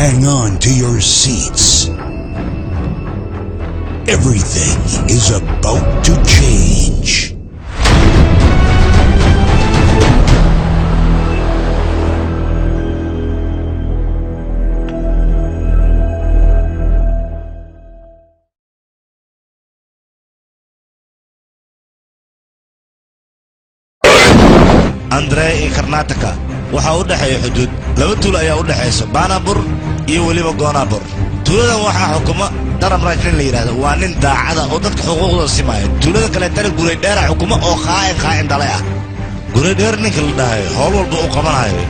Hang on to your seats. Everything is about to change. Andre iyo Karnataka waxaa u dhexeeya xuduud. Laba tuulo ayaa u dhexaysa, Baanabur iyo weliba Goonabur. Tuuladan waxaa xukuma Daram Raaj nin la yidhaahdo. Waa nin daacada oo dadka xuquuqdooda simaya. Tuulada kaleetana Guraydheera xukuma oo khaa'in khaa'in dhalay ah. Guraydheer ninka la dhahayo howl walba u qabanayo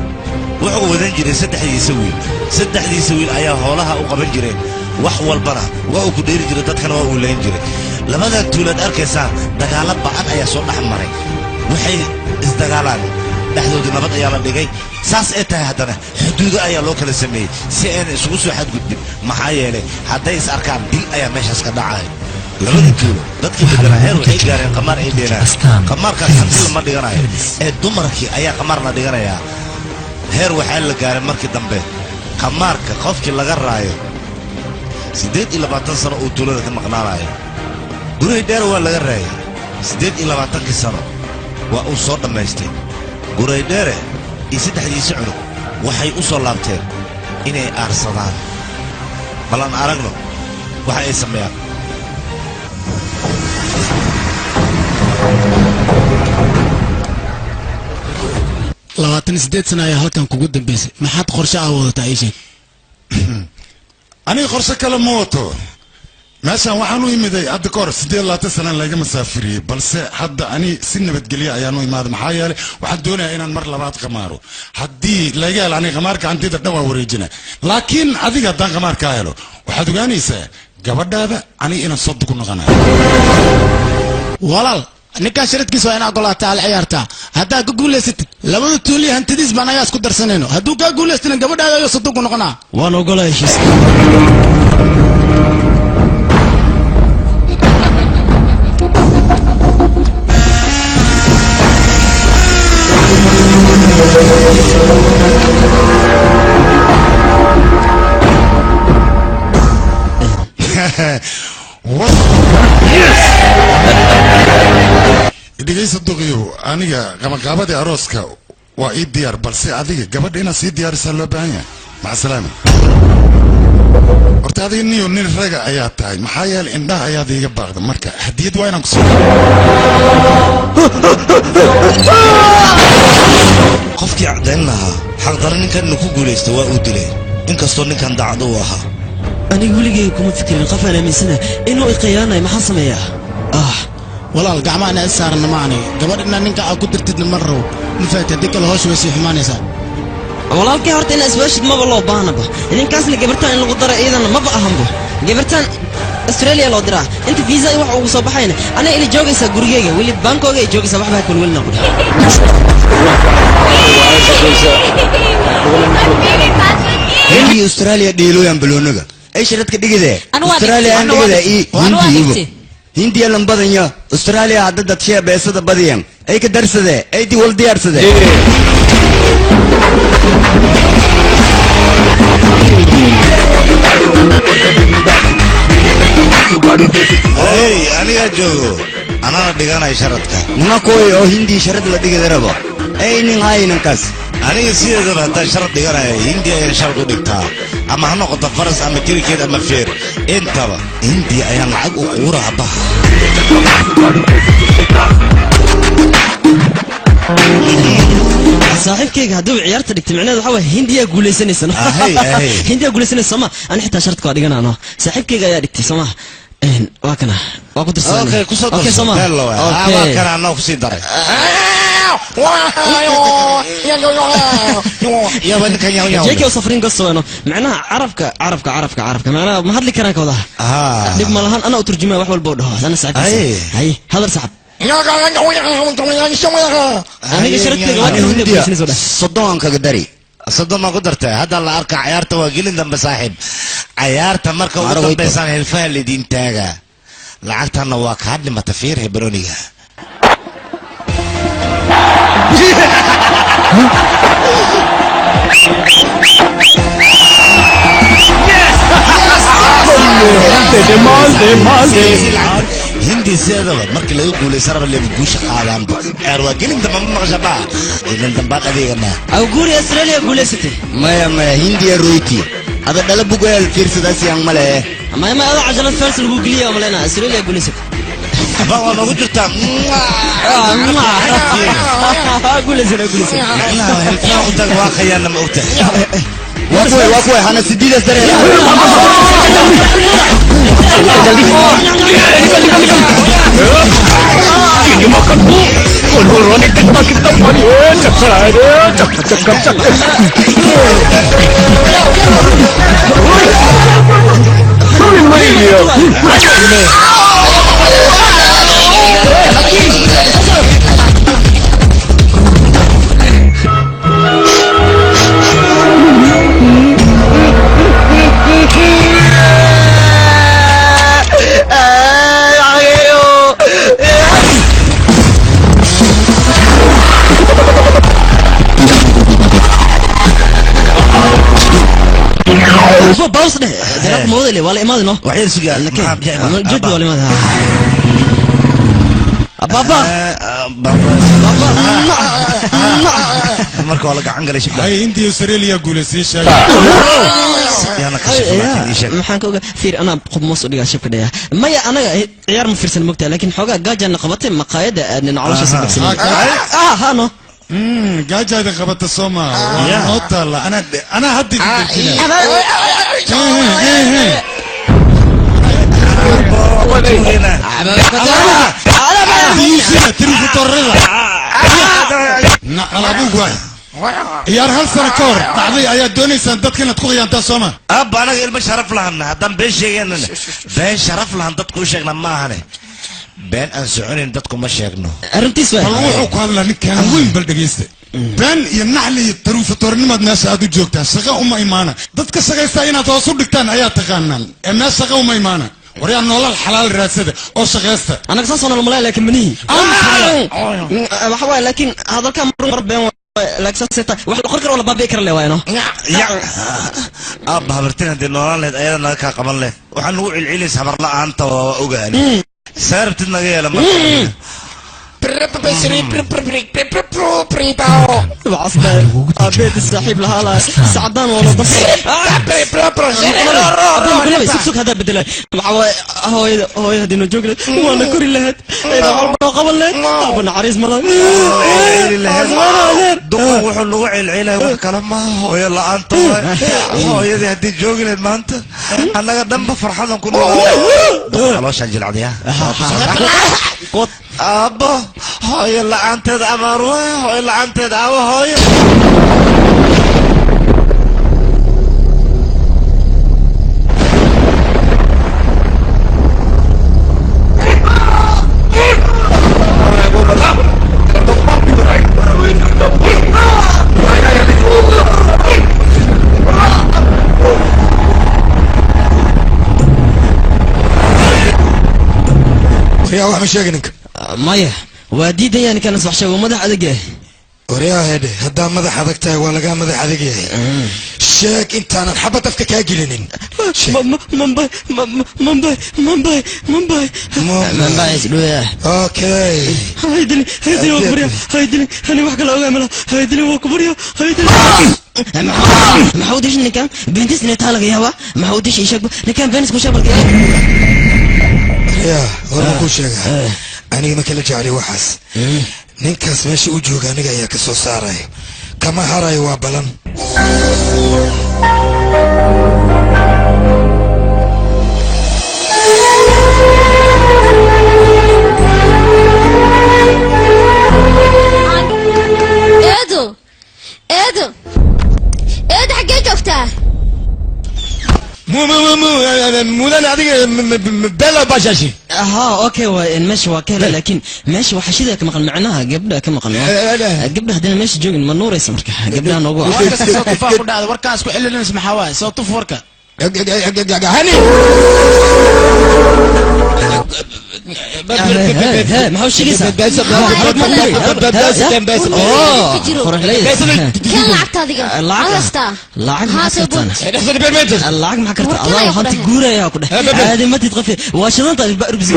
wuxuu wadan jiray saddexdiisa wiil. Saddexdiisa wiil ayaa hoolaha u qaban jireen, wax walbana waa uu ku dheeri jiray, dadkana waa uu layn jiray. Labadan tuulaad arkaysaan dagaallo ba'an ayaa soo dhex maray. Waxay isdagaalaan dhexdoodii nabad ayaa la dhigay. Saas ay tahay haddana xuduudo ayaa loo kala sameeyey si ayna isugu soo xadgudbin, maxaa yeelay hadday is arkaan dil ayaa meeshaas ka dhacay. Labada tuulo dadkii deganaa heer waxay gaareen qamaar ay dheelaan. Qamaarkaas hanti lama dhiganayo ee dumarkii ayaa qamaar la dhiganayaa. Heer waxaa la gaaray markii dambe qamaarka qofkii laga raayo 28 sano uu tuulada ka maqnaanayo. Gurihii dheer waa laga raayay 28kii sano waa uu soo dhammaystay. Guraydheere iyo saddexdiisa cunug waxay u soo laabteen inay aarsadaan. Bal aan aragno waxa ay sameeyaan. 28 sano ayaa halkan kugu dambaysay. Maxaad qorshe ah wadataa ii sheeg? Aniga qorshe kale ma wato. Meeshaan waxaan u imiday hadda ka hor 28 sanaan laga masaafiriyey, balse hadda ani si nabadgelya ayaan u imaaday. Maxaa yeelay waxaan doonayaa inaan mar labaad qamaaro. Haddii laga helo aniga qamaarka hantida dhan waan wareejina, laakiin adiga haddaan qamaar kaa helo waxaad ogaanaysaa gabadhaada aniga inaan soddo ku noqonayo. Walaal, ninkaan sharadkiisa waa inaa ogolaataa la ciyaartaa. Haddaad ka guulaysatid labada tuuliya hantidiis baan ayaa isku darsanayno. Hadduu kaa guulaystina gabadhaada ayuu soddo ku noqonaa. Waan ogolaa heshiiska. Dhegaysa duqiyow, aniga qabanqaabadii arooska waa ii diyaar, balse adiga gabadha inaad sii diyaarisaa loo baahan yahay. Maca salaama. Horta adiga niyo nin raga ayaa tahay, maxaa yeelay indhaha ayaad iiga baaqda. Marka hadiyad waa inaan kusoo qofkii caddayn lahaa xaqdarro ninkan inuu ku guulaysto waa uu dilay, inkastoo ninkan daacad uu ahaa. Aniga weligay kuma fikirin qof aan aaminsana inuu iqiyaanayo. Maxaa sameeyaa? Ah walaal, gacmaha inaa is saaranna ma aniga. Gabadh inaa ninka aad ku dirtidna ma rabo, ma fahatay? Haddii kale hawsha way sii xumaanaysaa. Walaalkay, horta inaa iswaashid maba loo baahnaba. Idinkaasna gabartaan in lagu dara iyadana maba ahanbo. Gabartaan Australia loo diraa inta visa iyo wax ugu soo baxayna anaa ila joogaysaa gurigeyga, weli baankooga ay joogaysaa. Waxba ha kulwelina ku dhaha. Hindi Australia dheelooyan baloonaga ay sharadka dhigide. Australia aan dhigida i Hindi ibo Hindiya lambadanya Australia hadda dadshee beesada badiyan ay ka darsade ay di wal diyaarsade. Hey, anigaa joogo, anaana dhiganaya sharadka. Nima kooy oo Hindi sharad la dhigida rabo ay nin hay ninkaas. Aniga sideedaba haddaan sharad dhiganaya Hindi ayaan sharad u dhigtaa, ama ha noqoto faras ama kirikeed ama feer, intaba Hindi ayaan lacag u quura abaha. Saaxiibkayga hadduu ciyaarta dhigtay micnaheedu waxaa waye Hindiyaa guulaysanaysa. Ahay, ahay. Hindiyaa guulaysanaysa sooma? Ani xitaa sharadka waa dhiganaano. Saaxiibkayga ayaa dhigtay sooma? Waa kana, waa ku dirsanay. Okay, kusoo darso meel la waay. Ah, waa kana anoo kusii daray. Yaba ninkan yaw yaw. Jeki safrin gosto macnaha carabka carabka carabka carabka macnaha ma hadli karaan kawadaha. Dhib ma lahan, anaa u turjumaya wax walba oo dhaho ana saaxiibkiisa. Hay hadal saaxib. Aniga sharadkayga waa kan Hindiya guulaysanaysa dheh. Soddon kaga dari. Soddon maa ku dartay? Hadda la arka cayaarta waa gelin dambe saaxiib. Cayaarta marka ugu dambaysaan hilfaha laydin taaga. Lacagtanna waa kaa dhimata fiir hebroniga. Hindi sideedaba markii laga guulaysan raba leeba guusha qaadaanba ceer waa gelin damba ma maqasha baa gelin dambaan adeeganaa aw guuri Australia guulaysatay maya maya hindiya royti ada dhala bugayal fiirsadaas yaan male maya maya ada cajalad fars lagu geliyo malena Australia guulaysatay baa waa noogu jirtaa guulaysana guulaysana u tag waa khayaana ma ogtahay waa kuwe hana sidiidaas dareera باوس ده ده مو اللي ولا إمادي نو وحيد سجال جد ولا إمادي بابا بابا marka waa la gacan galay shibla ay intii Australia guulaysay sheeg yana ka sheeg maxaan ka ogaa fiir ana qof moos u dhigaa shibka dhaya maya anaga ciyaar ma fiirsan mogtaa laakiin xoogaa gaajana qabatay maqaayada aadna caloosha sabagsan ah ha no gaajaada qabata Soomaa waa noo taala ana hadda ciyaar hal sano ka hor dhacday ayaad doonaysaan dadka inaad ku khiyaantaa sooma abba anaga ilmo sharaf lahanna haddaan been sheegaynana been sharaf lahan dadku u sheegna ma ahane been aan soconayn dadku ma sheegno arrintiis waay bal wuxuu ku hadlaa ninkaan weyn bal dhegaysta been iyo naxli iyo taruufatoornimaad meesha aad u joogtaan shaqa uma imaana dadka shaqaystaa inaad hoos u dhigtaan ayaa taqaanaan ee meel shaqa uma imaana waryaa nolol xalaal raadsada oo shaqaysta anaga saas oo nolol laakiin manihi waxa waay laakiin hadalka mar been laakiin saas wax la qor karo wala baabi'i karo leewayno abba habartin haddii noolaan lahayd ayada naga kaa qaban leh waxaan nugu celcelinaysa habar la'aanta waa ogaani saarabtid naga yeela marka أبيت السحيب لهلا سعدان والله بس سوق هذا بدله هو هو هذه نجوم وانا كوري لهد إذا عرب قبل له طبعا عريس ملا duqan wuxuu nagu celcelaya wax kale maaha hooyo la'aanta hooyadii haddii joogi lahayd maanta annaga dhanba farxadan ku nool calooshaan jilcadaya aabbo hooyo la'aanteed abaar waay hooyo la'aanteed aawo hooyo waryaa wax ma sheegi ninka maya waa diidaya ninkan iswax sheego madax adag yahay waryaa hedhe haddaa madax adag tahay waa lagaa madax adag yahay sheeg intaanan xabad afka kaa gelinin Mumbai Mumbai Mumbai Mumbai Mumbai isdhuya okay haydili haydili waa kubarya haydili ani wax kale ogaa mala haydili waa kubarya haydili maxaa u dishin ninkan beentis inay taa laga yaabaa maxaa u dishin sheegba ninkan beenis ku sheeg balka yaa war ma kuu sheegaa aniga ma kala jecli waxaas ninkaas meesha u jooga aniga ayaa ka soo saaraya kama harayo waa balan eedo eedo eedo xaggee joogtaa mudan adiga bela bashashi ها اوكي ماشي واكله لكن ماشي وحشيده كما قال معناها قبلها كما قال قبلها هدنا ماشي جوجن ما نوريس marka قبلها noogu soo tufaa ku dhacday warkaas ku xillinaysa maxaa waaye soo tuf warka hani Maxaa u sheegaysaa? Keen lacagta adiga. Lacag maxaa kartaan? Lacag maxaa kartaa? Adaa hanti guuraya ku dheh. Caadi ma tid qafi. Waa shidanta barbis.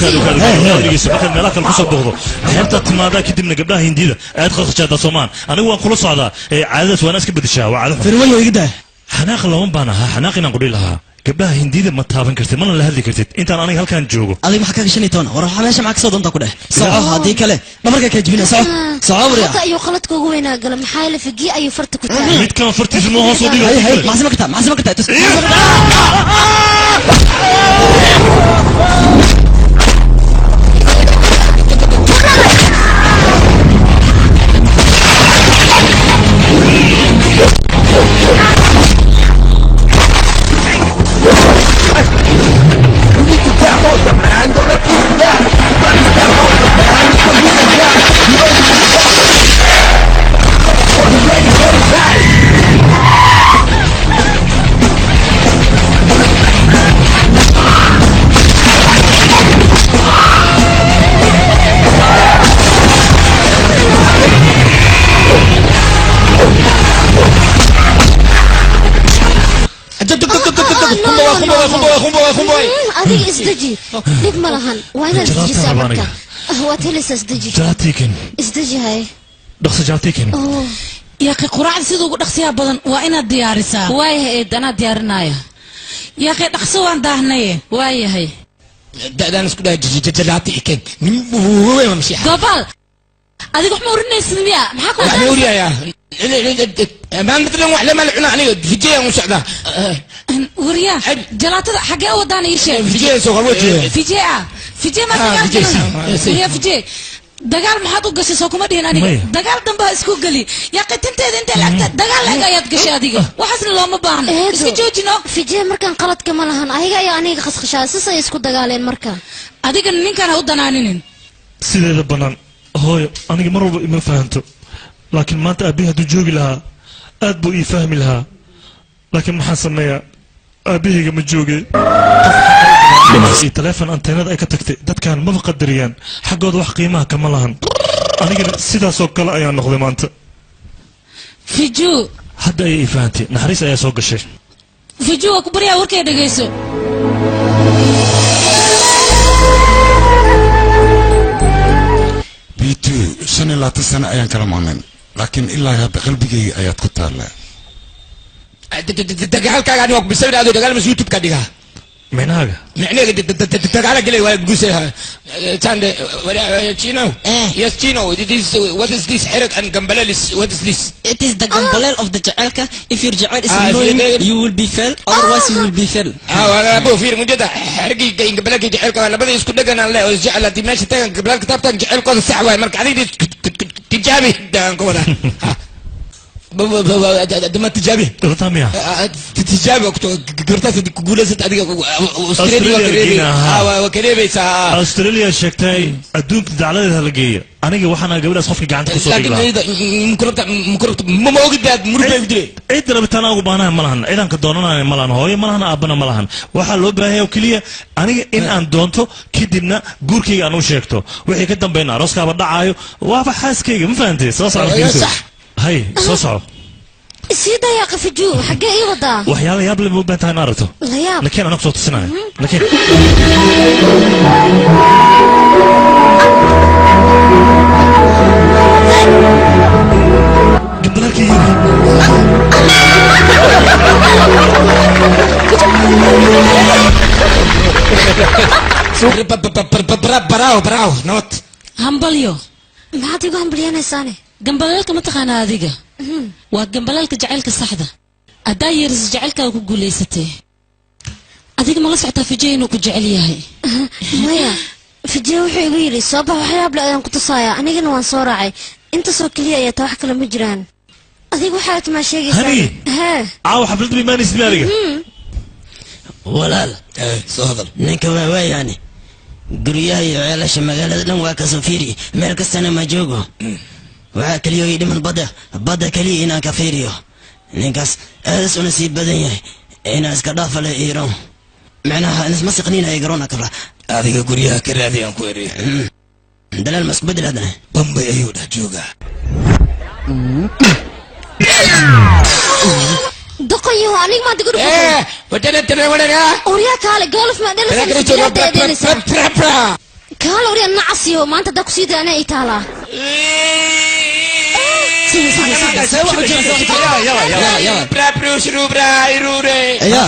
Markaad meelaha kale kusoo booqdo xeebtaad timaadaa kadibna gabdhaha hindida aad khashaada soomaan anigu waan kula socdaa caadadaas waana iska bedeshaa waa caado xun xanaaq lama baan ahaa xanaaq inaan qudhi lahaa gabdhaha hindida ma taaban kartid mana la hadli kartid intaan aniga halkaan joogo adiga maxaa kaga 15 war waxa meesha maxaa ka soo doontaa ku dheh soco haddii kale dhabarka ka jibina soco soco wariya hadda ayuu qaladka ugu weynaa gala maxaa yeelay figii ayuu farta ku taagay midkan fartiisa ma hoos u dhigo maxaa sama kartaa maxaa sama kartaa adiga isdeji dhib ma lahan waa inaad isdejisaa marka waad helaysaa isdeji jalatiiken isdeji haye dhaqso jalatiiken yaaqi quraacda sida ugu dhaqsiyaa badan waa inaad diyaarisaa waayahay eed anaa diyaarinaya yaaqi dhaqso waan daahnaye waayahay da'daan isku dhaha jalatiiken gobaal adiga wax ma urinaysid miya maxaa ku wax ma uriyayaa maanta wax lama la cuna aniga fijiyaan u socdaa wariya jalaatada xagee u wadaan ii sheeg fijiyaan soo qabo fijee ah fijee ma dagaal wariya fijee dagaal maxaad u gashay soo kuma dhihin aniga dagaal dambe ha isku geli yaaqi tinteeda intay lacagta dagaal eg ayaad gashay adiga waxaasna looma baahno iska joojino fijee markaan qaladka ma lahan ayaga ayaa aniga khaskhashaa sis ay isku dagaaleen marka adiga ninkaan ha u danaaninin sideeda bannaan hooyo aniga mar walba ima fahanto laakiin maanta aabbihi hadduu joogi lahaa aad buu ii fahmi lahaa laakiin maxaan sameeyaa aabbahayga ma joogay taleefon anteenada ay ka tagtay dadkan maba qadariyaan xaggooda wax qiimaha kama lahan anigana sidaasoo kale ayaan noqday maanta fiju hadda ayay ii fahantay naxariis ayaa soo gashay fiju waa ku baryaa warkay dhegayso B2 25 sano ayaan kala maqnayn laakiin ilaa hadda qalbigayga ayaad ku taallaa dagaalkaaga aniga bisawir aado dagaal mas youtube ka dhigaa micnahaaga micnahaaga dagaala gelay waa guusay tande Chino yes Chino it is what is this xerag and gambalelis what is this it is the gambalel of the jacelka if your jacel is annoying you will be fail otherwise you will be fail abu fiir mujada xeragi gambalelka jacelka labada isku dhagan aan le oo jecel hadii meesha tagan gambalelka taabtan jacelkooda sax waay marka adiga tijaabi daan ku wada ما تجابي تمام تجابي وقت قرتاس guulaysat adiga Australia وكريبي Australia sheegtay adduunka dacladeeda la geeyo aniga waxaan gabadhaas qofka gacanta ku soo dhigi lahaa laakiin mukurabta ma ogid murug bay dilay cid rabitaan ugu baahnahay ma lahan ciidanka doonanayo ma lahan hooyo ma lahan aabbana ma lahan waxaa loo baahan yahay oo keliya aniga in aan doonto kadibna guurkayga aan u sheegto wixii ka dambeynaa arooskaaba dhacaayo waaba xaaskayga ma fahantay soo soco hay soo soco sii dayaa qafiju xaggee ii wadaa waxyaala yaab leh ma u baahan tahay in aragto laakiin anaa kusoo tusinayo laakiin bravo bravo not hambalyo maxaad igu hambalyanaysaane gambaleelka ma taqaanaa adiga waa gambaleelka jacaylka saxda haddaa yeeriso jacaylkaaga ku guulaysatay adiga ma la socotaa fijey inuu ku jecel yahay maya fijey wuxuu igu yidhi soo bax waxyaable ayaan ku tusayaa anigana waan soo raacay intaasoo keliya ayaa taa wax kale ma jiraan adiga waxaa timaa sheegaysaa hani hee caawa xaflad ma imaanaysid mi adiga Walaal soo hadal. Ninka waa waayani guryaha iyo ceelasha magaalada dhan waa kasoo fiiri, meel kastana ma joogo. Waxaa keliya ii dhiman badda, badda keliya inaan ka fiiriyo. Ninkaas aad u nasiib badan yahay inaan iska dhaafale iiroon, macnaha isma siqniinaya garoona kabla. Adiga guryaha ka raadi aan ku eriyo. Dalaal ma isku bedel haddana. Bambay ayuu dhex joogaa. Doqonyahow, aniga maanta guri oryaa kaale golf ma dhelaysaa kaale oryaa nacasiyo maanta haddaa kusii daa anaa ii taalaa.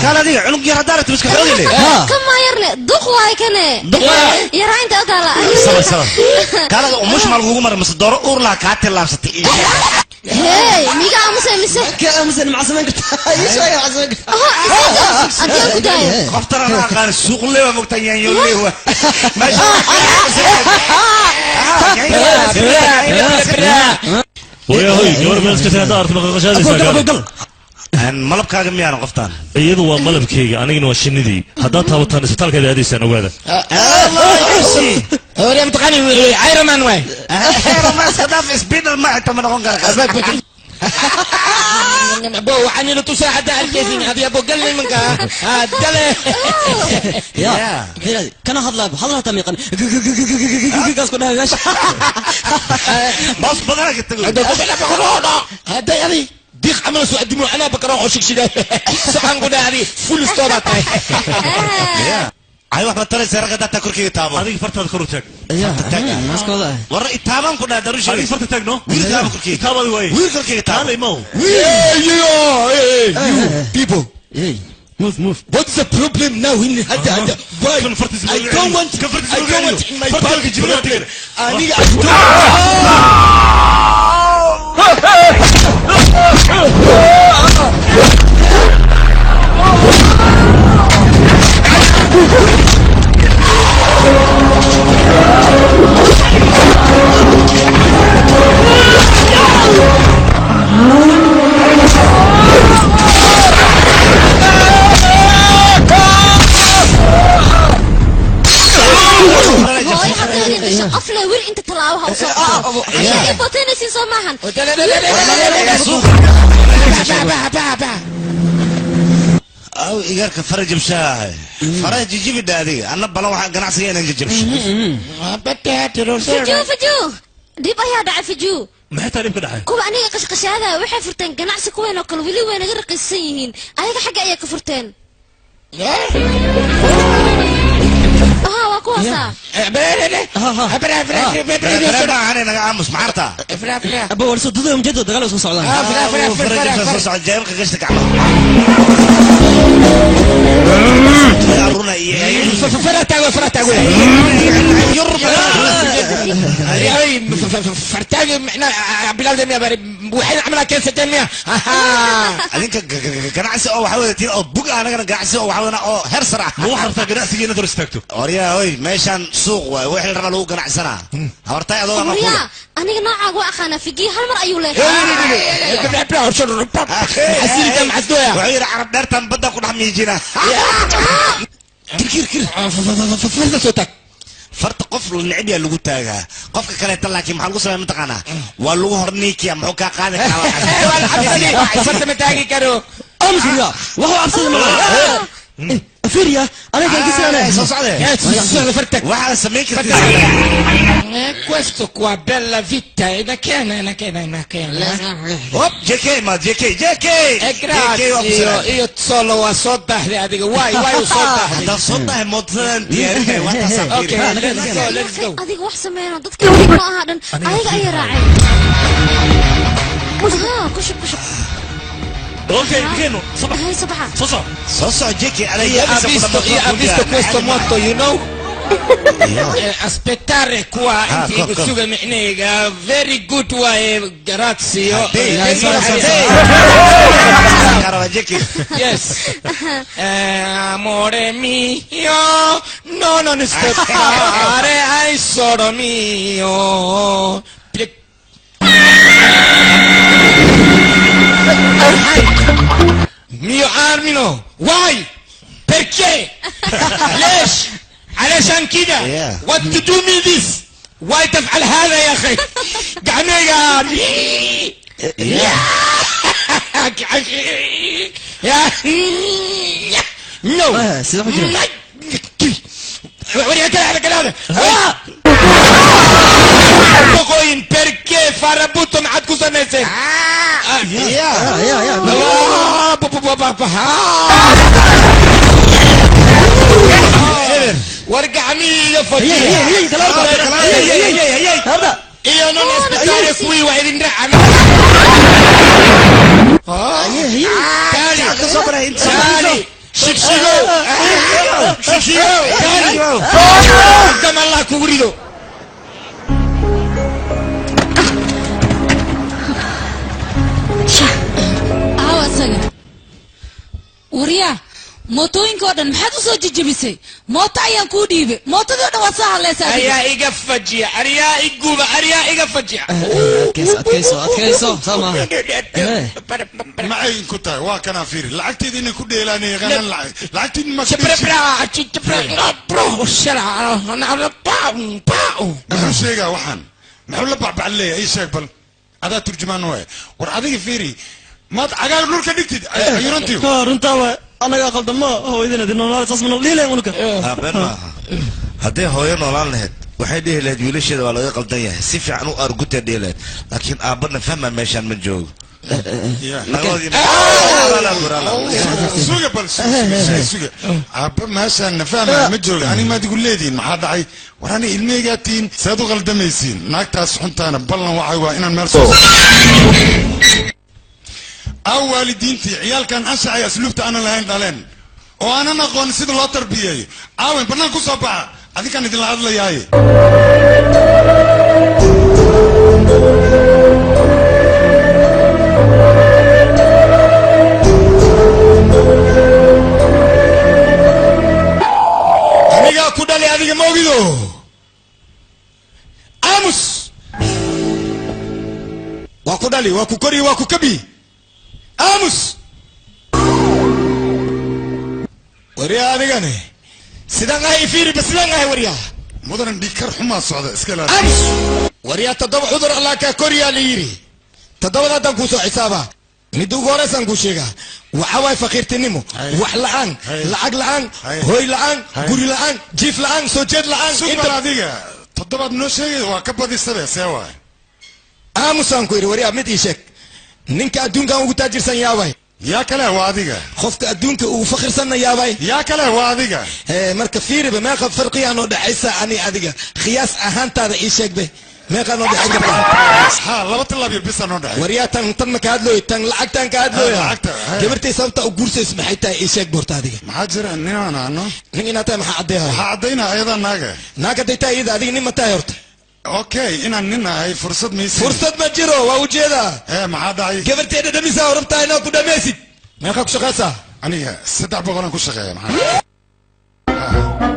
Kaal adiga cunug yar haddaa rabto iska xoogile. Kama yarne duq waay kane yaraa inta u taala. Sabar sabar. Kaal adiga umush ma lagugu maray mise dooro uur laha kaa tillaabsatay ii sheeg. Hey, miga aamusay mise ka aamusan maxaa samayn kartaa? Ii sheeg maxaa samayn kartaa? Haddii aan ku daayo Qoftan aan aqaan suuq lewa mogtaa yaanyo lewa. Meesha wayahoy gabar meel iska haddaa aragto maqaqashaadaysaa. Malabkaaga miyaana qoftaan? Iyadu waa malabkayga, anigana waa shinnidii. Haddaad taabataan isbitaalkaada aadaysaan, ogaada. Hore mtaqani Iron Man waay. Ma iska dhaaf, speeder ma xitaa ma noqon kara. Bo waxaan ila tusaa hadda arkaysin adiga bo galnay manka dale. Ya fiiri, kana hadlaa hadal hataa miiqan gaas ku dhahay meesha. Boos badanaa ka tago. Hadday adi diiq camal soo adimo anaa bakaro oo shigshiga saxan ku dhahay full stop tahay. Ay wax ma taraysa ragga data korkeyga taabo. Adiga fartaada kor u taag. Maskooda. War itaaban ku dhaha daru sheegay. Adiga farta taag no. Wiil taabo korkeyga. Taabadi waaye. Wiil korkeyga taabo. Kaalay mow. You people. Hey, move move. What is the problem now in hadda hadda? Why? I don't want, I don't want in my body problem. Aniga I don't. Hooyo hadda idin dhasho qafle wiil inta talaabaha u soo qaado aniga ii booteynaysiin soo maahan. Aw igarka fara jabshaahay fara jijibidha adiga anna balan waxaan ganacsiga inaan jajabsho. Fijuu fijuu, dhib ayaa dhacay fijuu. Maxay taa dhib ka dhacay? Kuwa aniga qashqashaadaya waxay furteen ganacsi kuween oo kale, weli way naga raqiisan yihiin, ayaga xagga ayaa ka furteen. Aha, waa kuwaasaa. Bereebaan naga aamus maxarta. Abo war soo duday umjeedo dagaal isku socdaan. Fara jabshaa soo socda jeebka gashta gacmaha. Runa iyo Fartaago fartaago macnaa bilawda miya bari waxay camalaa keensateen miya? Adinka ganacsi oo waxaa wadatiin oo bug ah, anagana ganacsi oo waxaa wadanaa oo heer sare ah. Ma waxaad rabtaa ganacsiga inaad hor istaagto? Oryaa hoy, meeshaan suuq waay, wixii la rabaa lagu ganacsanaa. Habartay adoo ama kula. Waryaa, aniga noocaaga waa aqaanaa figii hal mar ayuu leeyahay. Wuxuu yidhi carab dheertan badda ku dhex miijina. Kir kir kir. Soo taag. Farta qof la neceb yaa lagu taagaa qofka kaleeta, laakiin maxaa lagu sameeya mataqaanaa? Waa lagu horniikiya, muxuu kaa qaadi karaa? Farta ma taagi karo. Aamus ya, waxuu cabsada ma fiiriya aniga kalkisaana. Soo socde. Farta waxaa samayn kartid. Questo qua, bella vita, è una una una una. Hop, JK ma JK JK. E grazie, io solo waa soo daahday adiga. Waay waay u soo daahday. Haddaan soo dahay mootadan diyaarinay waa taasaan. Okay, let's go, let's go. Adiga wax sameeyno dadka ma aha dhan ayaga ayay raaceen. Aha, ku shub ku shub. Okay, keeno sabax. Hay sabaxa. Soo soco. Soo soco JK adaa. Io ha visto, io ha visto questo moto, you know. Aspettare qua intii igu suga micnahayga very good waaye, grazie. Yes. Amore mio, no, non scappare ai solo mio. Mio armino, why? Perché? ليش؟ علشان كده. What to do me this? Why تفعل هذا يا أخي؟ قعنيقة. No. هذا. بقوين perché farabuto maxaad ku samayseen? War gacmihiiga fajiya iyo non isbitaal kuwii waa idin raaca. Taali shigshigo shigshigo taali dam Allah kugu rido. Waryaa mootooyinka oo dhan maxaad u soo jejebisay? Mooto ayaan kuu dhiibay, mootadii oo dhan waad soo hadlaysaa. Ayaa iga fajiya, aryaa iguba, aryaa iga fajiya. Adkayso adkayso sama. Maxay ku tahay? Waa kana fiiri lacagteeda inay ku dheelaan yaqaanaan lacagteeda ma muxuu sheegaa waxaan? Muxuu la bacbac leeyahay? Ii sheeg bal, adaa turjumaan waay. War adiga fiiri, maad cagaar dhulka dhigtid ayurantiyo. Runtaa waay, anagaa qaldamo hooyadina dinoolaal saas mana dhiilayn unuka. Been maaha. Haddii hooyo noolaan lahayd waxay dhihi lahayd wiilasheeda waa laga qaldan yahay, si fiican u argutay dhihi lahayd, laakiin aabbana fahma meeshaan ma joogo. Suga bal, suga aabba meeshaan na fahma ma joogo. Ani maad igu leedihiin maxaa dhacay? War ani ilmeygaa tihiin, saad u qaldamaysiin? Naagtaas xuntaana ballan waxay waa inaan meel soo aw waalidiintii ciyaalkan anshaxay asluubta aanan lahayn dhaleen oo aanan aqoon sida loo tarbiyeeyo. Aawen bannaan ku soo baxa, adinkaan idinla hadlayaaye. Anigaa ku dhalay adiga ma ogido. Aamus waa ku dhali, waa ku kori, waa ku kabi. Aamus waryaa adigani sidaan ahay fiiri ba, sidaan ahay waryaa. Mudanan dhiigkar xumaa socda iska ilaali. Aamus waryaa, toddoba cudur allaa kaa koriyaa la yidhi, toddobada haddaan kuu soo xisaabaa. Midda ugu horeysaan kuu sheegaa waxa waaye faqiirtinimo, wax la'aan, lacag la'aan, hoy la'aan, guri la'aan, jiif la'aan, soo jeed la'aan. Sug bal, adiga toddobaad noo sheegay waa ka badisabe, see waay? Aamusaan ku yidhi. Waryaa mid ii sheeg, ninka adduunkan ugu taajirsan yaabay? Yaa kale, waa adiga. Qofka adduunka ugu fakirsanna yaabay? Yaa kale, waa adiga. Marka fiiriba meeqa farqiyaa noo dhexaysa ani adiga? Khiyaas ahaantaada ii sheeg be, meeqaa noo dhexay kartaa? Ha, laba tilaab iyo bisa noo dhexay. Waryaa tan tan ma ka hadlooyo, tan lacagtan ka hadlooya. Lacagta. Gabartay sababta u guursayso maxay tahay? Ii sheeg boorta adiga. Maxaa jira? Ninaan ano nin inaad tahay maxaa caddeehay? Waxaa caddaynaa ayadaa naaga. Naag hadday tahay iyada, adiga nin ma tahay horta? Okay, inaan nin ahay fursad maysi. Fursad ma jiro, waa ujeedaa. Ee maxaa dhacay? Gabarteeda dhamisaa oo rabtaa inaad ku dhamaysid. Meeqaa ku shaqaysaa? Aniga 300 ku shaqeeya. Maxaa?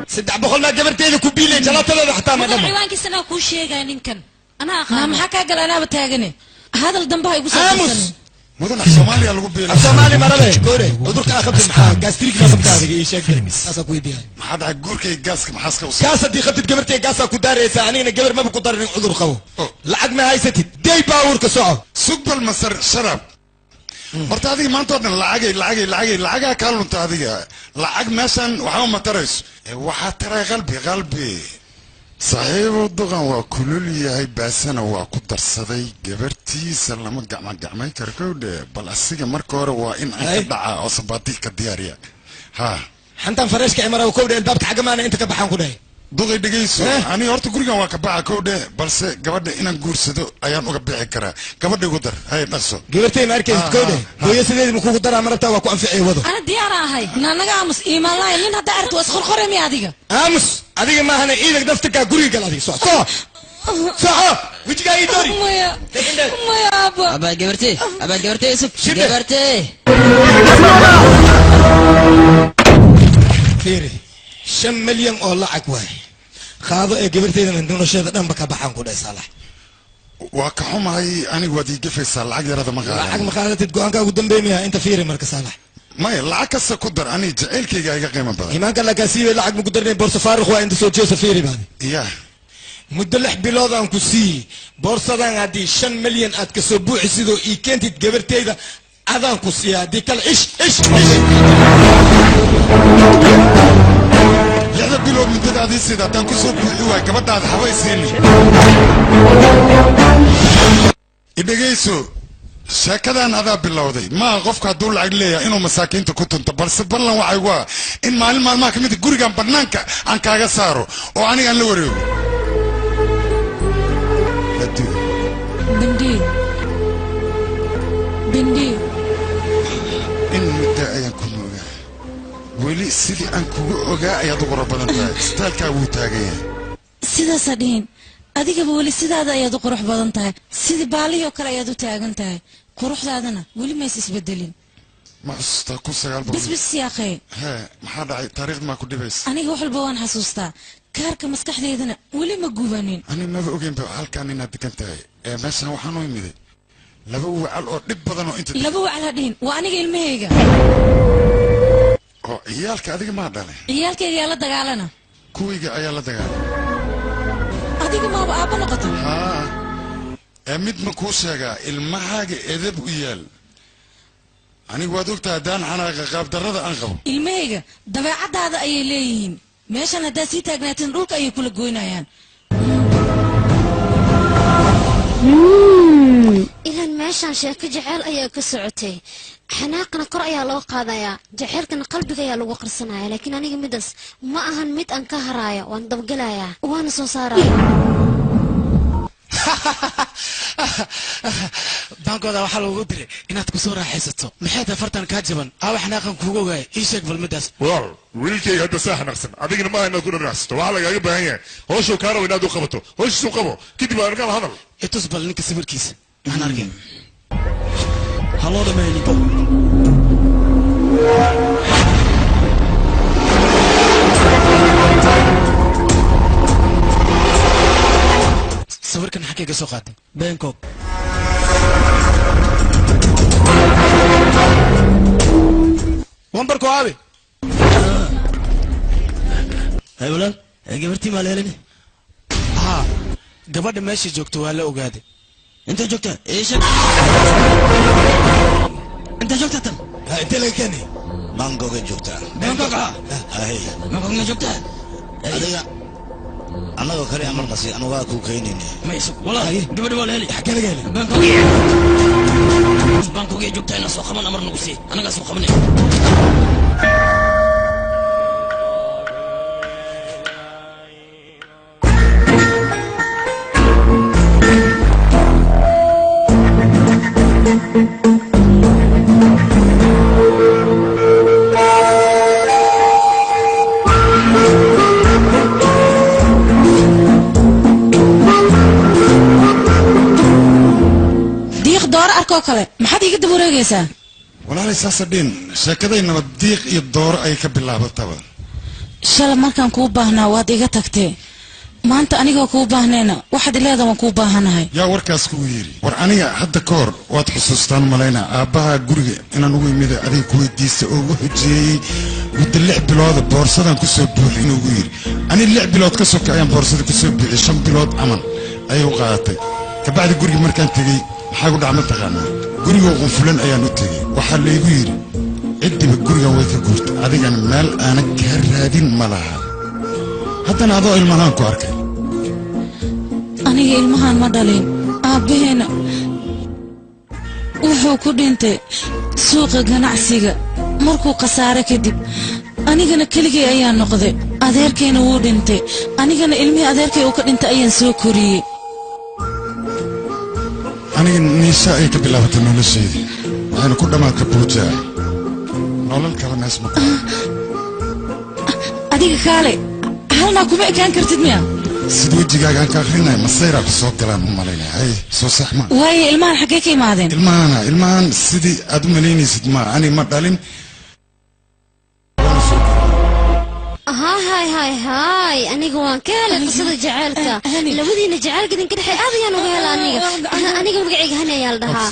300 maa gabarteeda ku biilay? Jalaatadeeda xataa ma mudan dhama. Ciwaankiisana kuu sheegaya ninkan anaa Naa aqaano. Maxaa kaa gala? Anaaba taagane, hadal dambe ha igu soo Aamus. dirsanin. Mudan, af Soomaaliya lagu biilay. Af Soomaali marabe koore. Cudurka aa qabtid maxaa? Gastric ma qabta adiga? Ii sheeg, saasaa ku weydiiyay. Maxaa dhacay? Guurkay gaaska maxaaska u Kaas haddii qabtid gabartay gaasaa ku daaraysaa. Anigana gabar maba ku darin cudur qabo. Lacag ma haysatid, day baabuurka soco. Sug bal masar sharab horta. Adiga maanta oo dhan lacagay lacagay lacagay lacagaa kaa lunta. Adiga lacag meeshan waxba ma tarayso. Waxaa taray qalbi qalbi saaxiibo. Duqan waa kulul yahay, baasana waa ku darsaday. Gabartiisa lama gacma gacmay karo kowdhe. Bal asiga marka hore waa in aan ka dhacaa oo sabaatiig ka diyaariya ha. Xantan fareeshka imara kowdhe, albaabka xagga maana inta ka baxaan ku dhahay. Duqay dhegayso, aniga horta gurigan waa ka baxa kowdhe, balse gabadha inaan guursado ayaan uga bixi karaa. Gabadha igu dar, hay dhaqso. Gabartay ma arkaysid kowdhe, hooyo sideedi ma kugu daraa? Ma rabtaa? Waa ku anficay wado. Ana diyaar ahay. Naa naga aamus, iimaan lahayn. Nin haddaa aragto waa isqorqore miya adiga? Aamus adiga maahana, ciidanka daftarkaa guriga gal. Adiga soco, soco, soco, wejigaa ii doori. Maya maya aabba. Abaa gabartee, abaa gabartee, isug gabartee. Fiiri, 5 milyan oo lacag waay, qaado ee gabarteydana nolosheeda dhanba ka baxaan ku dhahay Saalax. Waa ka xumahay, anigu waad ii gafaysaa, lacag yarada ma qaadan. Lacag ma qaadatid, go-aankaa ugu dambeymaya inta fiiri marka Saalax. Maya lacag kasta ku dar ani jacaylkayga iga qiimo badan. Imaanka lakaasiibay lacag maku darnayn boorso faaruq waa inta soo jeesa fiiri baadi. Yaa muddo 6 bilood aan ku siiyey boorsadan haddii 5 milyan aad ka soo buuxisidoo ii keentid gabartayda adaan ku siiya haddii kale ish ish ish. 6 bilood muddada adii siida haddaan ku soo buuxi waay gabadhaada haba isiini. Idhegayso sheekadan adaa bilowday maaha qofka hadduu lacag leeyahay inuu masaakiinta ku tunto balse ballan waxay waa in maalin maalmaha ka mid a gurigan bannaanka aan kaaga saaro oo aniga aan la wareego. Bindi bindi in muddo ayaan ku moogaa weli sidii aan kugu ogaa ayaad u qurux badan tahay istaalkaa wuu taagan yahay. Sidaasaa dhihin adigaba weli sidaada ayaad u qurux badan tahay sidii baalihii oo kale ayaad u taagan tahay quruxdaadana weli mays isbedelin. Ma xusuustaa 1900? Bis bis yaaqee. Hee maxaa dhacay taariikhda maa ku dhibaysa? Aniga wax walba waan xasuustaa kaarka maskaxdeydana weli ma gubanin. Ani maba ogeynba halkaan inaad degan tahay ee meeshan waxaan u imiday 2 wacal oo dhib badan oo inta 2 wacal ha dhihin waa aniga ilmahayga. Oo ciyaalka adiga maa dhalay? Ciyaalkayga yaa la dagaalana. Kuwayga ayaa la dagaalay. Adiga maaba aabba noqotay? Haa ee mid ma kuu sheegaa ilmahaaga edeb u yaal. Anigu waad ogtahay haddaan xanaaqa qaabdarrada aan qabo. Ilmahayga dabeecaddaada ayay leeyihiin meeshan haddaad sii taagnaateen dhulka ayay kula goynayaan. Ilan meeshaan sheeko jaceyl ayaa ka socotay xanaaqna kor ayaa loo qaadayaa jaceylkana qalbiga ayaa lagu qarsanaya laakiin aniga midaas ma ahan mid aan ka haraayo waan dabgelayaa waana soo saaraya. Baankooda waxaa lagugu diray inaad ku soo raaxaysato maxay tahay fartan kaa jaban aawa xanaaqan kuugu ogaaya ii sheeg bal midaas. Walaal wiilkayga hadda saa xanaaqsan adigana maaha inaad ku dhanacsato waxaa lagaaga baahan yahay hooshuu kaa rabo inaad u qabato hooshiisu qabo kadib waa arkaan hadal. Itus bal ninka sawirkiisa aan arkin. Ha loo dhameeyo ninka. Sawirkan xagee ka soo qaatay? Bangkok. Wambarku aabe. Hay walaal gabartii maa la helin? Haa gabadha meesha joogto waa la ogaaday. Intee joogtaa? Ii sheeg. Intee joogtaa tan? Intee laga keenay? Bangkok joogtaa. Bangkok ah? Hay. Bangkok ma joogtaa? Adiga annagoo kale amarnasi anugaa kuu keenayna. Mayso walaal gabadha waa la heli. Xagee laga helay? Bangkok. Bangkok ay joogtaa inaan soo qaban amar nagu sii annagaa soo qabanay. Kale maxaad iga daba wareegaysaa? Walaalay saasa dhin sheekaday nabad diiq iyo dooro ay ka bilaabataba. Shalay markaan kuu baahnaa waad iga tagtee maanta anigoo kuu baahnayna waxaad ileedahay waan kuu baahanahay. Yaa warkaas kugu yidhi? War aniga hadda ka hor waad xusuustaan malaynaa aabbaha guriga inaan ugu imida adiga ku weydiista oo ugu xujeeyey muddo 6 bilooda boorsadan ku soo buuxi inuu ugu yidhi. Ani 6 bilood ka soka ayaan boorsada ku soo buuxiyey 5 bilood camal ayay u qaadatay. Kabacdi guriga markaan tegey maxaa ku dhaca ma taqaanaa? Gurigoo qunfulan ayaan u tegey waxaa laygu yidhi ciddiba gurigan way ka guurtay adigana meel aanan kaa raadin ma laha. Haddana adoo ilmahaan ku arkay. Aniga ilmahaan ma dhalin aabbaheena wuxuu ku dhintay suuqa ganacsiga markuu khasaare kadib anigana keligay ayaa noqday adeerkayna wuu dhintay anigana ilmihii adeerkay uu ka dhintay ayaan soo koriyey. Aniga niisha ay ka bilaabatay nolosheedii waxayna ku dhammaatay buujaa nolol kale mees ma. Adiga kaale halnaa kuma ekaan kartid miya? Sida wejigaaga aan ka akrinaya masayraa ku soo galaan u malaynaya. Hay soo sax ma waaye ilmahan xaggee ka imaadeen? Ilmahan sidii aad u malaynaysid ma ani ma dhalin. Haay haay haay aniga waan ka helay qisada jaceylka labadiina jaceylka idinka dhexey aad ayaan uga helay aniga aniga magacayga Hani ayaa la dhahaa.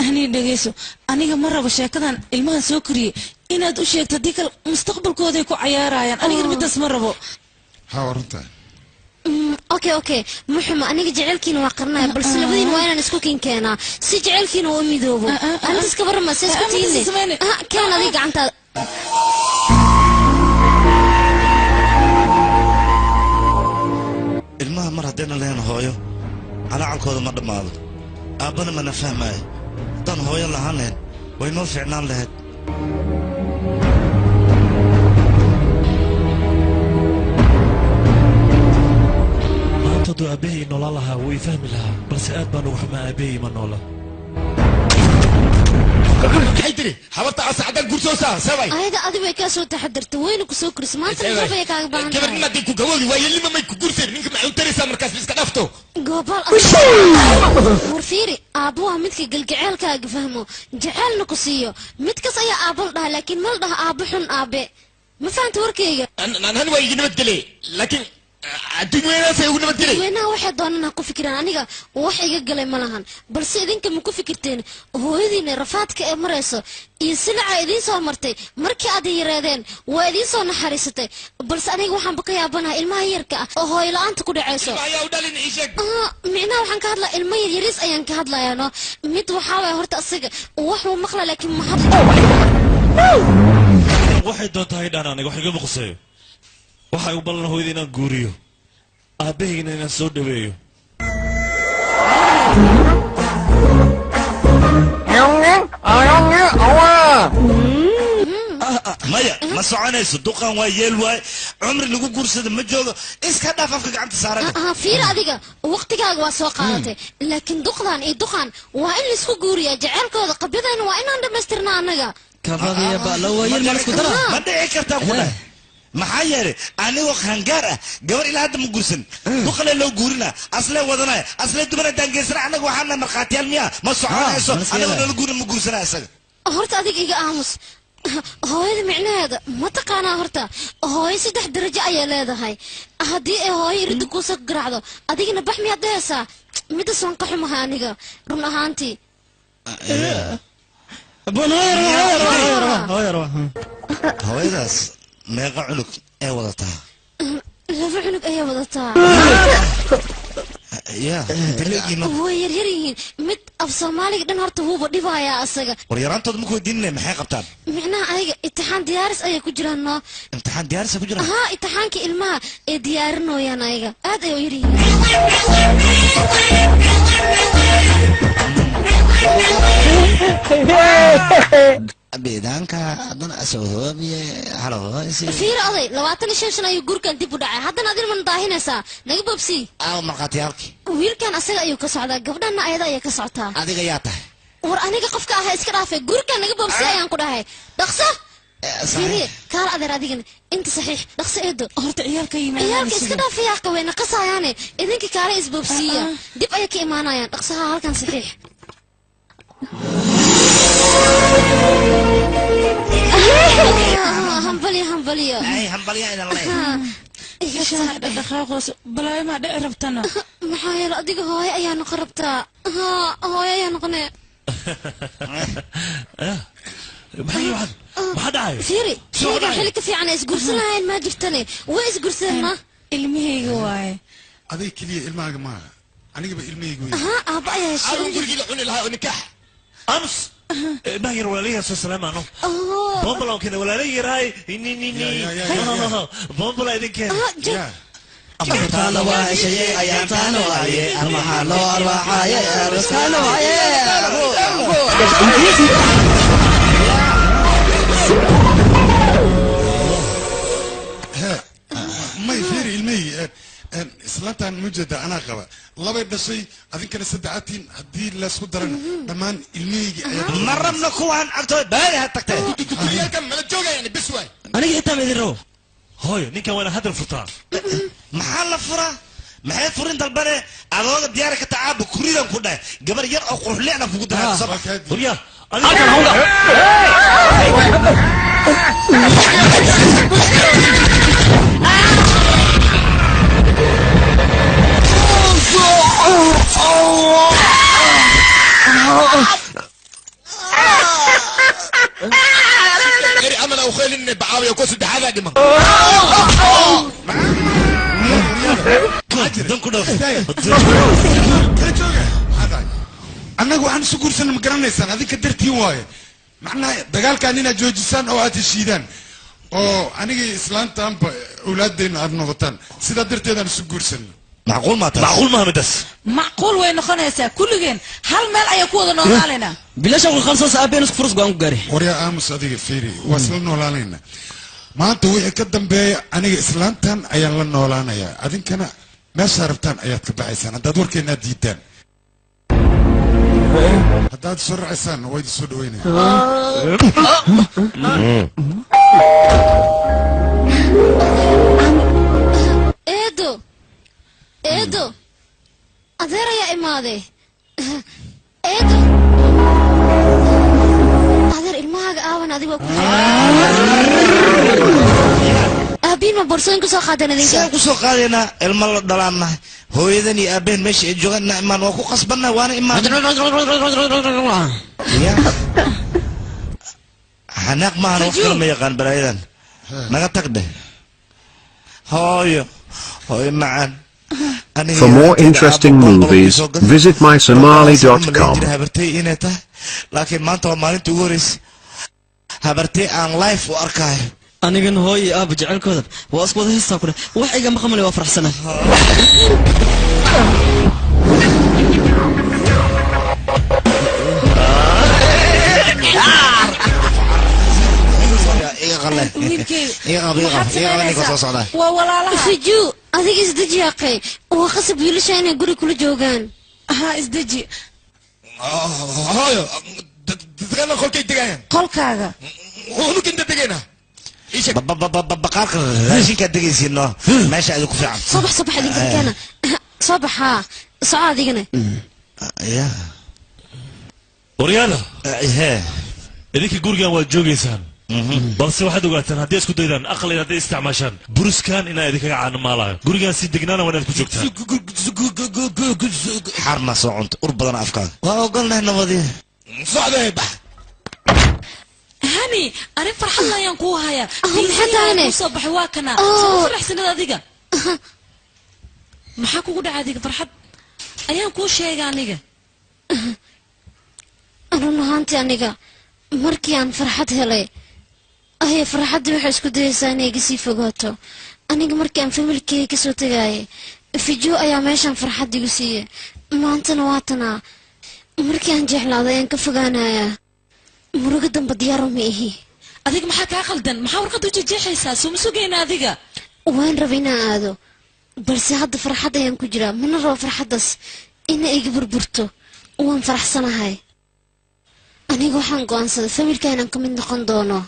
Hani dhegeyso aniga ma rabo sheekadan ilmahan soo koriyey inaad u sheegto haddii kale mustaqbalkooday ku cayaarayaan anigana midaas ma rabo haa waa runtaa okay okay muxuma aniga jecelkiina waa qarnaya balse labadiina waa inaan isku kinkeenaa si jecelkiina uu midoobo anta iska barma se isku tiine keen adiga gacantaada ilmaha mar haddayna lahayn hooyo calaacankooda ma dhammaado aabbana mana fahmaayo haddaan hooyo lahaan lahayn way noo fiicnaan lahayd maanta hadduu aabbahay noolaan lahaa wuu i fahmi lahaa balse aad baan ugu xumaa aabbahay ma noola maxay tiri habarta asacdan gursoosaa sabay ayada adi way kaa soo taxadartay wayna ku soo korisay maanta garab ayay kaaga baahan tahay gabarnima haddii ku gaboobi waaye lima may ku gurseen ninka maxay u taraysaa markaas iska dhafto goobal war fiiri aabbo waa midka galgaceelkaaga fahmo jaceelna ku siiyo midkaas ayaa aabbo la dhaha laakiin ma la dhaha aabbo xun aabe ma fahanta warkayga ani waa iga nabadgelye laakiin adduunyadaasay ugu nabadgelay weynaha waxay doonaan ha ku fikiraan aniga wax iga galay ma lahan balse idinka ma ku fikirteen hooyadiina rafaadka ee marayso iyo silaca idiin soo martay markii aad yareedeen waa idiin soo naxariisatay balse aniga waxaanba ka yaabanaha ilmaha yarka ah oo hooyo la-aanta ku dhacayso micnaha waxaan ka hadlaa ilmo yaryariis ayaan ka hadlayaa no mid waxaa waaya horta asaga wax wuu maqlaa laakiin ma hadla waxay doontaa haydhaan aniga wax igama quseeyo waxay u ballan hooyada inaan guuriyo aabbahayna inaan soo dhaweeyo maya ma soconayso duqan waa yeel waay cumri lagu guursada ma joogo iska dhaaf afka gacanta saaran fiir adiga waqtigaaga waa soo qaadatay laakiin duqdan iyo duqan waa in laisku guuriyaa jaceylkooda qabyadayna waa inaan dhammaystirna annaga kabadiya ba loo waayeel ma laisku daraa ma dhici kartaa ku dheh maxaa yeelay anigoo khangaar ah gabar ilaa hadda ma guursan duqalee loo guurina aslee wadanaya aslee dumana daangeysana annaga waxaana markhaatiyaal miya ma soconayso anagoo nala guurin ma guursanaya isaga horta adiga iga aamus hooyada micnaheeda ma taqaanaa horta hooyo 3 darajo ayaa leedahay haddii ay hooyo iridda kuusoo garaacdo adigana bax miyaad dhehaysaa middaas waan ka xumahay aniga run ahaantii hooyadaas meeqa cunug ee wadataa 2 cunug ayaa wadataa ya way yaryar yihiin mid af soomaaliga dhan horta wuuba dhibayaa asaga war yaraantood ma ku weydiinina maxay qabtaan micnaha ayaga imtixaan diyaaris ayay ku jiraan noo imtixaan diyaaris ay ku jiraan haa imtixaanka ilmaha ee diyaarinooyaan ayaga aad ay u yaryihiin biidaanka haddana asoohoobiye haloosi fiir oday 25 sano ayuu guurkan dib u dhacay haddana adina mana daahinaysaa naga bobsi aaw markhaatiyaalkii wiilkan asaga ayuu ka socdaa gabdhana ayada ayaa ka socotaa adiga yaa tahay war aniga qofka aha iska dhaafay guurkan naga bobsi ayaan ku dhahay dhaqso fiiriye kaal adeer adigana inta saxiix dhaqso eedo horta ciyaalka yimaadaan ciyaalka iska dhaafay yaa qaweyna qasayaane idinka kaale isbobsiiya dib ayay ka imaanayaan dhaqsaha halkan saxiix hambalyo hambalyo ay hambalyo idan leeyahay dhaqaaqoos balaayo maa dhici rabtana maxaa yeele adiga hooyo ayaa noqon rabtaa haa hooyo ayaa noqonaya maxaa dhacay fiiri xilligan xilli ka fiican ay isguursan lahayn maa jirtane way isguursadeen ma ilmahayga waaye adiga keliya ilmahaaga maaha anigaba ilmahayga wey haa aabba ayaa heshay gurigii la cuni lahaa oo nikaax ams ilmaha yar walaalayaha soo salaamaano bombala keena walaala yarahay ni bombala idinkeena amartaana waa heshaye ayaantaana waaye armaxaa loo arwaaxaaye aroskaana waaye may fiiri ilmahii islaantan mujeeda anaa qaba labay dhashay adinkana saddexaatiin haddii laysku darana dhammaan ilmahaygi ma rabno kuwaan agtooda baadi ha tagtee ciyaalkan mala joogayaan bis waay aniga xitaa ma idin rabo hooyo ninkan waana hadal furtaa maxaa la furaa maxay furin dalbane adooga diyaar ka tacaaba kuridan ku dhahay gabar yar oo quruxleena kugu daraa soo bax hurya eri ama qaylinay bacaawiya ko saddexaadaa dhiman. Annagu waxaan isu guursanna ma garanaysaan adinka dartiin waaye macnaha dagaalkan inaad joojisaan oo aad heshiidaan oo anigii islaantaanba awlaadeenna aad noqotaan sidaa darteedaan isu guursanno. Macquul ma taas? Macquul maaha midaas. Macquul way noqonaysaa kulligeen hal meel ayaa ku wada noolaanaynaa. Bilasha ku khalsas aabeen isku furus go'aan ku gaari. Waryaa aamus adiga fiiri waa isla noolaanaynaa maanta wixii ka dambeeya aniga islaantan ayaan la noolaanayaa adinkana meeshaa rabtaan ayaad ka baxaysaan haddaad warkeenna aad diidaan haddaad soo racaysaan waa idin soo dhaweynaya. Eedo eedo adeer ayaa imaaday. Eedo adeer ilmahaaga aawan adiga ku aabiin ma boorsooyin ku soo qaadeen idinka? Saan ku soo qaadaynaa ilma la dhalaannahay hooyadan iyo aabeen meesha ay joogaan inaa imaan waa ku qasbannahay waana imaan. Xanaaq maahan wax kale ma yaqaan balaayadan naga tag dheh. Hooyo hooyo macaan. For more interesting movies, visit mysomali.com. Habartay inay tahay laakiin maanta waa maalintii ugu horreysay habartay aan life u arkayo. Anigan hooyo aaba jecelkooda waa isku wada heestaa kule wax iga maqamale waa faraxsanahay. Waa walaalaha. Fiju adiga isdeji aqay waa qasab wiilasha inay guri kula joogaan. Ha isdeji. Hooyo dadkana qolkay degayaan. Qolkaaga unuginta degayna baqaarka raashinkaa degaysiino meesha adigu ku fiican. Soo bax soo bax idinka keena soo bax haa soco adigana. Waryaala idinka gurigan waad joogaysaan balse waxaad ogaataan haddii isku daydaan aqal hadday isticmaashaan buruskan inaa idinkaga caano maalayo gurigan si degnaana waa inaad ku joogtaan. Xarna soo cunta ur badan afkaaga waa ogolnahay nabadii socday bax. Hani arrin farxad la ayaan kuu hayaa. Maxaa tahane? Soo baxay waa kana soo faraxsanad adiga. Maxaa kugu dhacay adiga farxad ayaan kuu sheega aniga. Run ahaantii aniga markii aan farxad helay ayay farxaddii waxay isku dayaysaa inay iga sii fogaato. Aniga markii aan familkeyga kasoo tagaayay Fijo ayaa meeshaan farxad igu siiyey maantana waa tanaa markii aan jeclaaday ayaan ka fogaanayaa murugo damba diyaaro ma ihi. Adiga maxaa kaa qaldan? Maxaa warqad u jejeexaysaa? Soo ma sugayna adiga? Waan rabay inaan aado balse hadda farxad ayaan ku jiraa mana rabo farxaddaas inay iga burburto. Waan faraxsanahay aniga waxaan go'aansaday familka inaan ka mid noqon doono.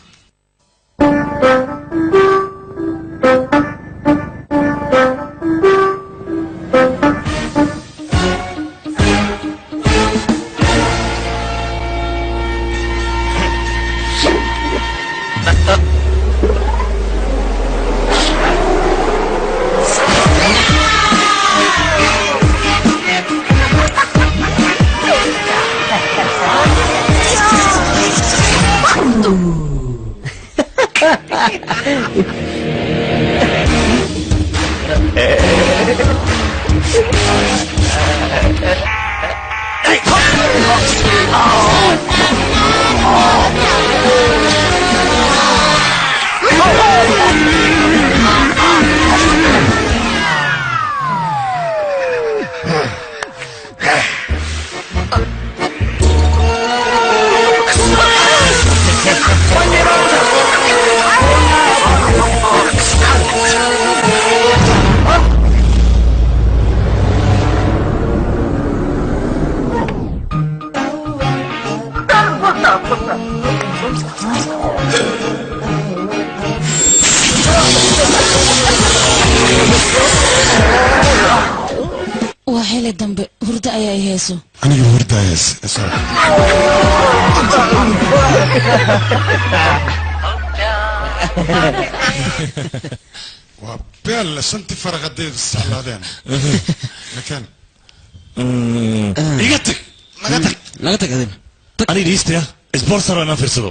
Waa xili dambe hurdo ayaa i hayso. Aniga hurda hays. Waa beel shantii faraq hadday isjeclaadeen lakin iga tag naga tag naga tag adin aniga dhegeystayaa sponsor inaan fiirsado.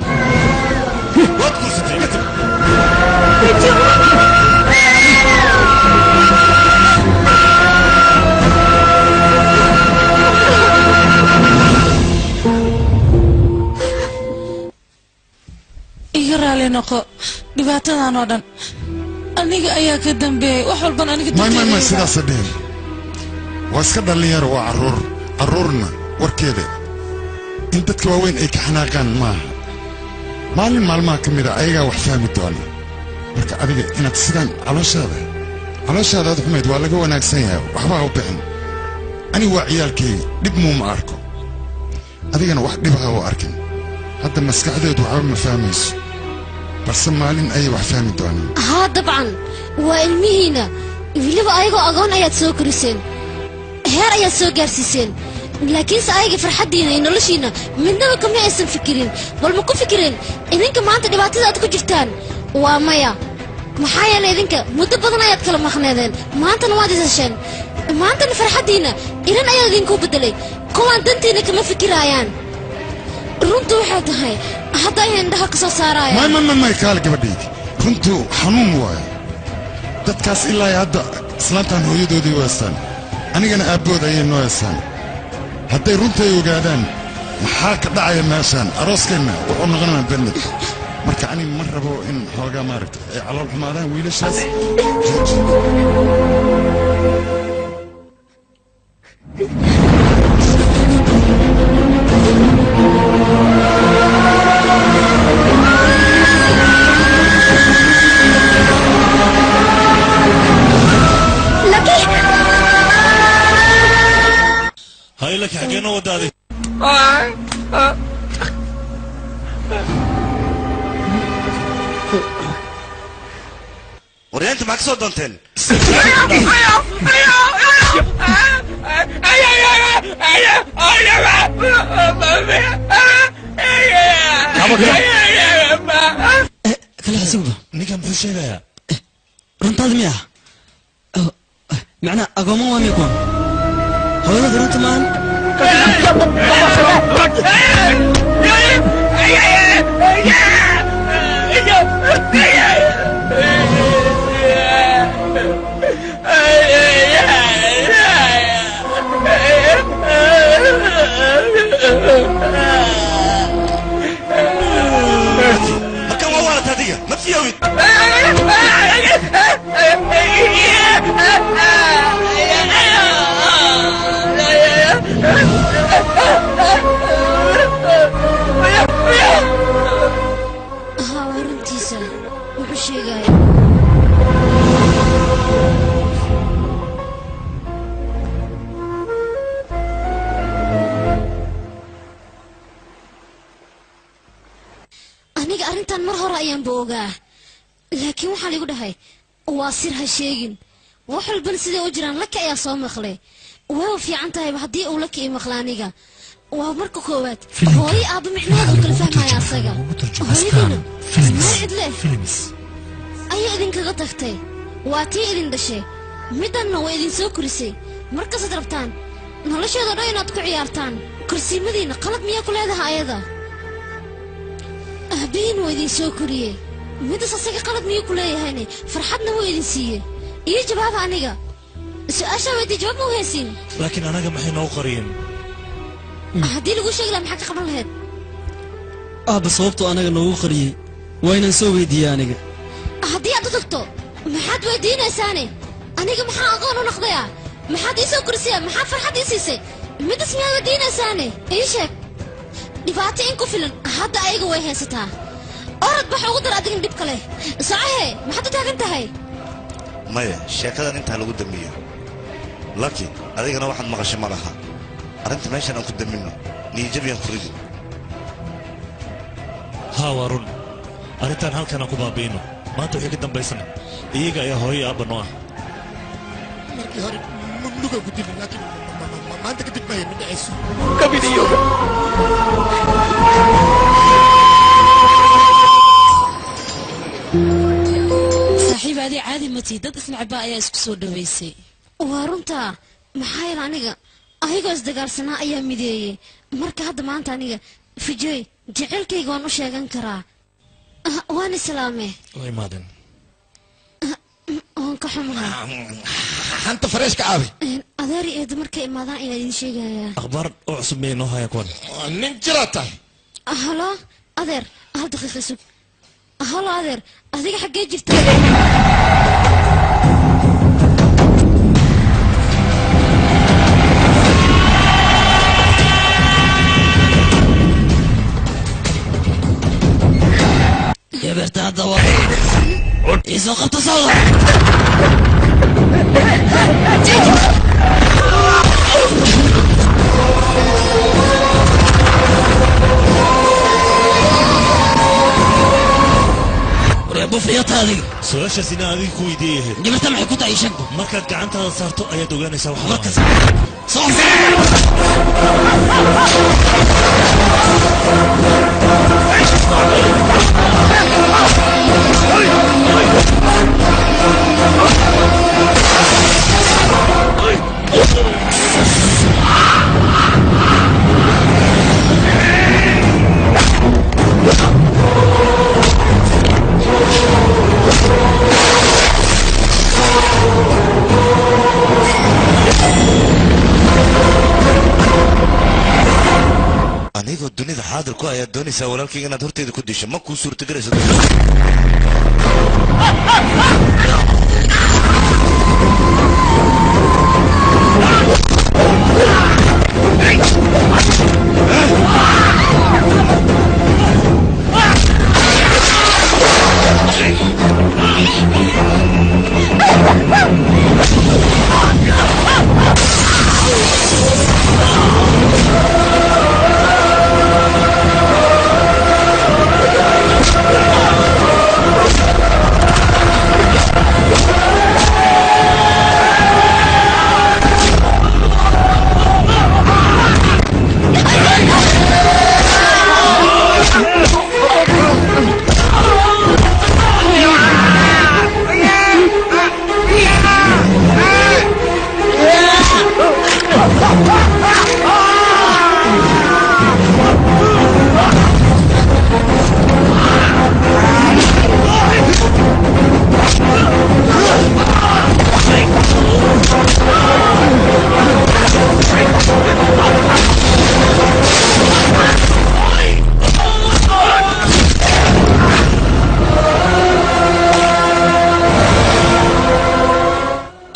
Waad guursatay iga tag. Iga raali noqo dhibaatadan oo dhan aniga ayaa ka dambeeyay wax walban aniga may may may sidaas dhihin. Waa iska dhalinyaro, waa carruur, carruurna warkeeda in dadka waaweyn ay ka xanaaqaan maaha. Maalin maalmaha ka mid a ayagaa wax fahmi doona. Marka adiga inaad sidaan calooshaada aad xumayd waa laga wanaagsan yahay, waxba ha u bixin. Anigu waa ciyaalkayga, dhib muuma arko, adigana wax dhib ha u arkin. Hadda maskaxdeedu waxba ma fahmayso, balse maalin ayay wax fahmi doonaan. Haa dabcan waa ilmihiina, weliba ayagoo agoon ayaad soo koriseen, heer ayaad soo gaarsiiseen, laakiinse ayaga farxaddiina iyo noloshiina midnaba kama aysan fikirin. Bal ma ku fikireen idinka maanta dhibaatada aad ku jirtaan? Waa maya. Maxaa yeelay idinka muddo badan ayaad kala maqneedeen, maantana waad is hesheen, maantana farxaddiina inan ayaa idinku beddelay. Kuwaan dantiina kama fikiraayaan. Runtu waxay tahay hadda ayaan indhaha ka soo saaraya. May may may may kaale gabadhaydi, runtu xanuun waayo. Dadkaas ilaa iyo hadda islaantan hooyadoodii u heestaan, anigana aabbood ayay noo heestaan. Hadday runta ay ogaadaan maxaa ka dhacaya meeshaan, arooskeenna wuxuu noqonayaa benned. Marka ani ma rabo in xoogaa maaragta ay calool xumaadaan wiilashaas. Hay laki, xaggee noo wadaaday? Waryaanta maxaa ka soo doonteen? Kala xisugba. Ninkan muxuu sheegayaa? Runtaada miya? Macnaa agooman waa miya kuwan? Hooyada runta maahan? Markan waa waalata adiga ma fiyawid. Haa waa runtiisa wuxuu sheegaya. Aniga arrintan mar hore ayaanba ogaa, laakiin waxaa liigu dhahay waa sir ha sheegin. Wax walbana siday u jiraan Laki ayaa soo maqlay. Way fiican tahayba haddii uu Laki ii maqla aniga. Waa marka koowaad hooyo aabba micnaheeda u kala fahmaya asaga. Hooyadiina meel cidle ayaa idinkaga tagtay. Waa tii idin dhashay, middanna waa idin soo korisay. Markasaad rabtaan nolosheeda dhan inaad ku ciyaartaan. Korsiimadiinna qalad miyaa ku leedahay ayada? Aabbihiin waa idin soo koriyey, middas asaga qalad miyuu ku leeyahayne? Farxadna wuu idin siiyey. Iyo jawaaba aniga su-aashaa weydii, jawaab ma u haysiin. Laakiin anaga maxay noo qariyeen? Haddii lagu sheegi lahaa maxaa ka qaban lahayd? Aabba, sababtuu anaga noogu qariyey waa inaan soo weydiiya aniga. Haddii aad u tagto maxaad weydiinaysaane? Aniga maxaa aqoon u noqdayaa? Maxaad ii soo korisiyaa? Maxaad farxad ii siisay? Middas miyaad weydiinaysaane? Ii sheeg. Dhibaato in ku filan hadda ayaga way haysataa. Orod bax ugu dar adigin dhib kale. Socahe, maxaad u taagan tahay? Maya, sheekadan intaa lagu damiyo. Laki, adigana waxaad maqashay ma laha. Arrinta meeshan aan ku daminno, niyajabiyaan ku ridin. Haa, waa run. Arrintan halkan aan ku baabi'ino. Maanta wixii ka dambaysana iyaga ayaa hooyo iyo aabba noo ah. Markii hore luga ku dilin, laakiin maanta kadib maya, ma dhacayso. कभी नहीं होगा। Saaxiib, adii caadi ma tihi. Dad isnacba ayaa isku soo dhaweysay. Waa runtaa, maxaa yeele aniga ayagoo isdagaalsanaa ayaa mideeyey. Marka hadda maanta aniga Fijey jaceylkayga waan u sheegan karaa. Ah, waan islaame. Waa imaadeen. Waan ka xumahay. Hanta fareeshka aabi. Adeer iyo eedo markay imaadaan ayaa idin sheegayaa. Akhbaar oo cusub miyay noo hayaan kuwan? Nin jiraa tahay. Halo adeer, hal daqiiqa sug. Halo adeer, adiga xaggee jirta? Gabarta hadda waa iisoo qabta socda. Waryaa bufiyata adiga. Su-aashaas inaan adiga ku weydiiyahay. Gabarta maxay ku tahay sheegto? Markaad gacantaada saarto ayaad ogaanaysaa waxa. Markas. Anigoo dunida xaadir ku ayaad doonaysaa walaalkayga inaad horteeda ku disho? Ma kuu suurtagelayso.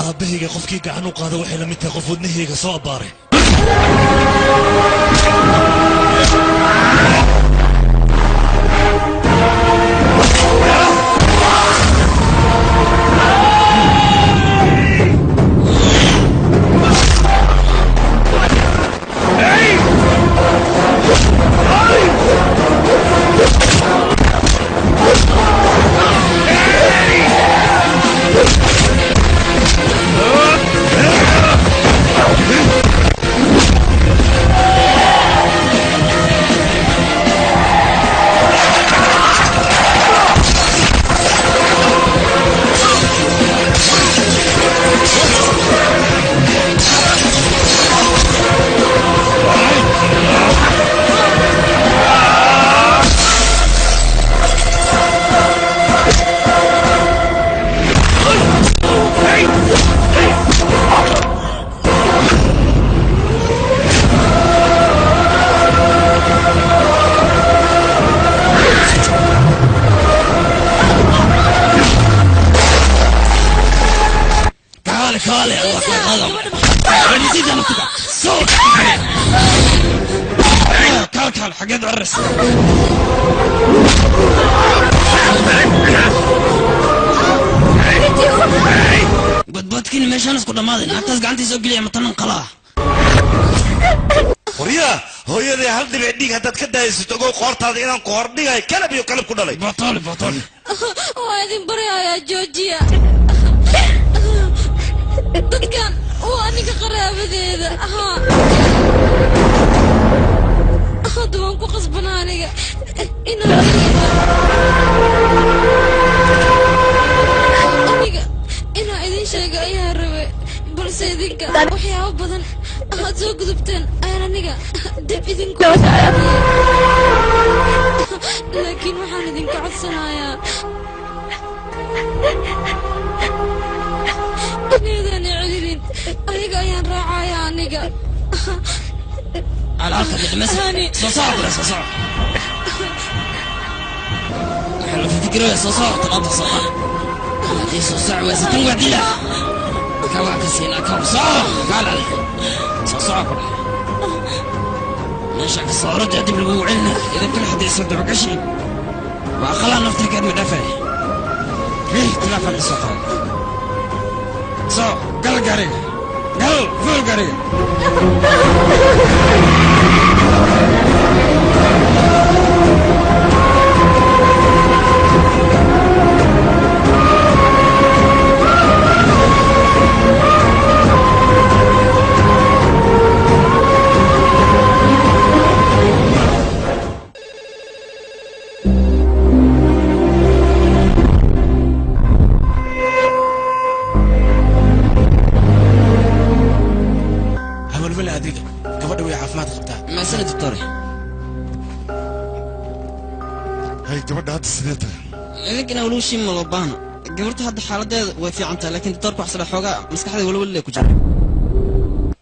Aabbahayga qofkii gacan u qaada waxay la mid tahay qof wadnahayga soo abbaaray. كالي الله هذا نسيت انا تبع صوت كال كال حقد عرس بدبدكين meeshaan isku dhamaadeen agtaas gacantiisa oo geliya matanan qalaa Horiya hooyadii hal dhibic dhiig haddaad ka daaysato ogow qoortaada inaan ku hordhigahay kalab iyo kalab ku dhalay batooli batooli waa idin baryayaa joojiya dadkan waa aniga qaraabadeeda haa hadda waan ku qasbanaa aniga inaan aniga inaan idin sheego ayaa rabay balse idinka waxyaabo badan aad soo gudubteen ayaan aniga dib idinku laakiin waxaan idinka codsanayaa inaydan celinin ayaga ayaan raacayaa aniga على العقل اللي soo soco bro soo soco waxaa la fikiraya soo soco talaabta soo qaad haddii soo soco waysa tan waa dila ka waa ka siinaa ka soo gaal ale soo soco ku dhahay meesha ka soo orod dib lagu celina idan kale haddii soo daba gashi waa qalaa naftirkeed ma dhafay riix telefoon soo qaad soo gal gaariga gal fuul gaariga شيء ما لو gabarta hadda xaaladeeda way fiican tahay laakiin doctorku wax sala xoogaa maskaxda walwal ku jira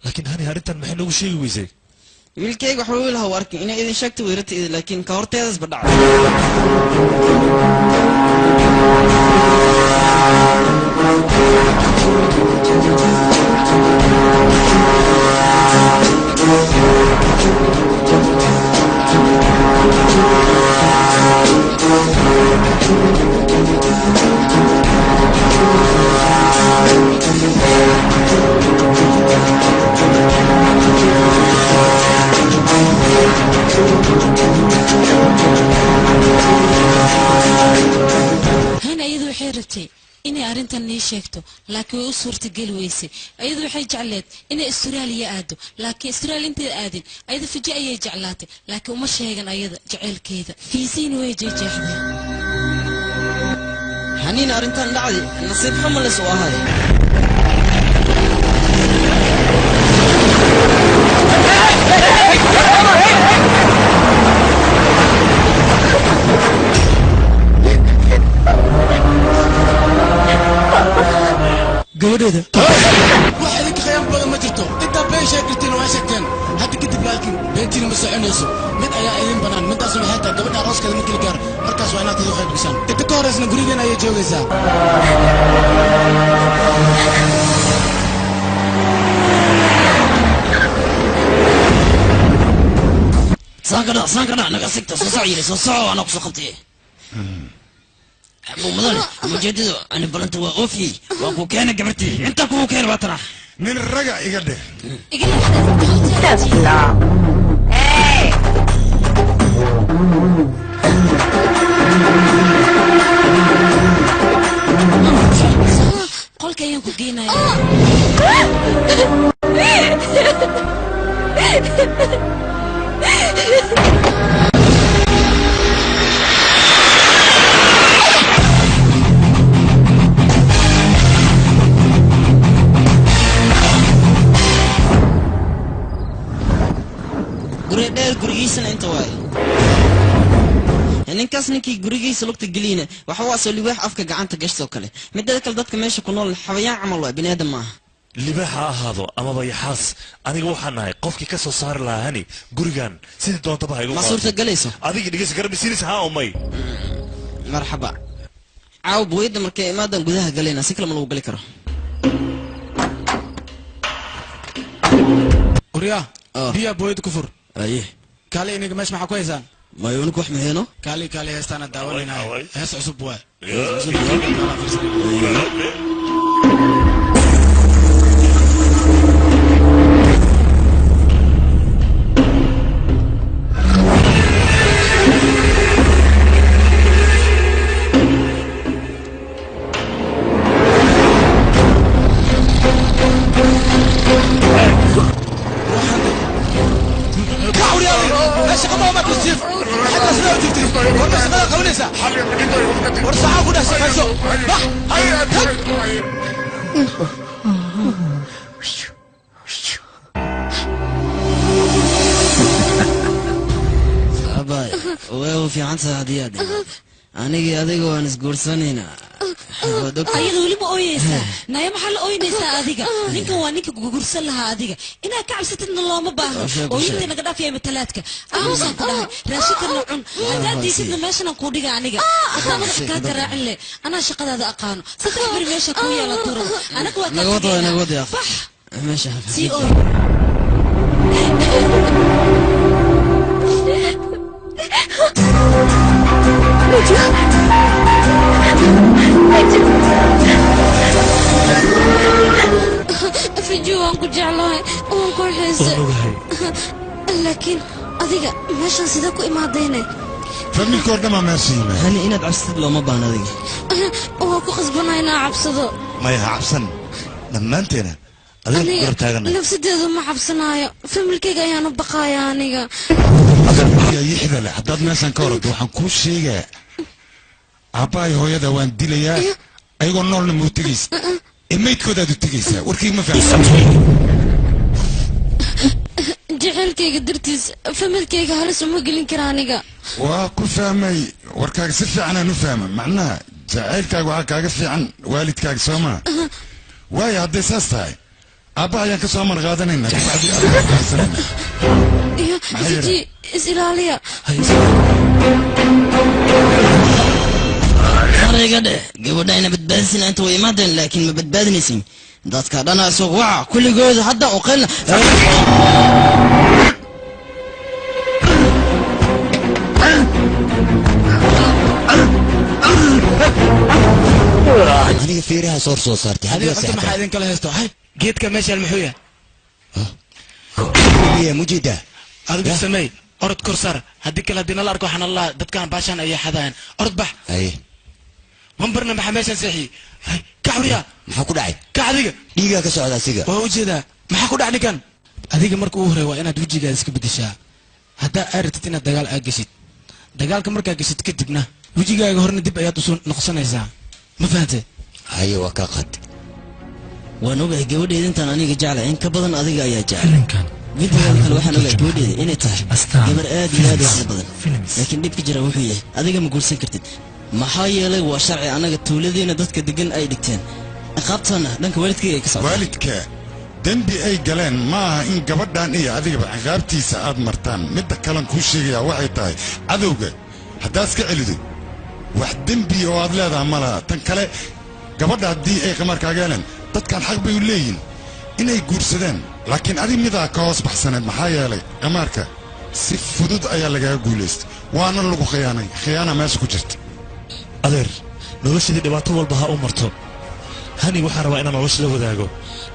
laakiin hani arrintan maxay noogu sheegi weysay wiilkayga wax wiil ha arkin inay idin sheegto weerarta idin laakiin ka horteedas ba dhacday هنا iyadu waxay rabtay inay arrintan nii sheegto laakiin way u suurtageli weysay iyadu waxay jecleed inay Australia aado laakiin Australia intay aadin iyadu Fiji ayay jeclaatay laakiin uma sheegan ayada jaceylkeeda fiisiin way jeexday haniin arrintan dhacday nasiib xumo la soo ahay gabadheeda wax idinka khayaan badan ma jirto intaa been sheegirtiin waa sheegteen hadda kadib laakiin beentiina ma soconayso mid ayaa idin banaan midaas waxay tahay gabadha arooskeeda markii la gaaro markaas waa inaad idu qayb gashaan inta ka horeysna gurigeena ayay joogaysaa sankadha naga sigta soo soc yiri soo soco anaa kusoo qabtay أبو مدن مجدد أنا بلنت وأوفي وأكو كان قبرتي أنت كو كان بطرح من الرجع يقدر قولك أيام كوجينا gurigiisana inta waay ninkaas ninkii gurigiisa lugta geliyna waxa waa soo libaax afka gacanta gashtoo kale midada kale dadka meesha ku nool xawayaan camal waa bini aadam maaha libaax ha ahaado amaba yaxaas aniga waxaan nahay qofkii ka soo saari lahaa hani gurigan sidii doontaba ha igu ma suurtagelayso adiga dhegeysa garabisiinaysa haa umay marxaba caaw booyadda markay imaadan gudaha galayna si kale ma lagu gali karo Waryaa biyaa booyad ku fur. Aye. Kaale iniga meesha maxaa ku haysaan? Mayuunku wax mahayno. Kaale kaale heestaana daawanayna. Hees cusub waay. Anigii adiga waan isguursanaynaa. Ayada weliba ooyeysaa. Naya maxaa la ooynaysaa adiga? Ninkan waa ninka gugursan lahaa adiga. Inaad ka cabsatidna looma baahno. Ooyinta naga dhaafaya matalaadka. Aamusaan ku dhahay. Raashinkana cun. Haddaad diisidna meeshanaan kuu dhiga aniga. Hadaa madaxa kaa garaacin leh. Anaa shaqadaada aqaano. 3 beri meesha kuu yaala turan. Anaga waa kaa tegaynaa. Bax. Sii ooy. Fiji waan ku jeclahay, waan ku xiisay. Laakiin adiga meeshan sidee ku imaadayne? Familka oo dhan baa meesha yimid. Hani inaad cabsatid looma baahna adiga. Waa ku qasbanaa inaan cabsado. Maya ha cabsan. Dhammaanteena adiga ku garab taaganay. Nafsadeedu ma cabsanaayo. Familkayga ayaan u baqaaya aniga. Yixda leh haddaad meeshan ka orado waxaan kuu sheegaa aabbahay hooyada waan dilayaa ayagoo noolna ma u tegaysa ee maydkoodaad u tegaysaa warkayga ma fahamsan. Jaceylkayga dartiis familkayga halis uma gelin kara aniga. Waa ku fahmay warkaaga si fiican aan u fahmay. Macnaha jaceylkaaga waxaa kaaga fiican waalidkaaga soo maa. Waayo hadday saas tahay aabbaha ayaan ka soo amar qaadanaynaa kabacdi aabbaha kaxsanayna. Fiji is ilaaliya. Ariga dheh gabadha ina badbaadisina inta way imaadeen laakiin ma badbaadinaysin dadka dhana isugu waca kulligooda hadda u qeylna. Aniga fiiraha soor soo saartay. Adiga cunto maxaa idin kala haysto? Hay geedka meesha muxuu yahay? Mujida adigu sameey orod kor saar. Haddii kale haddii nala arko waxaan allah dadkan baashaan ayay xadayaan. Orod bax. Haye mambarna maxaa meeshan seexiyey? Kacuriya maxaa ku dhacay? Kac adiga dhiigaa ka socda asiga. Waa ujeedaa maxaa ku dhacay ninkan? Adiga marka ugu horey waa inaad wejigaada iska bedeshaa. Haddaa aad rabtid inaad dagaal aad geshid, dagaalka markaa geshid kadibna wejigaaga horena dib ayaad usoo noqsanaysaa. Ma fahantay? Haye waa kaa qad. Waan ogahay gabadheeda intaan aniga jeclahay in ka badan adiga ayaa jecel. Midda kale waxaan ogahay gabadheeda inay tahay gabar aad iyo aad u caqli badan. Laakiin dhibka jira wuxuu yahay adiga ma guursan kartid. Maxaa yeelay waa sharci anaga tuuladeena dadka degan ay dhigteen. Ciqaabtana dhanka waalidkayga ay ka socotaa. Waalidka dembi ay galeen maaha in gabadhan iyo adigaba ciqaabtiisa aad martaan. Midda kalen kuu sheegayaa waxay tahay cadowga haddaad iska celido wax dembi oo aad leedaha ma laha. Tan kale gabadha haddii ay qamaarkaaga heleen dadkan xaq bay u leeyihin inay guursadaan. Laakiin adig midaa ka hoos baxsaneed. Maxaa yeelay qamaarka si fudud ayaa lagaga guulaystay waana lagu khiyaanay. Khiyaana meesha ku jirta. Adeer noloshadii dhibaato walba ha u marto. Hani waxaan rabaa inaan nolosha la wadaago.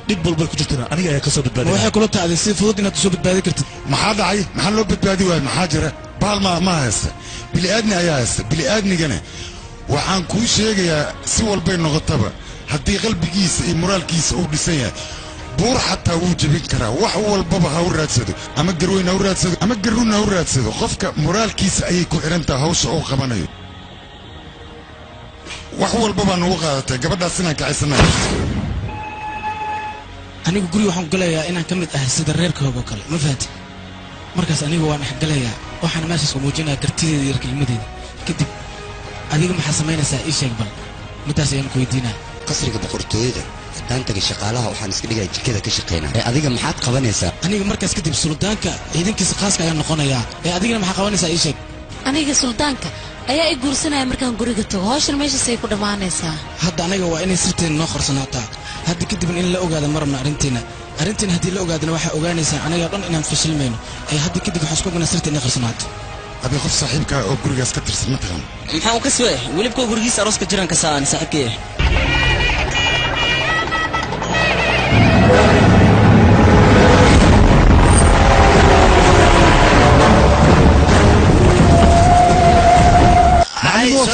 Dhib walba ku jirtana aniga ayaa ka soo badbaadinaya. Waxay kula tahay si fudud inaad usoo badbaadin kartid. Maxaa dhacay? Maxaa loo badbaadi waayay? Maxaa jira? Baal ma haysta. Bili-aadni ayaa haysta. Bili-aadnigana waxaan kuu sheegayaa si walbay noqotaba haddii qalbigiisa iyo moraalkiisa uu dhisan yahay buur xataa wuu jebin karaa. Wax walbaba ha u raadsado ama garweyn ha u raadsado ama garrun ha u raadsado. Qofka moraalkiisa ayay ku xidhan tahay hawsha uu qabanayo. Wax walba baa nagu qaadatay gabadhaas inaan kacaysanayo. Anigu guriga waxaan galayaa inaan ka mid ahay sida reerkooga oo kale. Ma fahantay? Markaas anigu waan dhexgalayaa waxaana meeshaas ku muujinayaa kartideeda iyo kelmadeeda. Kadib adiga maxaa samaynaysaa ii sheeg bal. Midaas ayaan ku weydiinaa. Qasriga boqortooyada haddaan tagay shaqaalaha waxaan iska dhigayaa jikada ka shaqeynaa. Ee adiga maxaad qabanaysaa? Aniga markaas kadib suldaanka ciidankiisa khaaska ayaan noqonayaa. Ee adigana maxaa qabanaysaa ii sheeg? Aniga suldaanka ayaa i guursanaya markaan guriga tago. Hawshan meeshaas ay ku dhammaanaysaa. Hadda aniga waa inay sirteena noo qarsanaataa. Hadda kadibna in la ogaado ma rabna arrinteena. Arrintan haddii la ogaadana waxaa ogaanaysaa anaga dhan inaan fashilmayno. Ee hadda kadib waxaan isku ognaa sirta inay qarsanaato. Abi qof saaxiibkaa oo gurigaas ka tirsan ma taqaan? Maxaa u kasbay? Welibkoo gurigiisa arooska jiraan ka saan saaxiibkay.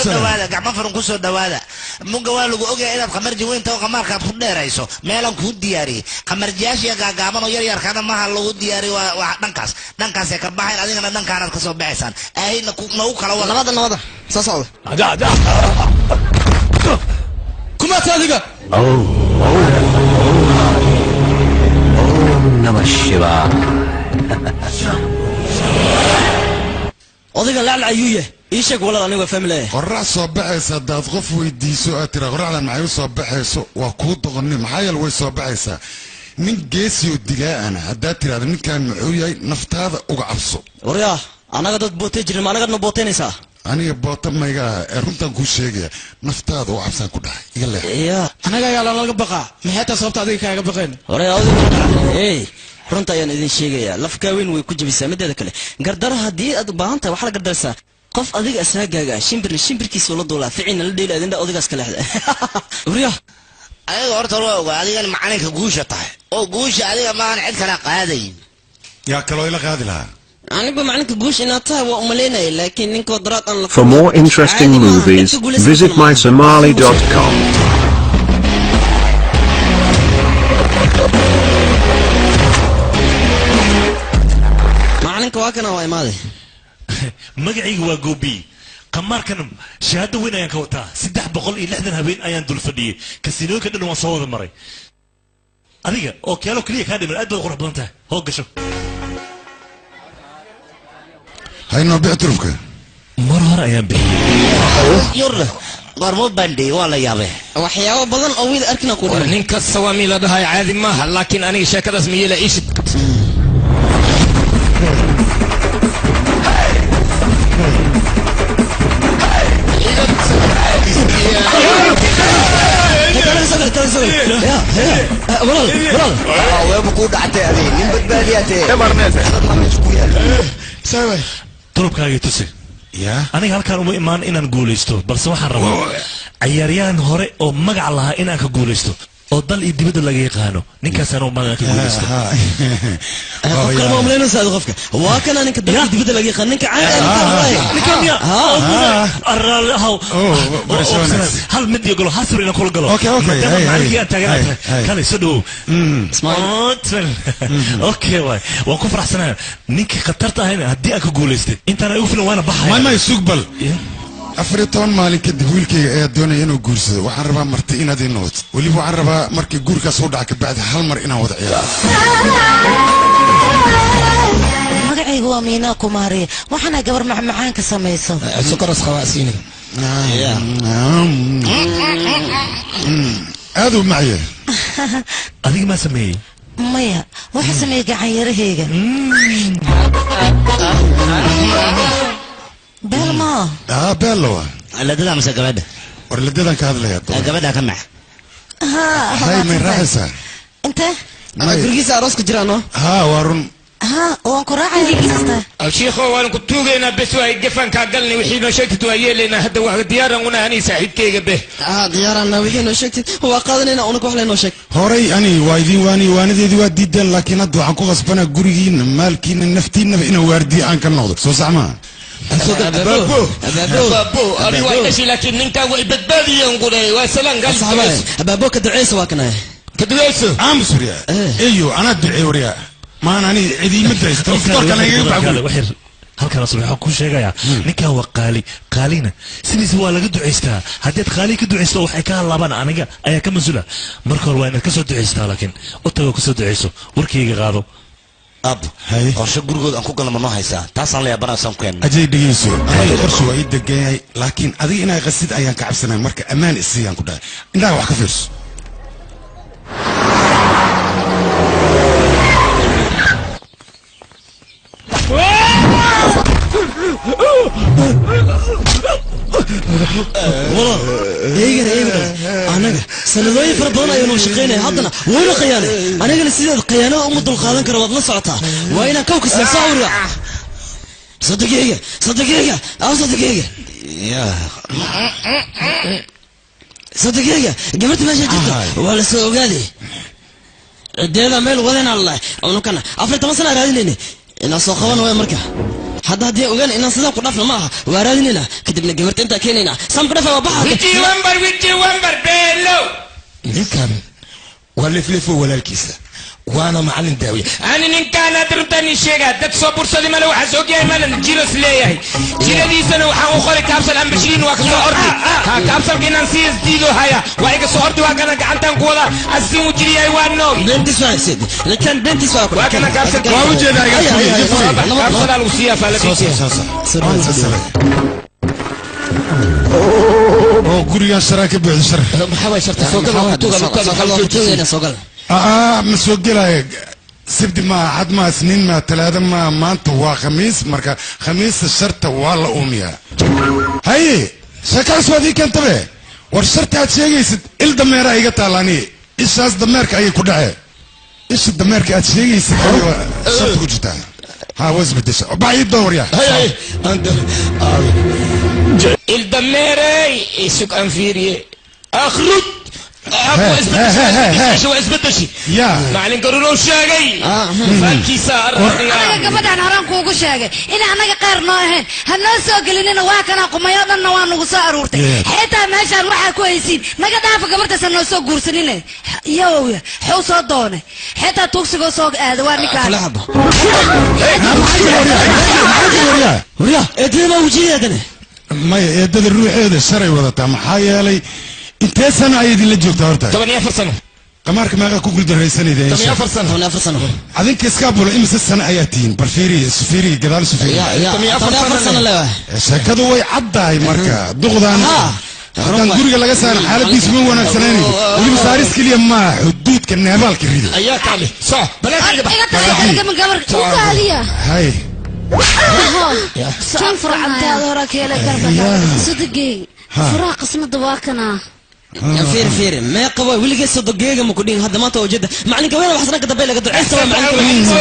Soo dhawaada, gacmo furan ku soo dhawaada. Munga waa lagu ogyahay inaad qamarji weyn taho, qamaarkaad ku dheerayso. Meelaan kuu diyaariyey qamarjiyaashiya gaagaaban oo yaryarkana maha lagu diyaariyo. Waa dhankaas, dhankaasay ka baxayn, adigana dhankaanaad ka soo baxaysaan. Aahayna nagu kala wada. Nabada nabada soo socda. Kumaata adiga. Namah Shivaya. Odayga laclac ayuu yahay. Ii sheeg walaal, aniga waa fahmi lahaye. Qorrax soo baxaysa haddaad qof weydiiso aad tira qorraxdan maxay u soo baxayso, waa kuu doqonni, maxaa yeele way soo baxaysaa. Nin geesiyo dilaa'ana haddaad tiraahdo ninkan muxuu yahay, naftaada uga cabso. Waryaa, annaga dad bootay jirin, ma annagadna bootaynaysaa? Aniga boota mayga ah ee runtaan kuu sheegaya, naftaada uga cabsaan ku dhahay, iga leex. Anaga ayaa lalaga baqaa, maxay taa sababta adiga kaaga baqeen? Waryaa odayga, ey, runta ayaan idin sheegayaa, lafkaa weyn way ku jabisaa. Mideeda kale, gardara haddii aad u baahan tahay waxaa la gardarsaa qof adiga asaagaaga, shimbirna shimbirkiisa la duulaa, ficiina la dheeli, adinda odaygaas ka leexda. Waryaa Adiga horta waa ogaa adigana macalinka guusha tahay, oo guusha adiga maahan cid kala qaadayn. Yaa kaloo ila qaadi lahaa? Anigu macalinka guusha inaad tahay waa umalaynaya, laakiin ninkoo daraad aan la For more interesting movies, visit mysomali.com. Macalinka waa kana, waa imaaday. Magacayga waa Goobi. Qamaarkan shahaado weyn ayaan ka wataa. 360 habeen ayaan dul fadhiyey, kasiinooyinka dhan waan soo wada maray. Adiga oo keelo keliya kaa dhiman, aad baad qurux badan tahay, hoo gasho. Haynoo bixi turubka. Mar hore ayaan bixiyey. Yur goormuu bandhiyey? Waa la yaabay. Waxyaabo badan oo wiil arkina ku war dhiman. Nin kasta waa mii la dhahay caadi maaha, laakiin aniga sheekadaas miyela iishid. Weeba kuu dhactay, adiga nin badbaadiyaatee. Turubkaagii tusi. Aniga halkaan uma imaan inaan guulaysto, balse waxaan rabaa cayaaryahan hore oo magac lahaa inaan ka guulaysto oo dal iyo dibadda laga yaqaano. Ninkaasaan u imaan inaan ka guulaysto. Qof kale ma umalaynaysaa adiga? Qofka waa kana, ninka dalka dibadda laga yaqaan, ninka caadi ah, ninkan miya? Arraale ahaw, hal mid iyo galo, hal sawir inaan kula galo, maadaama macalinkii aan taagan tahay. Kale soo dhawow. Okay, waay, waan ku faraxsanahay. Ninkii khatarta ahayna haddii aan ka guulaystay, intaana igu filan, waana baxaya. May may, sug bal. 14 maalin kadib wiilkayga ayaa doonaya inuu guursado. Waxaan rabaa marti inaad ii noqoto. Weliba waxaan rabaa markii guurkaas u dhaca kabacdi hal mar inaan wada ciyaaro. Magacaygu waa Miinaa Kumaari, waxaana gabar macmacaanka samayso. Sokoras khawaasiiniga. Aad u macye. Adiga maa sameeyey? Maya, waxa sameeyey gacanyarahayga Beelmo. Aa, beello waa. Ladada mise gabadha? War ladadaan ka hadlaya. Gabadha ka mac. Hay, may raacaysaa? Intee? Gurigiisa arooska jiraano. Haa, waa run. Ha, waan ku raacaya. Shiikho, waan ku tuugaynaa bes, waay gafankaa galnay. Wixii noo sheegtid waa yeelaynaa. Hadda waa diyaaran una ani saaxiibkayga be. Ah, diyaarana, wixii noo sheegtid waa qaadanayna. Unaga wax laynoo sheeg. Horay ani waa idiin waani, waanadeedii waa diideen, laakiin hadda waxaan ku qasbanaa gurigiina, maalkiina, naftiinaba inaan waardiye aan ka noqdo. Soo sax maaha? Baabo, ani waa dhashay, laakiin ninkaan way badbaadiyeen qudhay. Waa salaan gal. Abaabo, ka duceysa, waa kana. Ka duceyso. Aamus waryaa. Eyo anaa duceey waryaa, maan ani cidiima duceysto korkana igaga bax. Halkan subax waxaan kuu sheegayaa, ninkan waa qaali. Qaalina sidiisa waa laga ducaystaa. Haddaad qaali ka ducaysto, waxay ka halaabaan aniga ayaa ka mas-uula. Marka hore waa inaad kasoo ducaystaa, laakiin u tago kasoo ducayso. Warkayga qaado. Ab, qorshe gurigood aan ku galno ma noo haysaa? Taasaan la yaabanaa saan ku keenna. Ajay, dhegeyso, aniga qorshe waa ii degan yahay, laakiin adiga inay qasid ayaan ka cabsanay. Marka ammaan isiiyaan ku dhahay, indhaha wax ka fiirso. Walaal, eegana eegana, annaga Sanadooyin fara badan ayuu noo shaqaynaya, haddana wayna khiyaanay. Anigana sideed khiyaanada uma dulqaadan karo, waad la socotaa. Waa inaan kawka siiya sawirka. Sadigeyga, sadigeyga, aw sadigeyga. Sadigeyga, gabarta meesha jirta waa la soo ogaaday. Cideeda meel wadana allah. Unukana 14 sano raadinayna. Inaan soo qaban waay marka. Hadda haddii ogaan inaan sidaan ku dhafna ma aha, waa raadinaynaa, kadibna gabarta intaa keenaynaa. Saan ku dhafa waa baxa. Wiji wambar, wiji wambar, beelow. Ninkan waa leflefo walaalkiisa, waana macallin daawiye. Ani ninkaan hadda runtaan ii sheegaa, dad soo bursaday male, waxaa soo ogyahay male jiros leeyahay. Jiradiisana waxaan u qoray kaabsal ambashiin, waa kasoo ordi. Ha kaabsalka inaan sii isdiido haya, waa iga soo ordi, waa kana gacantaan ku wadaa, asiin u jiriyahay waa noogi. Beentis waa sid. Ninkan beentis waa ku. Waa kana kaabsal. Waa u jeedaa iga furi, iga furi. Kaabsalaa lagu siiyaa faaladiisa. Oo gurigan sharaa ka buuxda shar. Maxaa waay sharta? Soo gal, waa ku tuga, soo gal. Ma soo gelaya. Sabti ma, axad ma, isniin ma, talaado ma, maanta waa khamiis. Marka khamiista sharta waa la uumiyaa. Haye, sheeko cusub aad ii keentabe. War sharta aad sheegaysid il dameera iga taalla aniga. Ishaas dameerka ayay ku dhacee. Isha dameerka aad sheegaysid adiga sharta ku jirtaa. Ha waa isbedesha. Bax ii doon waryaa. Ildameerey isug aan fiiriye. Akhruj. Waa isbedeshay. Macalin garuurow sheegay. Faalkiisa anaga gabadhan horaan kuugu sheegay in anaga qaar noo ahayn, ha noo soo gelinina. Waa kana qumayo dhanna waa nagu soo aruurtay. Xitaa meeshaan waxaa ku haysiin naga dhaafa, gabartaas ha noo soo guursanine. Yowya xew soo doonay, xitaa tuugsigoo soo aada waa ninkaan. Waryaa, eedada baa wajiyaadane. Maya, eedada ruuxeeda sharay wadataa. Maxaa yeelay intee sano ayay idinla joogtaa horta? 14 sano. Qamaarka meeqa ku guuldaraysanayda? 14 sano. 14 sano. Adinka iska bulo, imise sano ayaa tihiin? Bal fiiri, isu fiiri, gadaal isu fiiri. 14 sano leewahay. Sheekadu way caddahay. Marka duqdan haddaan guriga laga saarin xaaladiisu ma wanaagsanaynayo. Weliba saaris keliya maaha, xuduudka neebaalka rida. Ayaa kaale soo banaanka iga bax. Iga gabar u kaaliya. Hay. Kan furcantaada hore keela garba. Sadigey, furaha qasnada waa kana. Fiir fiir, meeqa waa weligeed sodogeega ma ku dhihin. Hadda maanta waa ujeeda macalinka weyn waxsana ka dambe laga duceysta waa macalinka.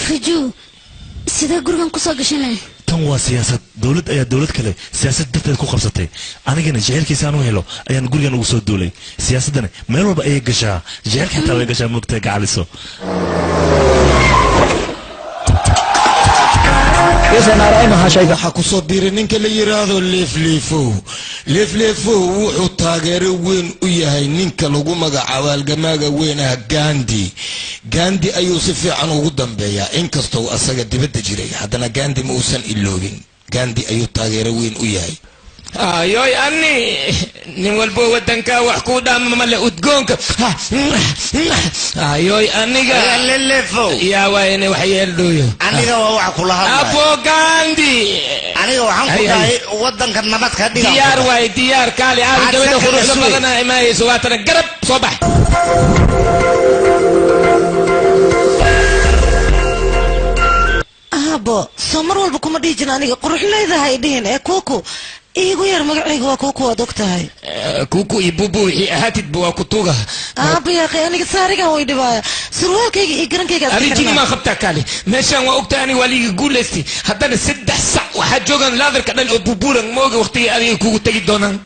Fiju, sidee gurigan kusoo gashanay? Tan waa siyaasad. Dowlad ayaa dowlad kale siyaasad darteed ku qabsatay. Anigana jaceylkiisa aan u helo ayaan gurigan ugu soo duulay. Siyaasaddana meel walba ayay gashaa, jaceylka xitaa way gashaa, moogtahay gacaliso. Waxaa ku soo biiray ninka la yiraahdo leefleefow. Leefleefow wuxuu taageero weyn u yahay ninka lagu magacaabo halgamaaga weyn ah Gandhi. Gandhi ayuu si fiican ugu dambeeyaa, inkastoo asaga dibadda jiray, haddana Gandhi ma uusan iloobin. Gandhi ayuu taageero weyn u yahay. Ayoy, ani nin walbo wadanka wax ku dhaama male udgoonka. Ayoy, aniga Lelefow. Yaa waayne wax yeeldhooyo. Aniga waa waxa kula hadlaya. Abo Gandhi. Aniga waxaan ku dhahay wadanka nabad ka dhiga. Diyaar waay, diyaar kaali aabi gabadha quruxda badana imaayeyso, waatana garab soo bax. Aabo, soo mar walba kuma dhihi jirin aniga qurux leedahay dhihin ee kuuku iigu yar. Magacayga waa kuuku, waad og tahay. Kuuku iyo bubu wixii ahaatidba waa ku tuuga. Aabo yaaqay, aniga saarigan way dhibaaya, surwaalkayga iyo garankayga aad ka Arijini xirnaa. maa qabtaa kaali meeshaan waa ogtahay aniga waa liiga guulaystay. Haddana 3 sac waxaa joogaan laadarka dhan oo bubuuran mooga waqtigii adiga kugu tegi doonaan.